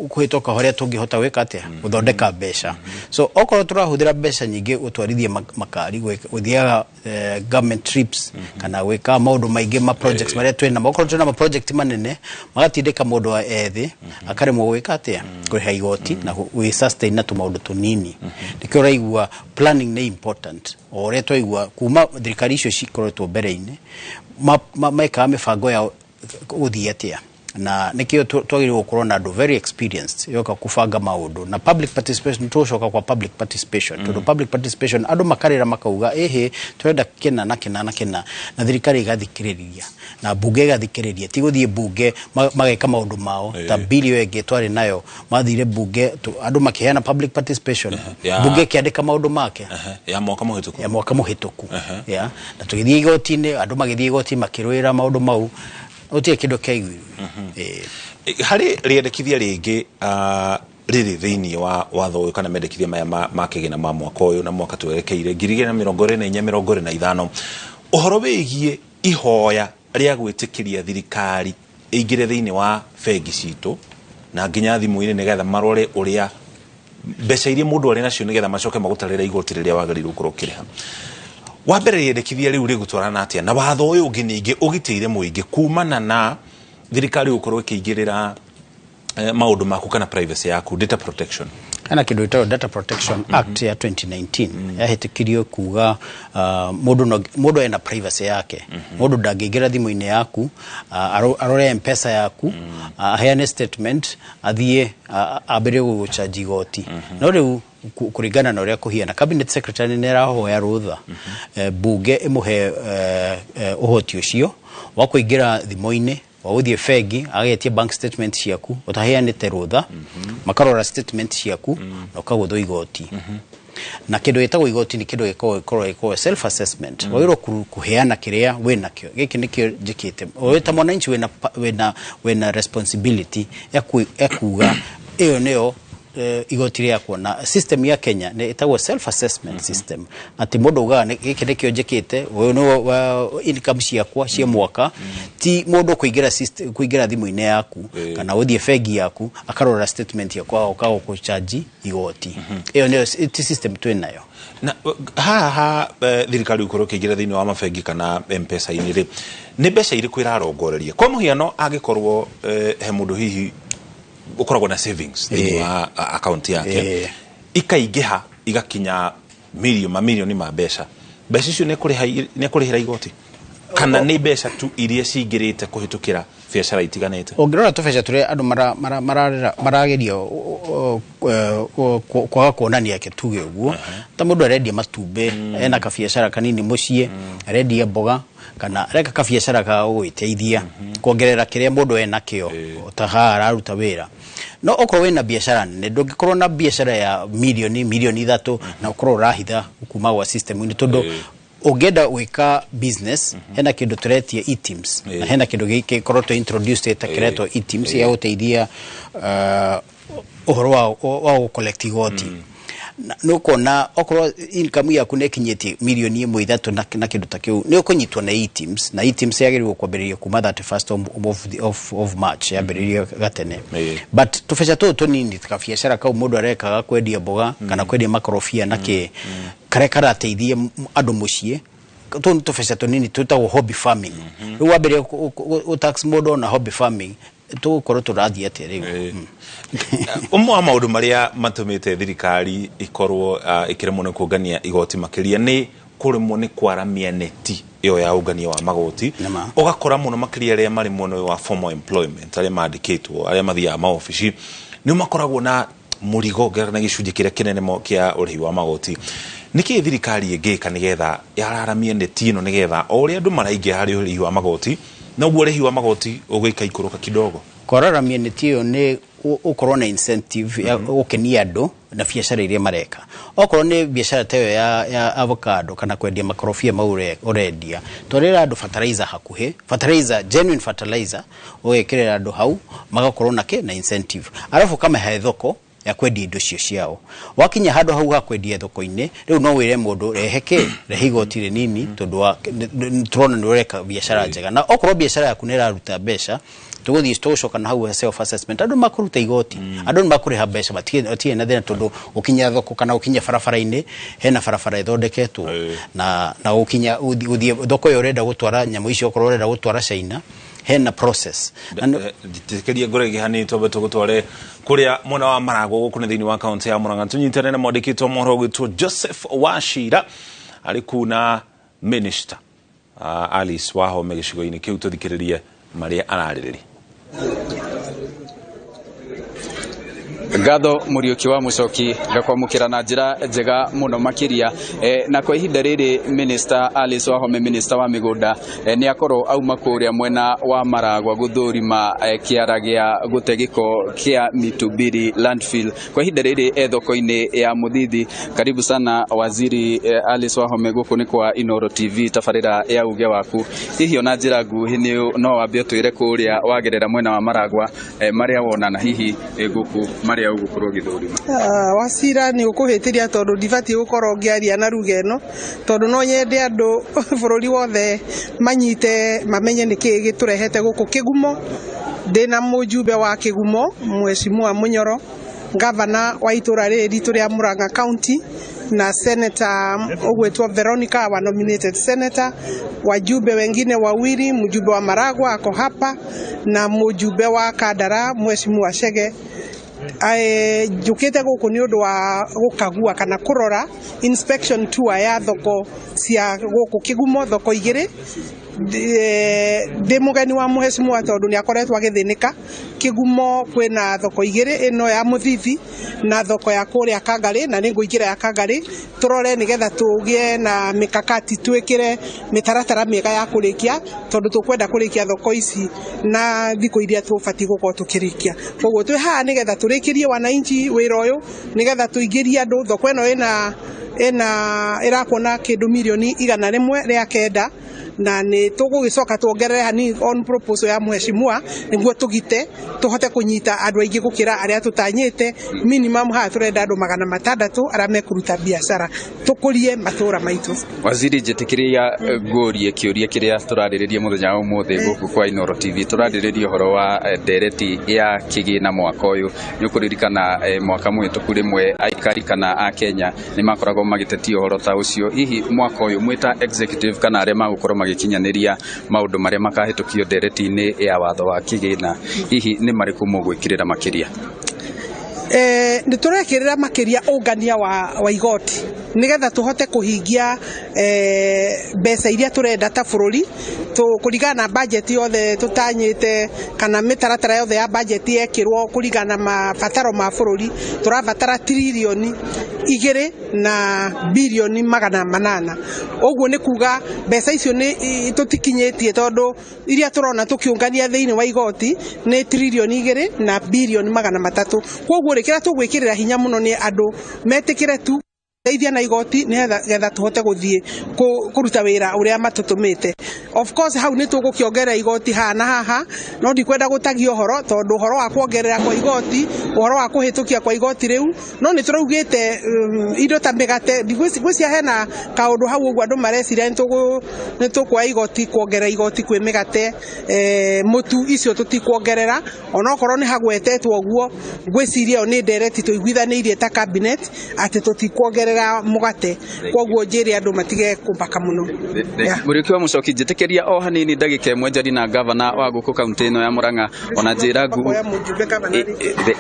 kũhĩtũka harĩa tũngĩhota gwĩka atĩa gũthondeka mbeca. So okorwo tũrahũthĩra mbeca nyingĩ gũtwarithia makari, gũthiaga government trips kana gwĩka maũndũ maingĩ ma projects marĩa twĩna, okorwo twĩna ma project manene magatindĩka mũndũ wa ethĩ akaremwo gwĩka atĩa kũrĩha igoti na gwĩ sustain na tũmaũndũ tũnini. Nĩkĩo ũraigua planning nĩ important. O ũrĩa twaigua kuma thirikari icio cikoretwo mbere-inĩ, mekaga mĩbango yao gũthiĩ atĩa, na nĩkĩo twagĩrĩirwo gũkorwo na andũ very experienced yoka kũbanga maũndũ na public participation. Tũgũcoka kwa public participation, tondũ public participation andũ makarĩra makauga, ĩhĩ, tũrenda kĩna na kĩna na kĩna, na thirikari ĩgathikĩrĩria na mbunge ĩgathikĩrĩria. Ti gũthiĩ mbunge mageka maũndũ mao ta bili ĩyo ĩngĩ twarĩ nayo, mathire mbunge andũ makĩheana public participation, mbunge ĩkĩandĩka maũndũ make. Ya mwaka mũhĩtũku. Ya mwaka mũhĩtũku, ya na tũgĩthiĩ igoti-inĩ, andũ magĩthiĩ igoti makĩrũĩra maũndũ mau, gũtirĩ kĩndũ kĩaiguirwo. Harĩ rĩendekithia rĩngĩ rĩrĩ thĩinĩ wa watho ũyũ kana mendekithia maya ma kĩgĩna ma mwaka ũyũ na mwaka twerekeire 2024 25, ũhoro wĩgiĩ ihoya rĩa gwĩtĩkĩria thirikari ĩingĩre thĩinĩ wa bengi citũ na nginya thimũ-inĩ, nĩgetha marore ũrĩa mbeca iria mũndũ arĩ nacio, nĩgetha macoke magũtarĩre igoti rĩrĩa wagĩrĩirwo gũkorwo ũkĩrĩha. Wa mbere, rĩendekithia rĩu rĩgũtwarana atĩa na watho ũyũ ũngĩ ningĩ ũgitĩire mũingĩ kumana na thirikari gũkorwo ĩkĩingĩrĩra maũndũ maku kana privacy yaku, data protection? Hena kĩndũ gĩtagwo Data Protection Act ya 2019, yahĩtũkirio kuga mũndũ no mũndũ ena privacy yake. Mũndũ ndangĩingĩra thimũ-inĩ yaku arore Mpesa yaku, aheane statement, athiĩ ambĩrĩrie gũgũchanji igoti. No rĩu kũringana na ũrĩa kũhiana, cabinet secretary nĩ arahoya rũtha bunge ĩmũhe ũhoti ũcio wa kũingĩra thimũ-inĩ, wa gũthiĩ bengi agetie bank statement ciaku ũtaheanĩte rũtha, makarora statement ciaku na ũkagũthwo igoti. Na kĩndũ gĩtagwo igoti nĩ kĩndũ gĩkoragwo self assessment. Wagĩrĩirwo kũheana kĩrĩa wĩna kĩo, gĩkĩ nĩkĩo njĩkĩte. Wĩ ta mwananchi wĩna responsibility ya kuga ĩyo nĩyo igoti rĩakwa. Na system ya Kenya nĩ ĩtagwo self assessment system, atĩ mũndũ ugaga gĩkĩ nĩkĩo njĩkĩte, ũyũ nĩwo income ciakwa cia mwaka. Ti mũndũ kũingĩra kũingĩra thimũ-inĩ yaku kana gũthiĩ bengi yaku akarora statement yaku agoka gũkũchanji igoti. Ĩyo nĩyo ti system twĩ nayo. Na haha ha thirikari gũkorwo ĩkĩingĩra thĩinĩ wa mabengi kana mpesa-inĩ rĩ, nĩ mbeca irĩkũ ĩrarongoreria? Kwa mũhiano, angĩkorwo he mũndũ hihi ũkoragwo na savings thĩinĩ wa account yake, ikaingĩha igakinya mamirioni ma mbeca, mbeca icio nĩ ekũrĩhĩra igoti kana nĩ mbeca tu iria cingĩrĩte kũhĩtũkĩra biacara itiganĩte? Ũngĩrora tũbeca tũrĩa andũ marageria kwaga kuonania, ke tuge ũguo, ta mũndũ arendia matumbĩ, ena kabiacara kanini mũciĩ, arendia mboga kana areka kabiacara ka gwĩteithia kuongerera kĩrĩa mũndũ enakĩo, ta haha araruta wĩra. No okorwo wĩna biacara nene, ndũngĩkorwo na biacara ya mirioni 3 milioni na ũkorwo ũrahitha kuma gwa system-inĩ, tondũ ũngĩenda gwĩka business hena kĩndũ tũretia eTIMS, na hena kĩndũ gĩkoretwo introduced ta kĩretwo eTIMS ya gũteithia ũhoro wa gũ collect igoti. Nĩ ũkuona okorwo income yaku nĩ ĩkinyĩtie mirioni 1, 3 na kĩndũ ta kĩu, nĩ ũkũnyitwo na eTIMS. Na eTIMS yagĩrĩirwo kwambĩrĩria kuma 31st of March, yambĩrĩirie gatene. But tũbeca tũtũ tũnini, kabiacara kau mũndũ arekaga kwendia mboga kana kwendia makorobia na kĩ, karĩa karateithia andũ mũciĩ, tũu nĩ tũbeca tũnini twĩtagwo hobby farming. Rĩu wambĩrĩria gũ tax mũndũ ona hobby farming, tũgũkorwo tũrathiĩ atĩa rĩu? Ũmwe wa maũndũ marĩa matũmĩte thirikari ĩkorwo ĩkĩremwo nĩ kũngania igoti makĩria nĩ kũremwo nĩ kwaramia neti ĩyo ya ũngania wa magoti. Ũgakora mũno makĩria arĩa marĩ mwena ũyũ wa formal employment, arĩa mandĩkĩtwo, arĩa mathiaga maobici, nĩo makoragwo na mũrigo na gĩcunjĩ kĩrĩa kĩnene kĩa ũrĩhi wa magoti. Nĩkĩ thirikari ĩngĩka nĩgetha yararamie neti ĩno, nĩgetha o ũrĩa andũ maraingĩra harĩ ũrĩhi wa magoti, noguo ũrĩhi wa magoti ũgĩikaikũrũka kidogo? Kwararamia neti ĩyo nĩ ũkorwo na incentive ya gũkenia andũ na biacara iria mareka. Okorwo nĩ biacara ta ĩyo ya avocado kana kwendia makorobia mau ũrendia, twarĩra andũ fertilizer hakuhĩ, fertilizer, genuine fertilizer, ũgekĩrĩra andũ hau magakorwo na kĩ na incentive, arabu ũkamahe thoko ya kwendia indo cio ciao. Wakinya handũ hau ha kwendia thoko-inĩ, rĩu no wĩre mũndũ rehe kĩ, rehe igoti rĩnini, tondũ tũrona nĩ ũreka biacara njega. Na okorwo biacara yaku nĩ ĩraruta mbeca, tũgũthiĩ tũgũcoka na hau self assessment, andũ makũruta igoti, andũ nĩ makũrĩha mbeca, matirĩ na thĩna, tondũ ũkinya thoko kana ũkinya barabara-inĩ, hena barabara ĩthondeketwo na ũkinya ũthiĩ thoko ĩyo ũrenda gũtwara nyamũ icio, okorwo ũrenda gũtwara China, hena process. Na Njĩtĩkĩrie ngũrege hanini, twambe tũgũtware kũrĩa mwena wa Maragwo gũkũ nĩ thĩinĩ wa kaunti ya Murang'a, tũnyitane na mwandĩkĩtwo mohoro ũgwĩtwo Joseph Wachira arĩ kuu na minister Alice Wahome gĩcigo-inĩ kĩu, tũthikĩrĩrie marĩa ararĩrĩria. Ngatho Muriuki wa Mucoki, ngakwamũkĩra na njĩra njega mũno makĩria. Na kwa ihinda rĩrĩ Minister Alice Wahome, Minister wa mĩgũnda, nĩ akorwo auma kũrĩa mwena wa Maragwa gũthũrima kĩara gĩa gũte gĩko kĩa Mitubiri landfill. Kwa ihinda rĩrĩ e thoko-inĩ ya Mũthithi. Karibu sana Waziri Alice Wahome, gũkũ nĩ kwa Inoro TV, tabarĩra ya uge waku. Hihi ona njĩra nguhĩ nĩ no wambe ũtwĩre kũrĩa wagerera mwena wa Maragwa, marĩa wona na hihi gũkũ marĩa ũgũkorwo ũgĩthũrima? Ah, Wacira, nĩ ũkũhĩtĩria tondũ ndibatiĩ gũkorwo ngĩaria na ruga ĩno, tondũ no nyende andũ bũrũri wothe manyite mamenye nĩkĩĩ gĩtũrehete gũkũ Kĩgumo. Ndĩna mũjumbe wa Kĩgumo, Mheshimiwa Mũnyoro, gavana wa itũra rĩrĩ ritũ rĩa Murang'a County, na senator ũgwĩtwo Veronica, wa nominated senator, wajumbe wengine wawili, mjumbe wa Maragwa ako hapa na mjumbe wa Kandara, Mheshimiwa Chege. Njũkĩte gũkũ nĩ ũndũ wa gũkagua kana kũrora inspection tour ya thoko cia gũkũ Kĩgumo, thoko igĩrĩ. Ndĩ mũgeni wa mũhecimua tondũ nĩ akoretwo agĩthĩnĩka. Kĩgumo kwĩna thoko igĩrĩ, ĩno ya Mũthithi na thoko ya kũrĩa Kangarĩ, na nĩ ngũingĩra ya Kangarĩ tũrore nĩgetha tũgĩe na mĩkakati, twĩkĩre mĩtaratara mĩega ya kũrĩkia, tondũ tũkwenda kũrĩkia thoko ici na thikũ iria tũbatiĩ gũkorwo tũkĩrĩkia. Koguo twĩ haha nĩgetha tũrĩkĩrie wananchi wĩra ũyũ, nĩgetha tũingĩrie andũ thoko ĩno ĩna ĩrakwo na kĩndũ mirioni 109, na nĩ tũgũgĩcoka tuongerere hanini on proposal ya mheshimiwa nĩguo tũgite tũhote kũnyita andũ aingĩ gũkĩra arĩa tũtanyĩte. Minimum haha tũrenda andũ 600 arĩa mekũruta biacara, tũkũrie matũra maitũ. Waziri, njĩtĩkĩria ngũrie kĩũria kĩrĩa tũrarĩrĩria mũthenya wa ũmũthĩ gũkũ kwa Inooro TV. Tũrarĩrĩria ũhoro wa ndereti ya kĩgĩna mwaka ũyũ. Nĩ ũkũririkana mwaka mũhĩtũku rĩmwe aikari kana a Kenya nĩ makoragwo magĩtetia ũhoro ta ũcio. Hihi mwaka ũyũ mwĩ ta executive kana arĩa magũkorwo magĩkinyanĩria maũndũ marĩa makahĩtũkio ndereti-inĩ ya watho wa kĩgĩna, hihi nĩ marĩkũ mũgwĩkĩrĩra makĩria? Nĩ tũrekĩrĩra makĩria ũngania wa igoti nĩgetha tũhote kũhingia mbeca iria tũrenda ta bũrũri, kũringana na budget yothe tũtanyĩte kana mĩtaratara yothe ya budget yekĩrwo kũringana na mabataro ma bũrũri. Tũrabatara tiririoni 2 na birioni 800. Ũguo nĩ kuga mbeca icio nĩ tũtikinyĩtie, tondũ iria tũrona tũkĩũngania thĩinĩ wa igoti nĩ tiririoni 2 na birioni 300. Koguo rĩ, kĩrĩa tũgwĩkĩrĩra hinya mũno nĩ andũ metĩkĩre tu teithia na igoti nĩgetha tũhote gũthiĩ kũruta wĩra ũrĩa matũtũmĩte. Of course hau nĩ tũgũkĩongerera igoti haha na haha, no ndikwenda gũtagia ũhoro tondũ ũhoro wa kuongerera kwa igoti, ũhoro wa kũhĩtũkia kwa igoti rĩu, no nĩ tũraugĩte indo ta mĩgate. Ngwĩciria hena kaũndũ hau ũguo andũ mareciria nĩ tũkuoya igoti, kuongerera igoti kwĩ mĩgate, mũtu, icio tũtikuongerera, onokorwo nĩ hagwetetwo ũguo. Ngwĩciria ĩyo nĩ ndereti tũiguithanĩirie ta cabinet atĩ tũtikuongerera mũgate, koguo njĩre andũ matige kũmbaka mũno. Mũriũki wa Mũcoki, njĩtĩkĩria o hanini ndagĩka ĩmwe njari na gavana wa gũkũ kaunti ĩno ya Murang'a, ona njĩra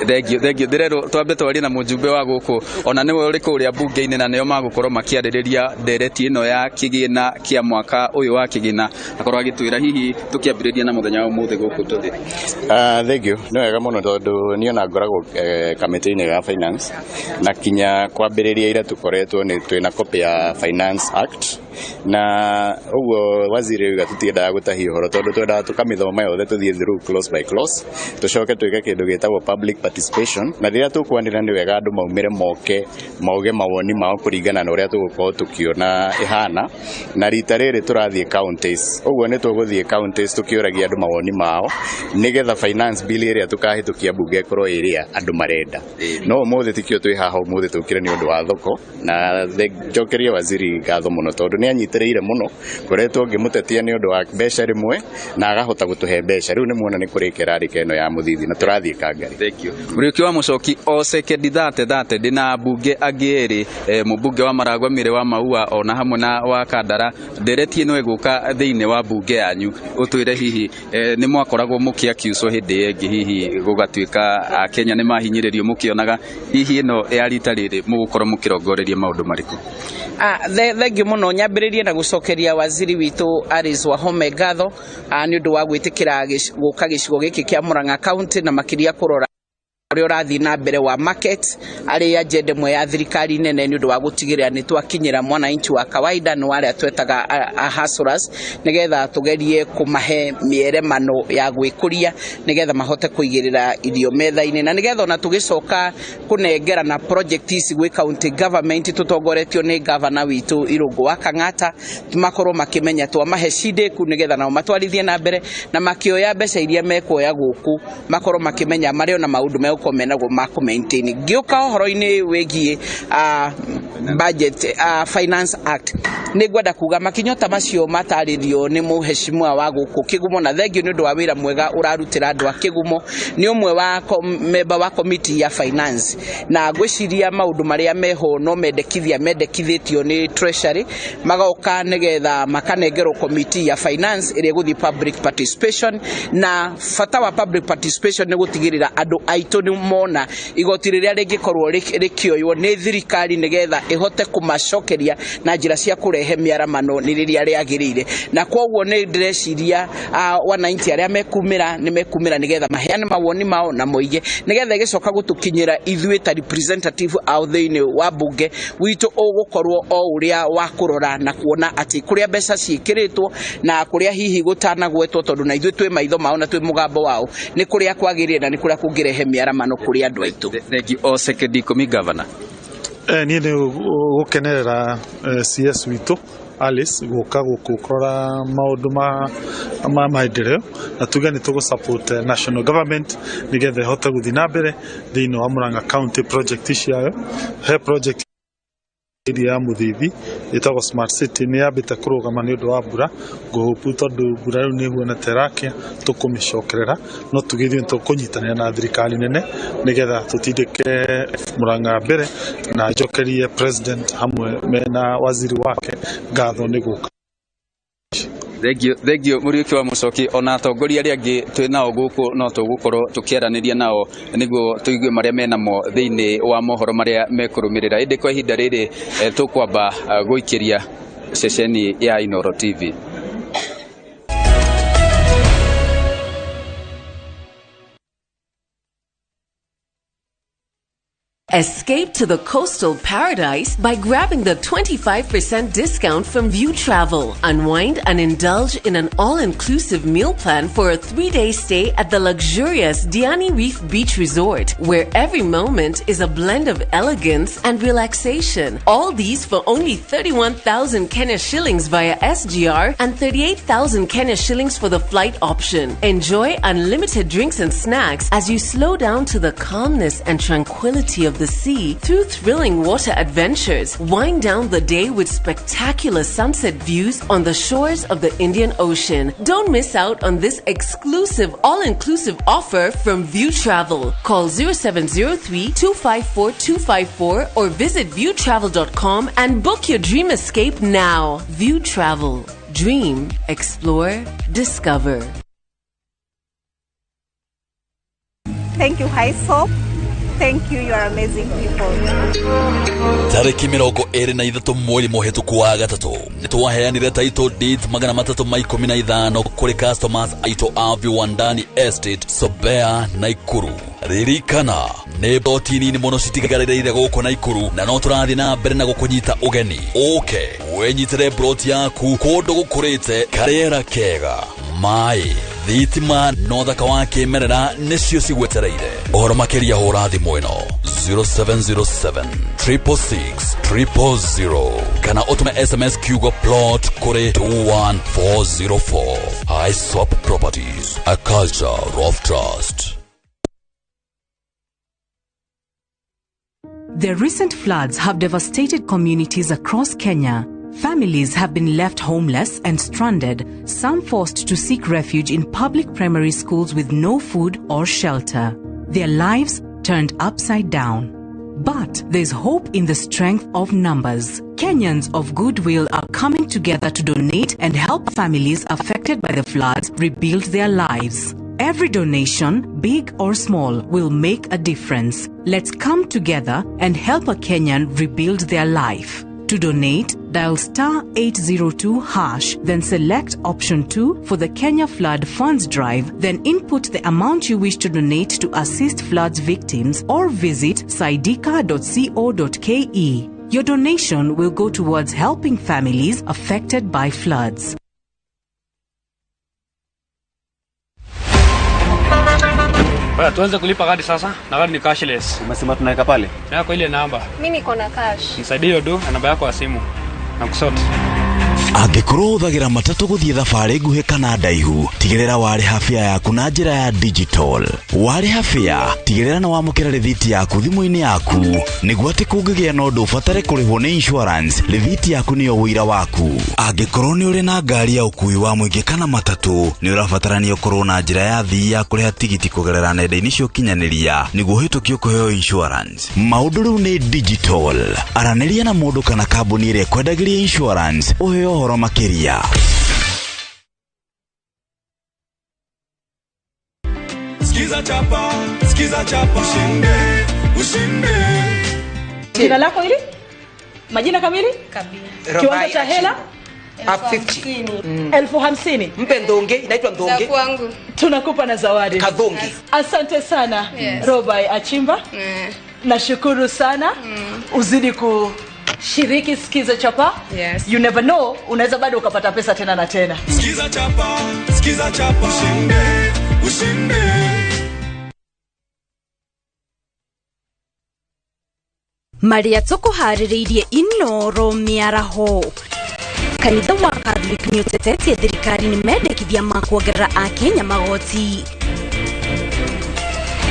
thengio thengio, ndĩrerwo twambe twarie na mũjumbe wa gũkũ, ona nĩwe ũrĩ kũrĩa mbunge-inĩ, na nĩo magũkorwo makĩarĩrĩria ndereti ĩno ya kĩgĩna kĩa mwaka ũyũ wa kĩgĩna, akorwo agĩtwĩra hihi tũkĩambĩrĩria na mũthenya wa ũmũthĩ gũkũ tũthĩ. Thank you. Nĩ wega mũno tondũ niĩ ona ngoragwo kamĩtĩ-inĩ ga finance, na kinya kwambĩrĩria ira tũkoretwo nĩ twĩna copy ya Finance Act, na ũguo waziri oiga tũtiendaga gũtahia ũhoro tondũ twendaga tũkamĩthoma yothe, tũthiĩ through clause by clause, tũcoke twĩke kĩndũ gĩtagwo public participation, na rĩrĩa tũkwanĩrĩra nĩ wega andũ maumĩre moke mauge mawoni mao kũringana na ũrĩa tũgũkorwo tũkĩona ĩhana. Na rita rĩrĩ tũrathiĩ counties, ũguo nĩ tũgũthiĩ counties tũkĩũragia andũ mawoni mao nĩgetha finance bill ĩrĩa tũkahĩtũkia mbunge ĩkorwo ĩrĩa andũ marenda. No ũmũthĩ tikĩo twĩ haha, ũmũthĩ tũkire nĩ ũndũ wa thoko, na njokerie waziri ngatho mũno tondũ nĩ anyitĩrĩire mũno, ngoretwo ngĩmũtetia nĩ ũndũ wa mbeca rĩmwe na akahota gũtũhe mbeca. Rĩu nĩ muona nĩ kũrĩka ĩrarĩka ĩno ya Mũthithi na tũrathiĩ Kangarĩ. Thank you. Mũriũki wa Mũcoki, o sekendi 30 ndĩna ambunge angĩ erĩ, mũmbunge wa Maragwa Mĩrĩ wa Maua ona hamwe na wa Kandara. Ndereti ĩno ĩgũka thĩinĩ wa mbunge yanyu, ũtwĩre hihi nĩ mwakoragwo mũkĩakiucwo hĩndĩ ĩyo ĩngĩ, hihi gũgatuĩka Akenya nĩ mahinyĩrĩrio mũkĩonaga, hihi ĩno ya rita rĩrĩ mũgũkorwo mũkĩrongoreria maũndũ marĩkũ? Thengio mũno. Nyambĩrĩrie na gũcokeria waziri witũ Alice Wahome ngatho nĩ ũndũ wa gwĩtĩkĩra gũka gĩcigo gĩkĩ kĩa Murang'a County, na makĩria kũrora ũrĩa ũrathiĩ na mbere wa market arĩ agenda ĩmwe ya thirikari nene, nĩ ũndũ wa gũtigĩrĩra nĩ twakinyĩra mwananchi wa kawaida, nĩ arĩa twetaga a hustlers, nĩgetha tũgerie kũmahe mĩeremano ya gwĩkũria nĩgetha mahote kũigĩrĩra irio metha-inĩ, na nĩgetha ona tũgĩcoka kũnengerana project ici gwĩ county government tũtongoretio nĩ governor witũ Irũngũ wa Kang'ata, makorwo makĩmenya twamahe cindĩku nĩgetha nao matwarithie na mbere, na makĩoya mbeca iria mekuoya gũkũ makorwo makĩmenya marĩ ona maũndũ megũkorwo menaguo ma kũ maintain. Ngĩũka ũhoro-inĩ wĩgiĩ budget, Finance Act, nĩ ngwenda kuga makinyo ta macio matarĩrio nĩ mũheshimiwa wa gũkũ Kĩgumo, na thengio nĩ ũndũ wa wĩra mwega ũrarutĩra andũ a Kĩgumo. Nĩ ũmwe wa member wa committee ya finance, na ngwĩciria maũndũ marĩa meho no mendekithia mendekithĩtio nĩ treasury magoka nĩgetha makanengerwo committee ya finance ĩrĩa ĩgũthiĩ public participation. Na bata wa public participation nĩ gũtigĩrĩra andũ aitũ nĩ waganu mona igoti rĩrĩa rĩngĩkorwo rĩkĩoywo nĩ thirikari nĩgetha ĩhote kũmacokeria na njĩra cia kũrehe mĩaramano nĩ rĩrĩa rĩagĩrĩire. Na kwoguo nĩ ndĩreciria wananchi arĩa mekumĩra nĩ mekumĩra nĩgetha maheane mawoni mao na moige nĩgetha ĩgĩcoka gũtũkinyĩra ithuĩ ta representative ao thĩinĩ wa bunge witũ ũgũkorwo o ũrĩa wa kũrora na kuona atĩ kũrĩa mbeca ciĩkĩrĩtwo na kũrĩa hihi gũtanagwetwo tondũ na ithuĩ twĩ maitho mao na twĩ mũgambo wao nĩ kũrĩa kwagĩrĩire na nĩ kũrĩa kũngĩrehe mĩaramano kũrĩ andũ aitũ. Thank you. O sekendi 10 governor. Niĩ nĩ gũkenerera CS witũ Alice gũka gũkũ kũrora maũndũ ma maendeleo na tuge nĩ tũgũ support national government nĩgetha ĩhote gũthiĩ na mbere thĩinĩ wa Murang'a County project ciayo. He project ĩrĩa ya Mũthithi ĩtagwo Smart City nĩ yambĩte kũrũgama nĩ ũndũ wa mbura ngũhũpu tondũ mbura rĩu nĩ ĩhuana ta ĩrakia tũkũmĩcokerera no tuge ithuĩ nĩ tũkũnyitanĩra na thirikari nene nĩgetha tũtindĩke Murang'a mbere na njokerie president hamwe mena waziri wake ngatho nĩ gũka. Thank you, thank you Muriuki wa Muchoki. Ona atongoria arĩa angĩ twĩ nao gũkũ no tũgũkorwo tũkĩaranĩria nao nĩguo tũigue marĩa menamo thĩinĩ wa mohoro marĩa mekũrũmĩrĩra. Ĩndĩ kwa ihinda rĩrĩ tũkwamba gũikĩria ceceni ya Inooro TV. Escape to the coastal paradise by grabbing the 25% discount from View Travel. Unwind and indulge in an all-inclusive meal plan for a 3-day stay at the luxurious Diani Reef Beach Resort, where every moment is a blend of elegance and relaxation. All these for only 31,000 Kenya shillings via SGR and 38,000 Kenya shillings for the flight option. Enjoy unlimited drinks and snacks as you slow down to the calmness and tranquility of the sea through thrilling water adventures. Wind down the day with spectacular sunset views on the shores of the Indian Ocean. Don't miss out on this exclusive all-inclusive offer from View Travel. Call 0703 254 254 or visit viewtravel.com and book your dream escape now. View Travel. Dream, explore, discover. Thank you, Hyssop. Thank you, you are amazing people. Tariki 23 mweri mũhĩtũku wa gatatũ nĩtwaheanire title deed 315 kũrĩ customers aitũ a Viwandani Estate, Sobea, Naikuru. Ririkana nĩ ploti nini mũno citigarĩrĩire gũkũ Naikuru na no tũrathiĩ na mbere na gũkũnyita ũgeni. Ũke wĩnyitĩre ploti yaku kũndũ gũkũrĩte, karĩera kega, maĩ, thitima na ũthaka wa kĩmerera nĩcio cigwetereire. Ũhoro makĩria hũra thimũ ĩno 0707 666 000 kana ũtũme SMS kiugo plot kũrĩ 21404. Hyssop Properties, a culture of trust. The recent floods have devastated communities across Kenya. Families have been left homeless and stranded, some forced to seek refuge in public primary schools with no food or shelter. Their lives turned upside down. But there's hope in the strength of numbers. Kenyans of goodwill are coming together to donate and help families affected by the floods rebuild their lives. Every donation, big or small, will make a difference. Let's come together and help a Kenyan rebuild their life. To donate, dial *802#, then select option 2 for the Kenya Flood Funds Drive, then input the amount you wish to donate to assist floods victims or visit saidika.co.ke. Your donation will go towards helping families affected by floods. Tuanze kulipa kadi sasa na kadi ni cashless. Umesema tunaweka pale? Yako ile namba. Mimi niko na cash. Nisaidie hiyo do na namba yako ya simu. Na kusort. Angĩkorwo ũhũthagĩra matatũ gũthiĩ thabarĩ nguhĩ kana ndaihu, tigĩrĩra warĩha fare yaku na njĩra ya digital. Warĩha fare, tigĩrĩra nĩ wamũkĩra rĩthiti yaku thimũ-inĩ yaku, nĩguo atĩ kũngĩgĩa na ũndũ ũbatare kũrĩhwo nĩ insurance, rĩthiti yaku nĩyo ũira waku. Angĩkorwo nĩ ũrĩ na ngari ya ũkuui wa mũingĩ kana matatũ, nĩ ũrabatarania ũkorwo na njĩra ya thii ya kũrĩha tigiti kũgerera nenda-inĩ cia ũkinyanĩria nĩguo ũhĩtũkio kũheo insurance. Maũndũ rĩu nĩ digital. Aranĩria na mũndũ kana kambuni ĩrĩa ĩkwendagĩria insurance ũheo ũhoro makĩria. Skiza chapa, Sikiza Chapa, ushinde, ushinde. Jina lako hili? Majina kamili? Kabili. Kiwango cha hela? 50. 50,000. Mpe ndonge, inaitwa ndonge. Kwangu. Tunakupa na zawadi. Kadhonge. Asante sana. Yes. Robai Achimba. Nashukuru sana. Uzidi kushiriki Sikiza Chapa. Yes. You never know, unaweza bado ukapata pesa tena na tena. Sikiza Chapa, Sikiza Chapa, ushinde, ushinde. Maria tũkũharĩrĩirie Inoro mĩaraho. Kanitha wa Catholic nĩ ũtetetie thirikari nĩ mendekithia ma kuongerera akenya magoti.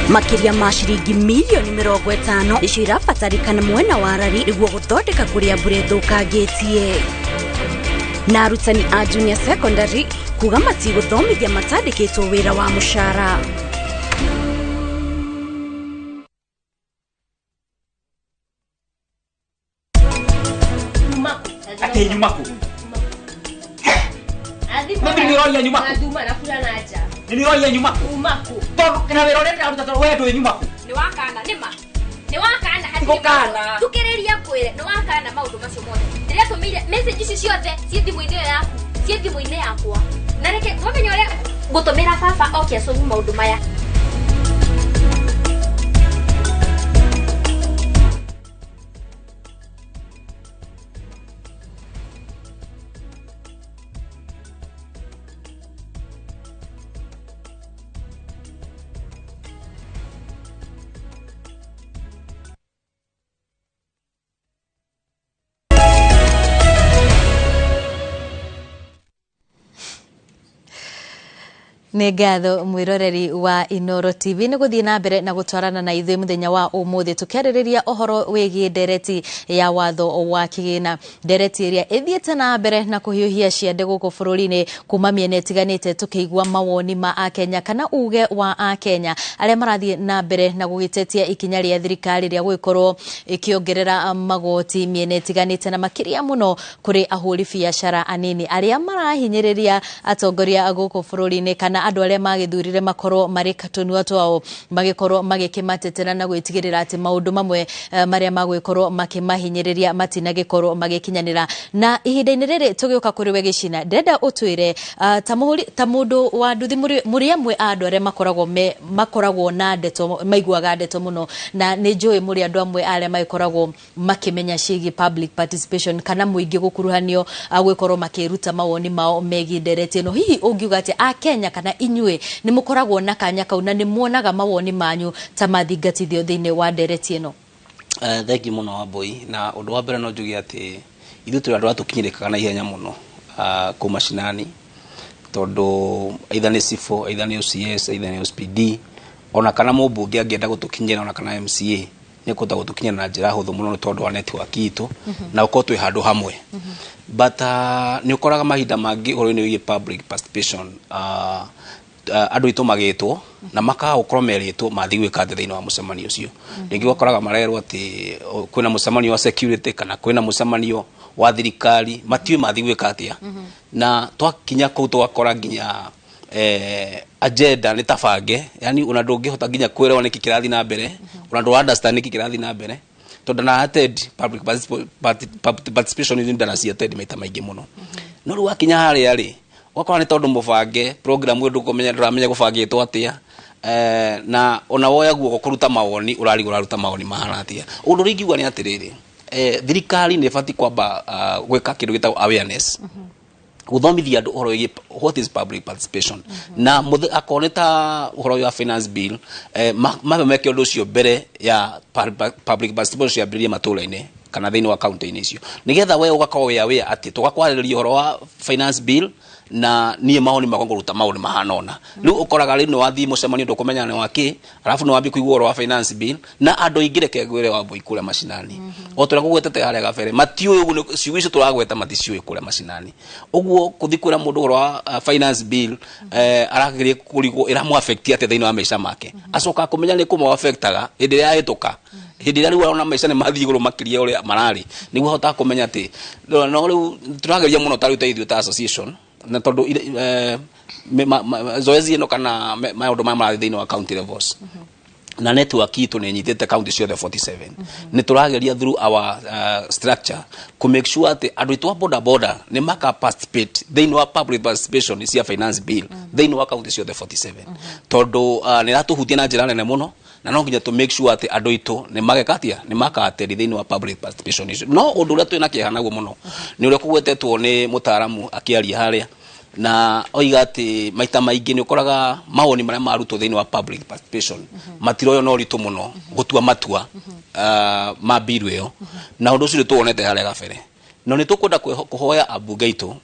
Makĩria ma ciringi milioni 50 nĩcio irabatarĩkana mwena wa Rari nĩguo gũthondeka kũrĩa mbura ĩthũkangĩtie. Na arutani a junior secondary kuga matigũthomithia matandĩkĩtwo wĩra wa mũcara. Ate nyumaku. Mimi niroria nyumaku. Naduma na fula naja. Niroria nyumaku. Umaku. Tondu na wira uria ndiraruta tondu we ndwi nyumaku. Ni wakana nima. Ni wakana hati. Ngukana. Tukiriria kwire ni wakana maundu macio mothe. Ndiratumire message ici ciothe ci thimu-inĩ ĩyo yaku. Ci thimu-inĩ yakwa. Na reke wamenya uria ngutumira baba oke acomu maundu maya. Nĩ ngatho mwĩroreri wa Inoro TV nĩ gũthiĩ na mbere na gũtwarana na ithuĩ mũthenya wa ũmũthĩ tũkĩarĩrĩria ũhoro wĩgiĩ ndereti ya watho wa kĩgĩna, ndereti ĩrĩa ĩthiĩte na mbere na kũhiũhia ciande gũkũ bũrũri-inĩ kuma mĩena ĩtiganĩte, tũkĩigua mawoni ma akenya kana uge wa akenya arĩa marathiĩ na mbere na gũgĩtetia ikinya rĩa thirikari rĩa gũgĩkorwo ĩkĩongerera magoti mĩena ĩtiganĩte na makĩria mũno kũrĩ ahũri biacara anini arĩa marahinyĩrĩria atongoria gũkũ bũrũri-inĩ kana andũ arĩa magĩthurire makorwo marĩ tũnua twao magĩkorwo magĩkĩmatetera na gwĩtigĩrĩra atĩ maũndũ mamwe marĩa magwĩkorwo makĩmahinyĩrĩria matinagĩkorwo magĩkinyanĩra. Na ihinda-inĩ rĩrĩ tũgĩũka kũrĩ we Gĩcina, ndĩrenda ũtwĩre ta mũndũ wa nduthi mũrĩ amwe a andũ arĩa makoragwo na ndeto, maiguaga ndeto mũno, na nĩ njũĩ mũrĩ andũ amwe arĩa magĩkoragwo makĩmenya ciĩgiĩ public participation kana mũingĩ gũkuruhanio gwĩkorwo makĩruta mawoni mao megiĩ ndereti ĩno. Hihi ũngiuga atĩ akenya kana inyuĩ nĩ mũkoragwo na kanya kau na nĩ muonaga mawoni manyu ta mathingatithio thĩinĩ wa ndereti ĩno? Thengi mũno Wambui, na ũndũ wa mbere no njuge atĩ ithuĩ tũrĩ andũ arĩa tũkinyĩrĩkaga na ihenya mũno kũu macinani, tondũ either nĩ cibũ, either nĩ OCS, either nĩ OCPD, ona kana mũmbunge angĩenda gũtũkinyĩra, ona kana MCA nĩ kũhota gũtũkinyĩra na njĩra hũthũ mũno nĩ tondũ wa network itũ na ũkorwo twĩ handũ hamwe. But nĩ ũkoraga mahinda mangĩ ũhoro-inĩ wĩgiĩ public participation, andũ aitũ magĩtwo na makaga gũkorwo merĩtwo mathiĩ gwĩka atĩa thĩinĩ wa mũcemanio ũcio. Rĩngĩ ũgakoraga marerwo atĩ kwĩna mũcemanio wa security kana kwĩna mũcemanio wa thirikari, matiũĩ mathiĩ gwĩka atĩa. Na twakinya kũu tũgakora nginya agenda nĩ tabange, yani ona ndũngĩhota nginya kwĩrewa nĩkĩ kĩrathiĩ na mbere, ona ndũ understand nĩkĩ kĩrathiĩ na mbere, tondũ na attend public participation nĩ ndanaci attend maita maingĩ mũno. No rĩu wakinya harĩa rĩ, ũgakora nĩ tondũ mũbange program ĩyo ndũkũmenya, ndũramenya gũbangĩtwo atĩa, na ona woya guoko kũruta mawoni ũrarigwo ũraruta mawoni mahana atĩa. Ũndũ ũrĩa ingiuga nĩ atĩrĩrĩ, thirikari nĩ ĩbatiĩ kwamba gwĩka kĩndũ gĩtagwo awareness, gũthomithia andũ ũhoro wĩgiĩ what is public participation, na akorwo nĩ ta ũhoro wa finance bill, mambe meke ũndũ ũcio mbere ya public participation ciambĩrĩrie matũũra-inĩ kana thĩinĩ wa kaunti-inĩ icio, nĩgetha we ũgakorwo wĩ aware atĩ tũgakwarĩrĩria ũhoro wa finance bill na niĩ mawoni makwa ngũruta maũndũ mahana ũna. Rĩu ũkoraga rĩu nĩ wathiĩ mũcemanio ndũkũmenya nĩ wa kĩ, arabu nĩ wambia kũigua ũhoro wa finance bill na andũ aingĩ reke ngwĩre Wambui kũrĩa macinani, o ta ũrĩa ngũgwetete harĩa gabere, matiũĩ ũguo ciugo icio tũragweta maticiũĩ kũrĩa macinani. Ũguo kũthiĩ kwĩra mũndũ ũhoro wa finance bill, arageria kũrigwo ĩramũ affect atĩa thĩinĩ wa maica make, acokaga kũmenya nĩ kũmũ affectaga hĩndĩ ĩrĩa yahĩtũka, hĩndĩ ĩrĩa rĩu arona maica nĩ mathiĩ igũrũ makĩria ũrĩa mararĩ, nĩguo ahotaga kũmenya atĩ no rĩu tũrageria mũno ta rĩu ta ithuĩ ta association, na tondũ zoezi ĩno kana maũndũ maya marathiĩ thĩinĩ wa county levels, Na network itũ nĩ ĩnyitĩte county ciothe 47. Nĩ tũrageria through our structure ku make sure atĩ andũ aitũ a boda boda nĩ maka participate thĩinĩ wa public participation cia finance bill thĩinĩ wa county ciothe 47, tondũ nĩ ĩratũhutia na njĩra nene mũno, na no nginya tũ make sure atĩ andũ aitũ nĩ mageka atĩa, nĩ makateri thĩinĩ wa public participation icio. No ũndũ ũrĩa twĩna kĩeha naguo mũno nĩ ũrĩa kũgwetetwo nĩ mũtaaramu akĩaria harĩa, na oiga atĩ maita maingĩ nĩ ũkoraga mawoni marĩa marutwo thĩinĩ wa public participation matiroywo na ũritũ mũno gũtua matua ma bill ĩyo. Na ũndũ ũcio nĩ tũwonete harĩa gabere, no nĩ tũkwenda kũhoya ambunge aitũ,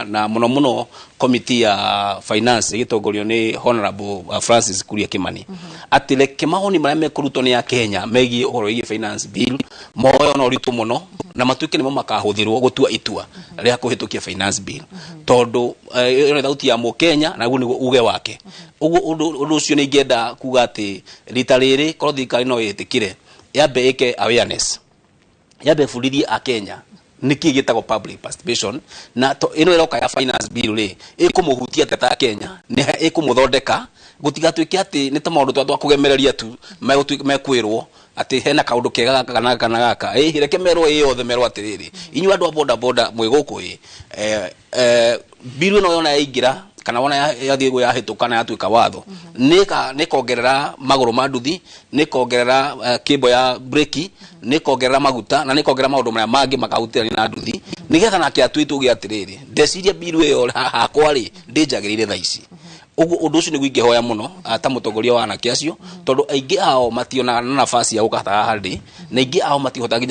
na mũno mũno committee ya finance ĩgĩtongorio nĩ Honorable Francis Kuria Kimani, atĩ reke mawoni marĩa mekũrutwo nĩ Akenya megiĩ ũhoro wĩgiĩ finance bill moyo na ũritũ mũno, na matuĩke nĩmo makahũthĩrwo gũtua itua rĩa kũhĩtũkia finance bill, tondũ ĩyo nĩ thauti ya mũkenya na guo nĩguo uge wake. Ũguo ũndũ ũcio nĩ ingĩenda kuga atĩ rita rĩrĩ korwo thirikari no ĩtĩkĩre yambe ĩke awareness, yambe ĩbundithie Akenya nĩkĩ gĩtagwo public participation, na to ĩno ĩroka ya finance bill rĩ ĩkũmũhutia atĩa ta Kenya, nĩ ĩkũmũthondeka gũtigatuĩke atĩ nĩ ta maũndũ twa twakũgemereria tu mekwĩrwo atĩ hena kaũndũ kega gaka kana gaka na gaka. Ĩ reke merwo ĩ yothe, merwo atĩrĩrĩ, inyuĩ andũ a boda boda mwĩ gũkũ ĩ bill ĩno yona yaingĩra kana wona yathiĩ guo yahĩtũka na yatuĩka watho, nĩkongerera magũrũ ma nduthi, nĩkongerera kĩmbo ya breki, nĩkongerera maguta, na nĩkongerera maũndũ marĩa mangĩ makahutania na nduthi, nĩgetha nake atue tuge atĩrĩrĩ, ndeciria bill ĩyo hakwa rĩ ndĩnjagĩrĩire thaa ici. Ũguo ũndũ ũcio nĩguo ingĩhoya mũno ta mũtongoria wa anake acio, tondũ aingĩ ao mationaga na nafasi ya gũka haha ndĩ, na aingĩ ao matihotaga.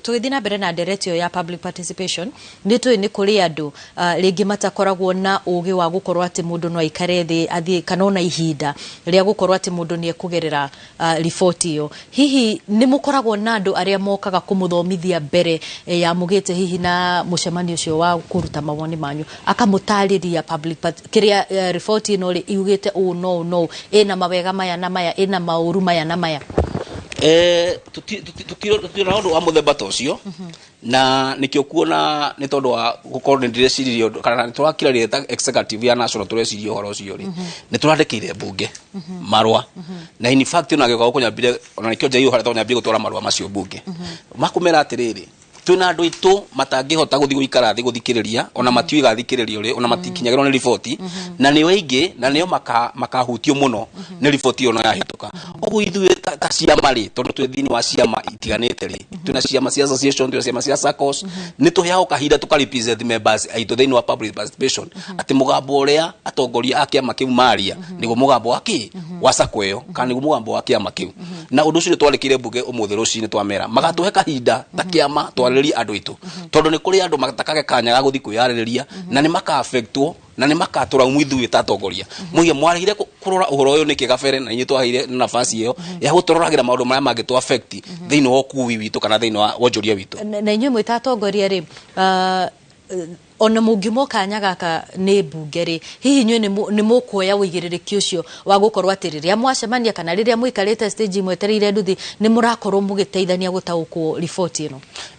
Tũgĩthiĩ na mbere na ndereti ĩyo ya public participation, nĩ tũĩ nĩ kũrĩ andũ rĩngĩ matakoragwo na ũgĩ wa gũkorwo atĩ mũndũ no aikare thĩ athiĩ, kana ona ihinda rĩa gũkorwo atĩ mũndũ nĩ ekũgerera riboti ĩyo. Hihi nĩ mũkoragwo na andũ arĩa mokaga kũmũthomithia mbere ya mũgĩte hihi na mũcemanio ũcio wa kũruta mawoni manyu, akamũtarĩria public kĩrĩa riboti ĩno rĩ yugĩte ũũ no no ĩna mawega maya na maya, ĩna maũru maya na maya? Tũtirona ũndũ wa mũthemba ta ũcio, na nĩkĩo kuona nĩ tondũ wa gũkorwo nĩ ndĩreciririe ũndũ kana nĩ tũrakirĩrĩria ta executive ya national tũreciria ũhoro ũcio rĩ, nĩ tũrandĩkĩire mbunge marũa, na in fact ona gĩũka gũkũ nyambire, ona nĩkĩo njairwo harĩa tondũ nyambire gũtwara marũa macio mbunge makũmera atĩrĩrĩ, twĩna andũ aitũ matangĩhota gũthiĩ gũikara thĩ gũthikĩrĩria, ona matiũĩ gathikĩrĩrio rĩ, ona matikinyagĩrwo nĩ riboti, na nĩo aingĩ na nĩo makahutio mũno nĩ riboti ĩyo yahĩtũka. Ũguo ithuĩ ta ciama rĩ, tondũ twĩ thĩinĩ wa ciama itiganĩte rĩ, twĩna ciama cia association, twĩna ciama cia SACCOS, nĩ tũheagwo kahinda tũka represent members aitũ thĩinĩ wa public participation, atĩ mũgambo ũrĩa atongoria a kĩama kĩu maria nĩguo mũgambo wa kĩ wa SACCO ĩyo, kana nĩguo mũgambo wa kĩama kĩu. Na ũndũ ũcio nĩ twarĩkire mbunge ũmũthĩ rũcinĩ, twamera magatũhe kahinda ta kĩama twarĩrĩrie andũ aitũ, tondũ nĩ kũrĩ andũ matakage kanya ga gũthiĩ kwĩyarĩrĩria, na nĩ maka-affectwo na nĩ makatũraumu ithuĩ ta atongoria. Mũige mwarĩire kũrora ũhoro ũyũ nĩkĩ gabere, na inyuĩ twaheire nafasi ĩyo ya gũtũroragĩra maũndũ marĩa mangĩtũ affect thĩinĩ wa ũkui witũ kana thĩinĩ wa wonjoria witũ. Na inyuĩ mwĩ ta atongoria rĩ, ona mũngiuma kanya gaka nĩ mbunge rĩ, hihi inyuĩ nĩ mũkuoya ũigĩrĩrĩki ũcio wa gũkorwo atĩ rĩrĩa mwacemania kana rĩrĩa mũikarĩte stage mwetereire nduthi nĩ mũrakorwo mũgĩteithania gũtaũkwo riboti ĩno?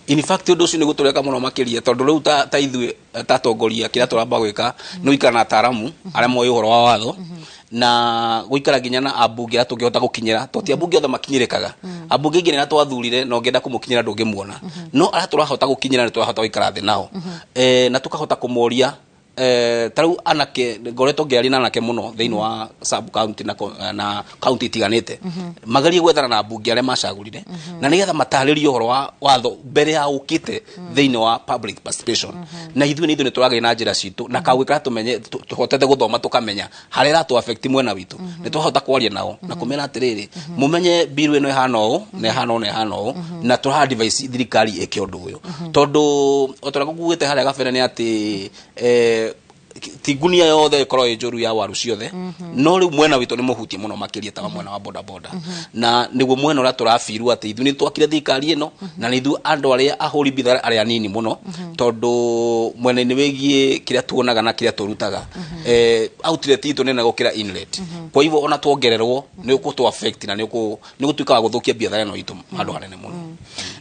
In fact ũndũ ũcio nĩ gũtũreka mũno makĩria, tondũ rĩu ta ithuĩ ta atongoria kĩrĩa tũramba gwĩka nĩ gũikara na ataaramu arĩa moĩ ũhoro wa watho, na gũikara nginya na ambunge arĩa tũngĩhota gũkinyĩra, tondũ ti ambunge othe makinyĩrĩkaga. Ambunge aingĩ nĩ twathurire na ũngĩenda kũmũkinyĩra ndũngĩmuona, no arĩa tũrahota gũkinyĩra nĩ tũrahota gũikara thĩ nao, na tũkahota kũmoria. Ta rĩu anake ngoretwo ngĩaria na anake mũno thĩinĩ wa sub county na county itiganĩte, magerie gwethana na ambunge arĩa macagũrire, na nĩgetha matarĩrie ũhoro wa watho mbere ya ũkĩte thĩinĩ wa public participation. Na ithuĩ nĩ ithuĩ nĩ tũrageria na njĩra citũ na kaũgĩ karĩa tũmenye tũhotete gũthoma tũkamenya harĩa ĩratũ affect mwena witũ, nĩ twahota kwaria nao na kũmera atĩrĩrĩ, mũmenye bill ĩno ĩhana ũũ na ĩhana ũũ na ĩhana ũũ, na tũra advise thirikari ĩke ũndũ ũyũ, tondũ o ta ũrĩa ngũkuĩte harĩa gabere nĩ atĩ ti ngunia yothe ĩkorwo ĩ njũru ya waru ciothe, no rĩu mwena witũ nĩ mũhutie mũno makĩria ta mwena wa boda boda, na nĩguo mwena ũrĩa tũrabirwo atĩ ithuĩ nĩ twakire thirikari ĩno, na nĩ ithuĩ andũ arĩa ahũri bithara arĩa anini mũno, tondũ mwena-inĩ wĩgiĩ kĩrĩa tuonaga na kĩrĩa tũrutaga, outlet itũ nene gũkĩra inlet. Kwa hivyo ona tuongererwo nĩ ũkũtũ affect na nĩ ũgũtuĩka wa gũthũkia biathara ĩno itũ handũ hanene mũno.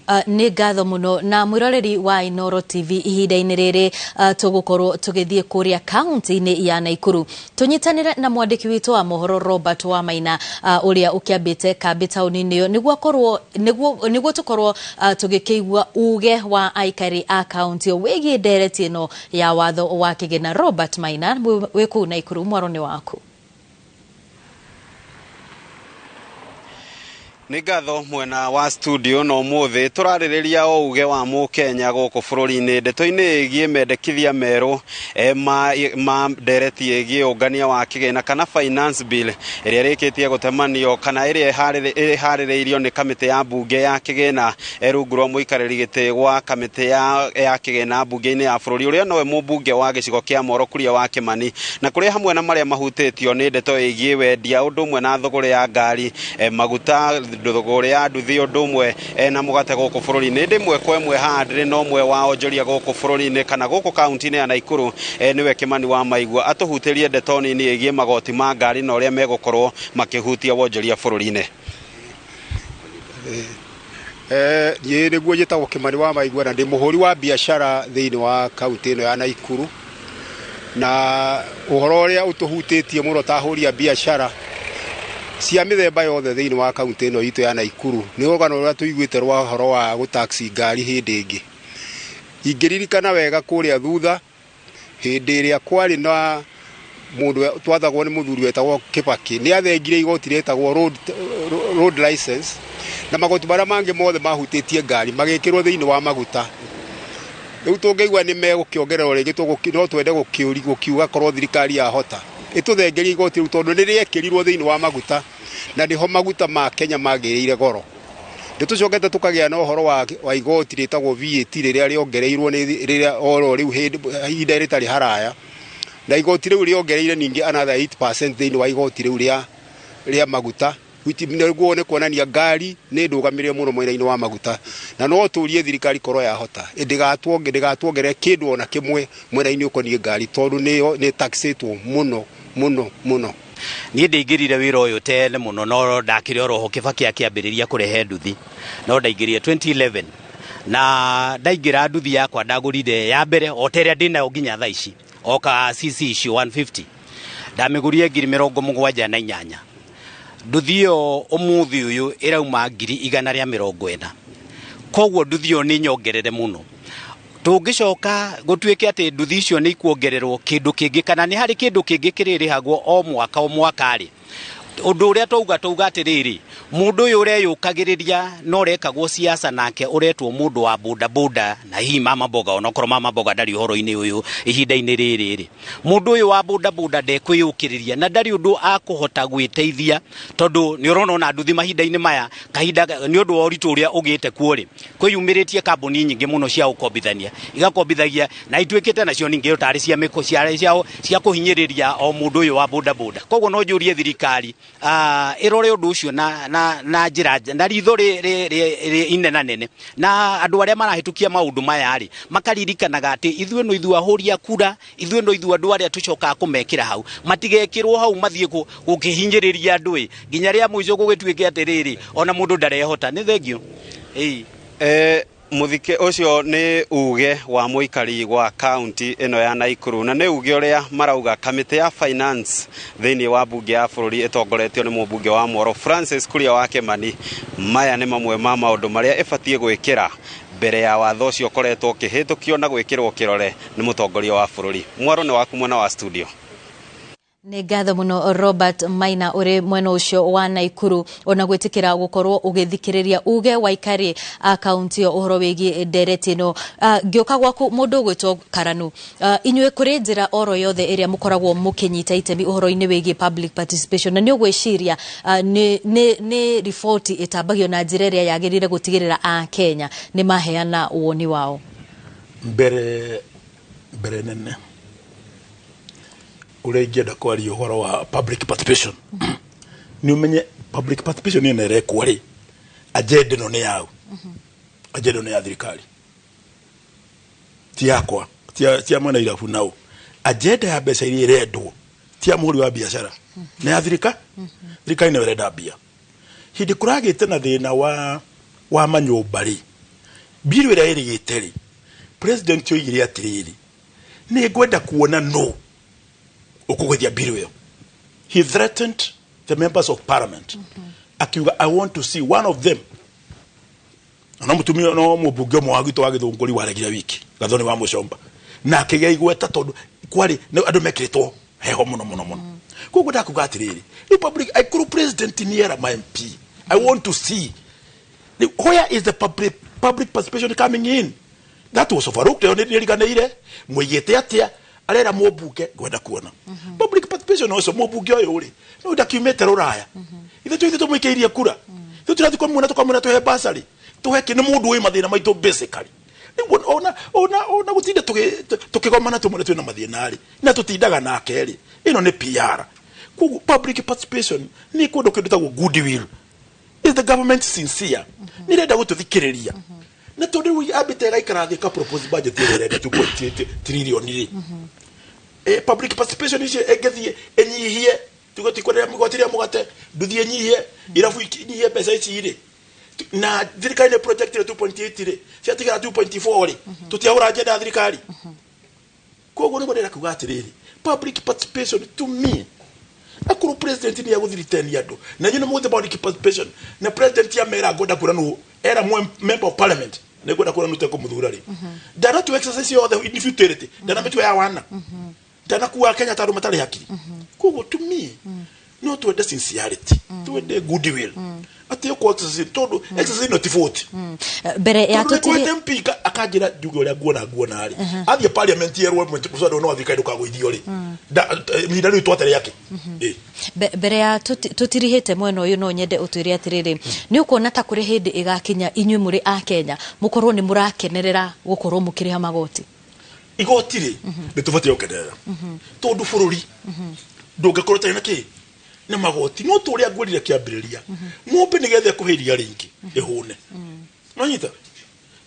Nĩ ngatho mũno. Na mwĩroreri wa Inooro TV, ihinda-inĩ rĩrĩ tũgũkorwo tũgĩthiĩ kũrĩa kaunti-inĩ ya Naikuru tũnyitanĩre na mwandĩki witũ wa mohoro Robert Wamaina, ũrĩa ũkĩambĩte kambĩ taũni-inĩ ĩyo nĩguo tũkorwo tũgĩkĩigua uge wa aikari a kaunti ĩyo wĩgiĩ ndereti ĩno ya watho wa kĩgĩna. Robert Maina, wĩ kũu Naikuru, mwaro nĩ waku. Nĩ ngatho mwena wa studio. No mũthĩ tũrarĩrĩria o uge wa mũkenya gũkũ bũrũri-inĩ ndeto-inĩ ĩgiĩ mendekithia merũ ma ndereti ĩgiĩ ũngania wa kĩgĩna kana finance bill ĩrĩa ĩrĩkĩtie gũtemanio kana ĩrĩa ĩharĩrĩirio nĩ kamĩtĩ ya mbunge ya kĩgĩna, rungu rwa mũikarĩri gĩtĩ gwa kamĩtĩ ya kĩgĩna mbunge-inĩ ya bũrũri, ũrĩa nowe mũmbunge wa gĩcigo kĩa Moro Kuria wa Kĩmani, na kũrĩa hamwe na marĩa mahutĩtio nĩ ndeto ĩgiĩ wendia ũndũ ũmwe na thũgũrĩ ya ngari, maguta, thũgũrĩ ya nduthi ũndũ ũmwe na mũgate gũkũ bũrũri-inĩ. Ndĩ kwa ĩmwe haha ndĩrĩ na ũmwe wa onjoria gũkũ bũrũri-inĩ kana gũkũ kaunti-inĩ ya Naikuru, nĩwe Kĩmani wa Maigua, atũhutĩrie ndeto nini ĩgiĩ magoti ma ngari na ũrĩa megũkorwo makĩhutia wonjoria bũrũri-inĩ. Niĩ nĩguo njĩtagwo Kĩmani wa Maigua na ndĩ mũhũri wa biacara thĩinĩ wa kaunti ĩno ya Naikuru, na ũhoro ũrĩa ũtũhutĩtie mũno ta ahũri a biacara cia mĩthemba yothe thĩinĩ wa kaunti ĩno itũ ya Naikuru nĩ rũgano rũrĩa tũiguĩte rwa ũhoro wa gũtaxi ngari hĩndĩ ĩngĩ. Ingĩririkana wega kũrĩa thutha hĩndĩ ĩrĩa kwarĩ na mũndũ twathagwo nĩ mũthuri wetagwo Kibaki, nĩ athengire igoti rĩtagwo road license na magoti marĩa mangĩ mothe mahutĩtie ngari magĩkĩrwo thĩinĩ wa maguta. Rĩu tũngĩigua nĩ megũkĩongererwo rĩngĩ, no twende gũkiuga korwo thirikari yahota ĩtũthengerie igoti rĩu, tondũ nĩ rĩekĩrirwo thĩinĩ wa maguta na nĩho maguta ma Kenya magĩrĩire goro. Nĩ tũcokete tũkagĩa na ũhoro wa igoti rĩtagwo VAT rĩrĩa rĩongereirwo nĩ rĩrĩa oro rĩu ihinda rĩtarĩ haraya, na igoti rĩu rĩongereire ningĩ another 8% thĩinĩ wa igoti rĩu rĩa maguta. Nĩguo nĩ kuonania ngari nĩ ndũgamĩrĩre mũno mwena-inĩ wa maguta, na no tũrie thirikari korwo yahota ndĩgatuongerere kĩndũ ona kĩmwe mwena-inĩ ũkoniĩ ngari, tondũ nĩ taxĩtwo mũno mũno mũno. Niĩ ndaingĩrire wĩra ũyũ tene mũno, no ndakĩrĩ oroho Kibaki akĩambĩrĩria kũrehe nduthi, no ndaingĩrire 2011 na ndaingĩra nduthi yakwa ndagũrire ya mbere o ta ĩrĩa ndĩnayo nginya thaa ici, o ka CC icio 150, ndamĩgũrire 78,000. Nduthi ĩyo ũmũthĩ ũyũ ĩrauma 140,000. Koguo nduthi ĩyo nĩ nyongerere mũno. Tũngĩcoka gũtuĩke atĩ nduthi icio nĩ ikuongererwo kĩndũ kĩngĩ kana nĩ harĩ kĩndũ kĩngĩ kĩrĩrĩhagwo o mwaka o mwaka rĩ, ũndũ ũrĩa tauga atĩrĩrĩ, mũndũ ũyũ ũreyũkagĩrĩria na ũrekagwo siasa nake ũretwo mũndũ wa boda boda na hihi mama mboga, onokorwo mama mboga ndarĩ ũhoro-inĩ ũyũ ihinda-inĩ rĩrĩ rĩ, mũndũ ũyũ wa boda boda ndekwĩyũkĩrĩria na ndarĩ ũndũ akũhota gwĩteithia, tondũ nĩ ũrona ona nduthi mahinda-inĩ maya kahinda nĩ ũndũ wa ũritũ ũrĩa ũgĩte kuo rĩ, kwĩyumĩrĩtie kambuni nyingĩ mũno cia ũkombithania, igakombithagia na ituĩkĩte nacio ningĩ tarĩ cia mĩko cia kũhinyĩrĩria o mũndũ ũyũ wa boda boda. Koguo no njũrie thirikari ĩrore ũndũ ũcio na njĩra na ritho rĩ inenanene, na andũ arĩa marahĩtũkia maũndũ maya rĩ makaririkanaga atĩ ithuĩ no ithuĩ ahũri a kura, ithuĩ no ithuĩ andũ arĩa tũcokaga kũmekĩra hau, matigekĩrwo hau mathiĩ gũkĩhinyĩrĩria andũ ĩ nginya rĩa mũico gũgĩtuĩke atĩrĩrĩ ona mũndũ ndarehota. Nĩ thengio. Muthike ũcio nĩ uge wa mũikari wa kaunti ĩno ya Naikuru, na nĩ uge ũrĩa marauga kamĩtĩ ya finance thĩinĩ wa mbunge ya bũrũri ĩtongoretio nĩ mũmbunge wa Moro Francis Kuria wa Kĩmani. Maya nĩ mamwe ma maũndũ marĩa ĩbatiĩ gwĩkĩra mbere ya watho ũcio ũkoretwo ũkĩhĩtũkio na gwĩkĩrwo kĩrore nĩ mũtongoria wa bũrũri. Mwaro nĩ waku mwena wa studio. Nĩ ngatho mũno Robert Maina ũrĩ mwena ũcio wa Naikuru ona gwĩtĩkĩra gũkorwo ũgĩthikĩrĩria uge wa aikari a kaunti ĩyo ũhoro wĩgiĩ ndereti ĩno. Ngĩũka gwaku mũndũ ũgwĩtwo Karanu, inyuĩ kũrĩ njĩra oro yothe ĩrĩa mũkoragwo mũkĩnyita itemi ũhoro-inĩ wĩgiĩ public participation, na nĩ ũgwĩciria nĩ riboti ĩtambagio na njĩra ĩrĩa yagĩrĩire gũtigĩrĩra a Kenya nĩ maheana woni wao? Mbere nene ũrĩa ingĩenda kwaria ũhoro wa public participation, nĩ ũmenye public participation ĩno ĩrekwo rĩ, agenda ĩno nĩ yao, agenda ĩno nĩ ya thirikari, ti yakwa, ti ya mwena irabu nao. Agenda ya mbeca iria ĩrendwo ti ya mũhũri wa biacara, nĩ ya thirikari. Thirikari nĩyo ĩrenda mbia. Hĩndĩ kũragĩte na thĩna wa manyũmba rĩ, Bill ĩrĩa ĩrĩgĩte rĩ, president oigire atĩrĩrĩ, nĩ ngwenda kuona no ũkũgũithia bill ĩyo. He threatened the members of parliament, akiuga, "I want to see one of them." No mutumia no mũmbunge ũmwe wa gwitũ wa Gĩthũngũri waregire wiki Gathoni wa Mũcomba, na akĩgĩa igweta tondũ kwarĩ andũ mekĩrĩtwo heho mũno mũno mũno. Koguo ndakuga atĩrĩrĩ, republic aikũrũ president nĩ era ma MP, "I want to see." Where is the public participation coming in? That was overlooked. Ĩyo nĩ riganĩire mũigĩte atĩa arera mũmbunge ngwenda kuona public participation ũcio. Mũmbunge ũyũ rĩ, no ndakiumĩte rũraya, ithuĩ tũmũikĩirie kura, ithuĩ tũrathiĩ kũmuona tũkamwĩra tũhe basarĩ tũhe kĩ. Nĩ mũndũ wĩ mathĩna maitũ basically. Rĩu ona gũtinda tũkĩgomana tũmwĩre twĩna mathĩna rĩ, na tũtindaga nake rĩ, ĩno nĩ PR. Koguo public participation nĩ kũndũ kĩndũ tagwo goodwill. Is the government sincere? Nĩ irenda gũtũthikĩrĩria? Na tondũ rĩu ambĩte ĩgaikara thĩ ka propose budget ĩrĩa ĩrenda 2.8 trillion rĩ, public participation icio ĩngĩthiĩ ĩnyihie, tuge tikwenderia mĩgwati rĩa mũgate, nduthi ĩnyihie, irabu inyihie mbeca ici rĩ, na thirikari nĩ project ĩrĩ 2.8 rĩ, ciatigara 2.4 rĩ, tũtiahũra agenda ya thirikari. Koguo nĩguo ndĩrenda kuga atĩrĩrĩ, public participation to me, akorwo president nĩ agũthiritenia andũ na inyuĩ nĩ mũgũte public participation, na president amera ngwenda kuona nũ, era member of parliament nĩ ngwenda kuona nũ tekũmũthura rĩ, ndanatua exercise yothe in futility, ndanamĩtua ya wana, ndanakuwa Kenya ta andũ matarĩ hakiri. Koguo to me no twende sincerity, twende goodwill atĩ ũkũ exercise, tondũ exercise ĩno ti vote. Mbere ya tondũ nĩ tũtiri kwete MP akanjĩra njuge ũrĩa nguona rĩ, athiĩ parliament yerwo mũswada no thirikari ndũkagũithio rĩ, ihinda rĩu twate rĩake. Mbere ya tũtirihĩte mwena ũyũ, no nyende ũtwĩre atĩrĩrĩ, nĩ ũkuona ta kũrĩ hĩndĩ ĩgakinya inyuĩ mũrĩ a Kenya mũkorwo nĩ mũrakenerera gũkorwo mũkĩrĩha magoti? Igoti rĩ, nĩ tũbatiĩ gũkenerera, tondũ bũrũri ndũngĩkorwo ũtarĩ na kĩ na magoti. No tũrĩa ngwĩrire kĩambĩrĩria, ng'ombe nĩgetha ĩkũhe iria rĩingĩ ĩhũne, no nyita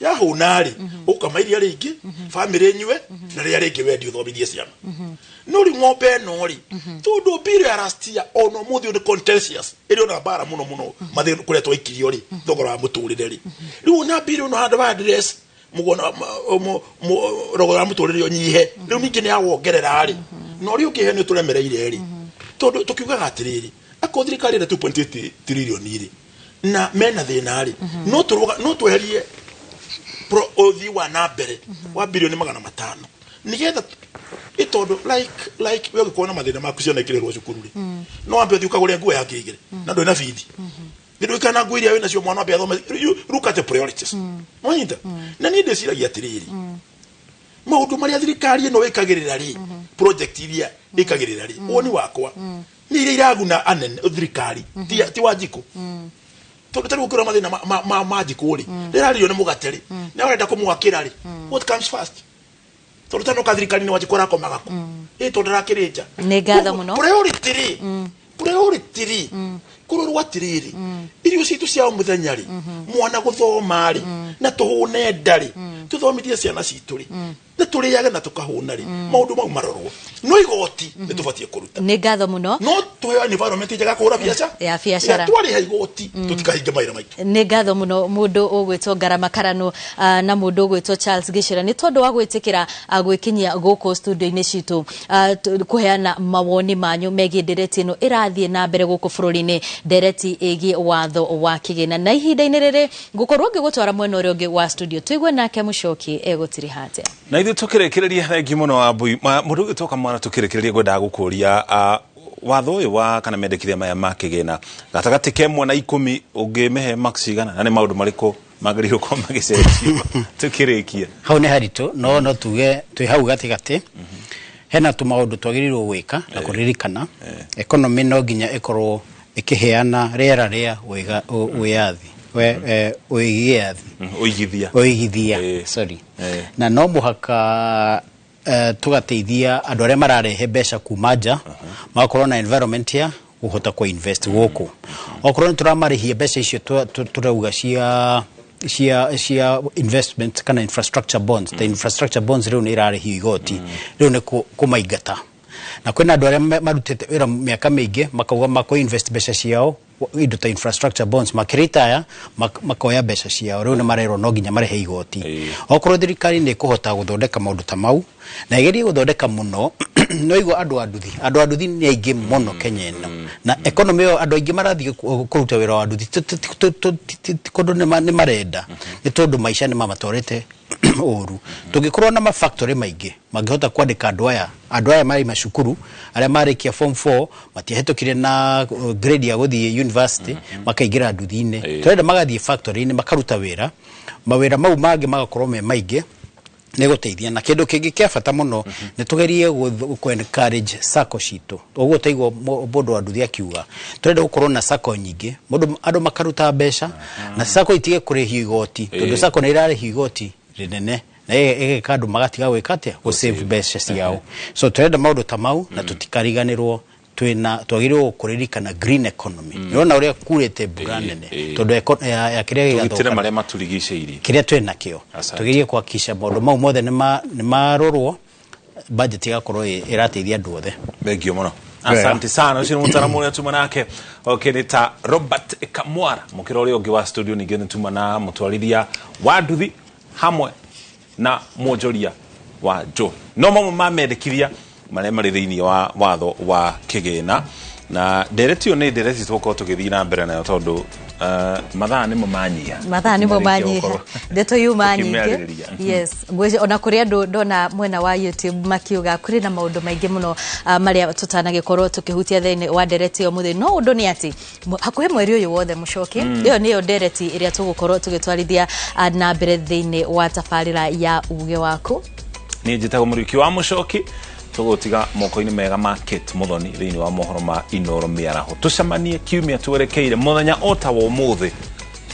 yahũna rĩ, ũkama iria rĩingĩ, bamĩrĩ ĩnyue, na rĩrĩa rĩngĩ wendia ũthomithie ciana. No rĩu ng'ombe ĩno rĩ, tondũ bill ya last year ona ũmũthĩ nĩ contentious, ĩrĩ ona mbara mũno mũno mathĩna kũrĩa twaikirio rĩ, thogora wa mũtũrĩre rĩ, rĩu ona bill ĩno handũ ha address mũgona thogora wa mũtũrĩre ũnyihe, rĩu ningĩ nĩ yawongerera rĩ, na ũrĩa ũngĩ nĩ tũremereire rĩ, tondũ tũkiugaga atĩrĩrĩ, akorwo thirikari ĩrĩa 2.8 trillion rĩ, na mena thĩna rĩ, no tũrũga no tweherie ũthii wa na mbere wa bilioni 500 nĩgetha ĩ, tondũ like we ũngĩkorwo na mathĩna maku, ciana ikĩrĩrwo cukuru rĩ, no wambe ũthiĩ ũkagũre nguo ya ngiri 2 na ndũrĩ na bithi, nĩ na nguo iria wĩna cio, mwana wambe athome. You look at the priorities. Nwanyita? Na niĩ ndĩciragia atĩrĩrĩ, maũndũ marĩa thirikari ĩno ĩkagĩrĩra rĩ, project iria ĩkagĩrĩra rĩ, woni wakwa nĩ iria iraguna anene thirikari, ti Wanjikũ, tondũ tarĩu ũkĩrora mathĩna ma Wanjikũ rĩ, rĩrarĩrio nĩ mũgate rĩ, na ũrenda kũmwakĩra rĩ, what comes first? Tondũ tanoka thirikari nĩ Wanjikũ arakomaga kũ ĩ, tondũ arakĩrĩ nja. Nĩ ngatho mũno. Priority rĩ, priority rĩ, kũrorwo atĩrĩrĩ, irio citũ cia o mũthenya rĩ, mwana gũthoma rĩ, na tũhũne nda rĩ, tũthomithie ciana citũ rĩ, na tũrĩage na tũkahũna rĩ, maũndũ mau marorwo. No igoti nĩ tũbatiĩ kũruta. Nĩ ngatho mũno. No tũheo environment njega ya kũhũra biacara. Ya biacara. Twarĩha igoti tũtikahinge mawĩra maitũ. Nĩ ngatho mũno mũndũ ũgwĩtwo Ngarama Karano na mũndũ ũgwĩtwo Charles Gĩcĩra, nĩ tondũ wa gwĩtĩkĩra gwĩkinyia gũkũ studio-inĩ citũ, kũheana mawoni manyu megiĩ ndereti ĩno ĩrathiĩ na mbere gũkũ bũrũri-inĩ, ndereti ĩgiĩ watho wa kĩgĩna. Na ihinda-inĩ rĩrĩ ngũkorwo ngĩgũtwara mwena ũrĩa ũngĩ wa studio, tũigue nake Mũcoki egũtiriha atĩa. Na ithuĩ tũkĩrĩkĩrĩria, thengi mũno Wambui. Mũndũ ũgĩtwo mwana, tũkĩrĩkĩrĩria ngwendaga gũkũria, watho ũyũ wa kana mendekithia maya ma kĩgĩna, gatagatĩ ka 1 na 10 ũngĩmĩhe marks cigana, na nĩ maũndũ marĩkũ magĩrĩirwo gũkorwo magĩcenjio tũkĩrĩkia? Hau nĩ haritũ, no tuge twĩ hau gatagatĩ. Hena tũmaũndũ twagĩrĩirwo gwĩka na kũririkana economy no nginya ĩkorwo ĩkĩheana rĩera rĩa wĩyathi, ũigiathi. Ũigithia. Ũigithia, sorry. Na no mũhaka tũgateithia andũ arĩa mararehe mbeca kuma nja magakorwo na environment ya kũhota kũ invest gũkũ, okorwo nĩ tũramarĩhia mbeca icio tũrauga cia investment kana infrastructure bonds. The infrastructure bonds rĩu nĩ irarĩhio igoti, rĩu nĩ kũmaingata, na kwĩna andũ arĩa marutĩte wĩra mĩaka mĩingĩ makauga makũ invest mbeca ciao. Indo ta infrastructure bonds makĩritaya makoya mbeca ciao, rĩu nĩ marerwo no nginya marĩhe igoti. Okorwo thirikari nĩ ĩkũhota gũthondeka maũndũ ta mau na ĩgerie gũthondeka mũno, no igua andũ a nduthi nĩ aingĩ mũno Kenya ĩno, na economy ĩyo andũ aingĩ marathiĩ kũruta wĩra wa nduthi ti kũndũ nĩ marenda, nĩ tondũ maica nĩ mamatwarĩte ũru. Tũngĩkorwo na mafactory maingĩ mangĩhota kwandĩka andũ aya marĩ macukuru, arĩa marĩkia form 4 matiahĩtũkire na grade ya gũthiĩ university, makaingĩra nduthi-inĩ. Tũrenda magathiĩ factory-inĩ makaruta wĩra, mawĩra mau mangĩ magakorwo me maingĩ nĩ gũteithia. Na kĩndũ kĩngĩ kĩa bata mũno nĩ tũgerie kũ encourage sacco citũ. Ũguo taiguo mũndũ wa nduthi akiuga, tũrenda gũkorwo na sacco nyingĩ, mũndũ andũ makaruta mbeca na sacco itige kũrĩhio igoti, tondũ sacco nĩ irarĩhio igoti rĩnene na ĩgeka andũ magatiga gwĩka atĩa, gũ save mbeca ciao. So tũrenda maũndũ ta mau na tũtikariganĩrwo twĩna twagĩrĩirwo kũririkana green economy. Nĩũrona ũrĩa kurĩte mbura nene tondũ ya kĩrĩa tũgitĩre gĩgathũka marĩa matũrigicĩirie. Kĩrĩa twĩ nakĩo. Asante. Tũgerie kuhakikisha maũndũ mau mothe nĩ marorwo, budget ĩgakorwo ĩrateithia andũ othe. Thengio mũno. Wega. Asante sana. Ũcio nĩ mũtaramu ũrĩa tuma nake okay, nĩ ta Robert Kamwara. Mũkĩra ũrĩa ũngĩ wa studio ningĩ nĩ tuma na mũtwarithia wa nduthi hamwe na mwonjoria wa njohi, no mamwe ma mendekithia marĩa marĩ thĩinĩ wa watho wa kĩgĩna. Na ndereti ĩyo nĩ ndereti tũgũkorwo tũgĩthiĩ na mbere nayo tondũ mathaa nĩmo manyiha. Mathaa nĩmo manyiha, ndeto yuma nyingĩ. Tũkĩmĩarĩrĩria. Yes, ona kũrĩ andũ ndona mwena wa YouTube makiuga kũrĩ na maũndũ maingĩ mũno marĩa tũtanagĩkorwo tũkĩhutia thĩinĩ wa ndereti ĩyo mũthĩ. No ũndũ nĩ atĩ hakuhĩ mweri ũyũ wothe mũcoki, ĩyo nĩyo ndereti ĩrĩa tũgũkorwo tũgĩtwarithia na mbere thĩinĩ wa tabarĩra ya uge waku. Niĩ njĩtagwo Mũriũki wa Mũcoki. Tũgũtiga moko-inĩ mega ma Kate Mũthoni thĩinĩ wa mohoro ma Inoro mĩaraho. Tũcemanie kiumia twerekeire mũthenya o ta wa ũmũthĩ,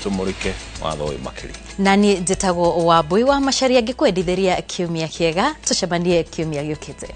tũmũrĩke watho ũyũ makĩria. Na niĩ njĩtagwo Wambui wa Macaria, ngĩkwendithĩria kiumia kĩega. Tũcemanie kiumia gĩũkĩte.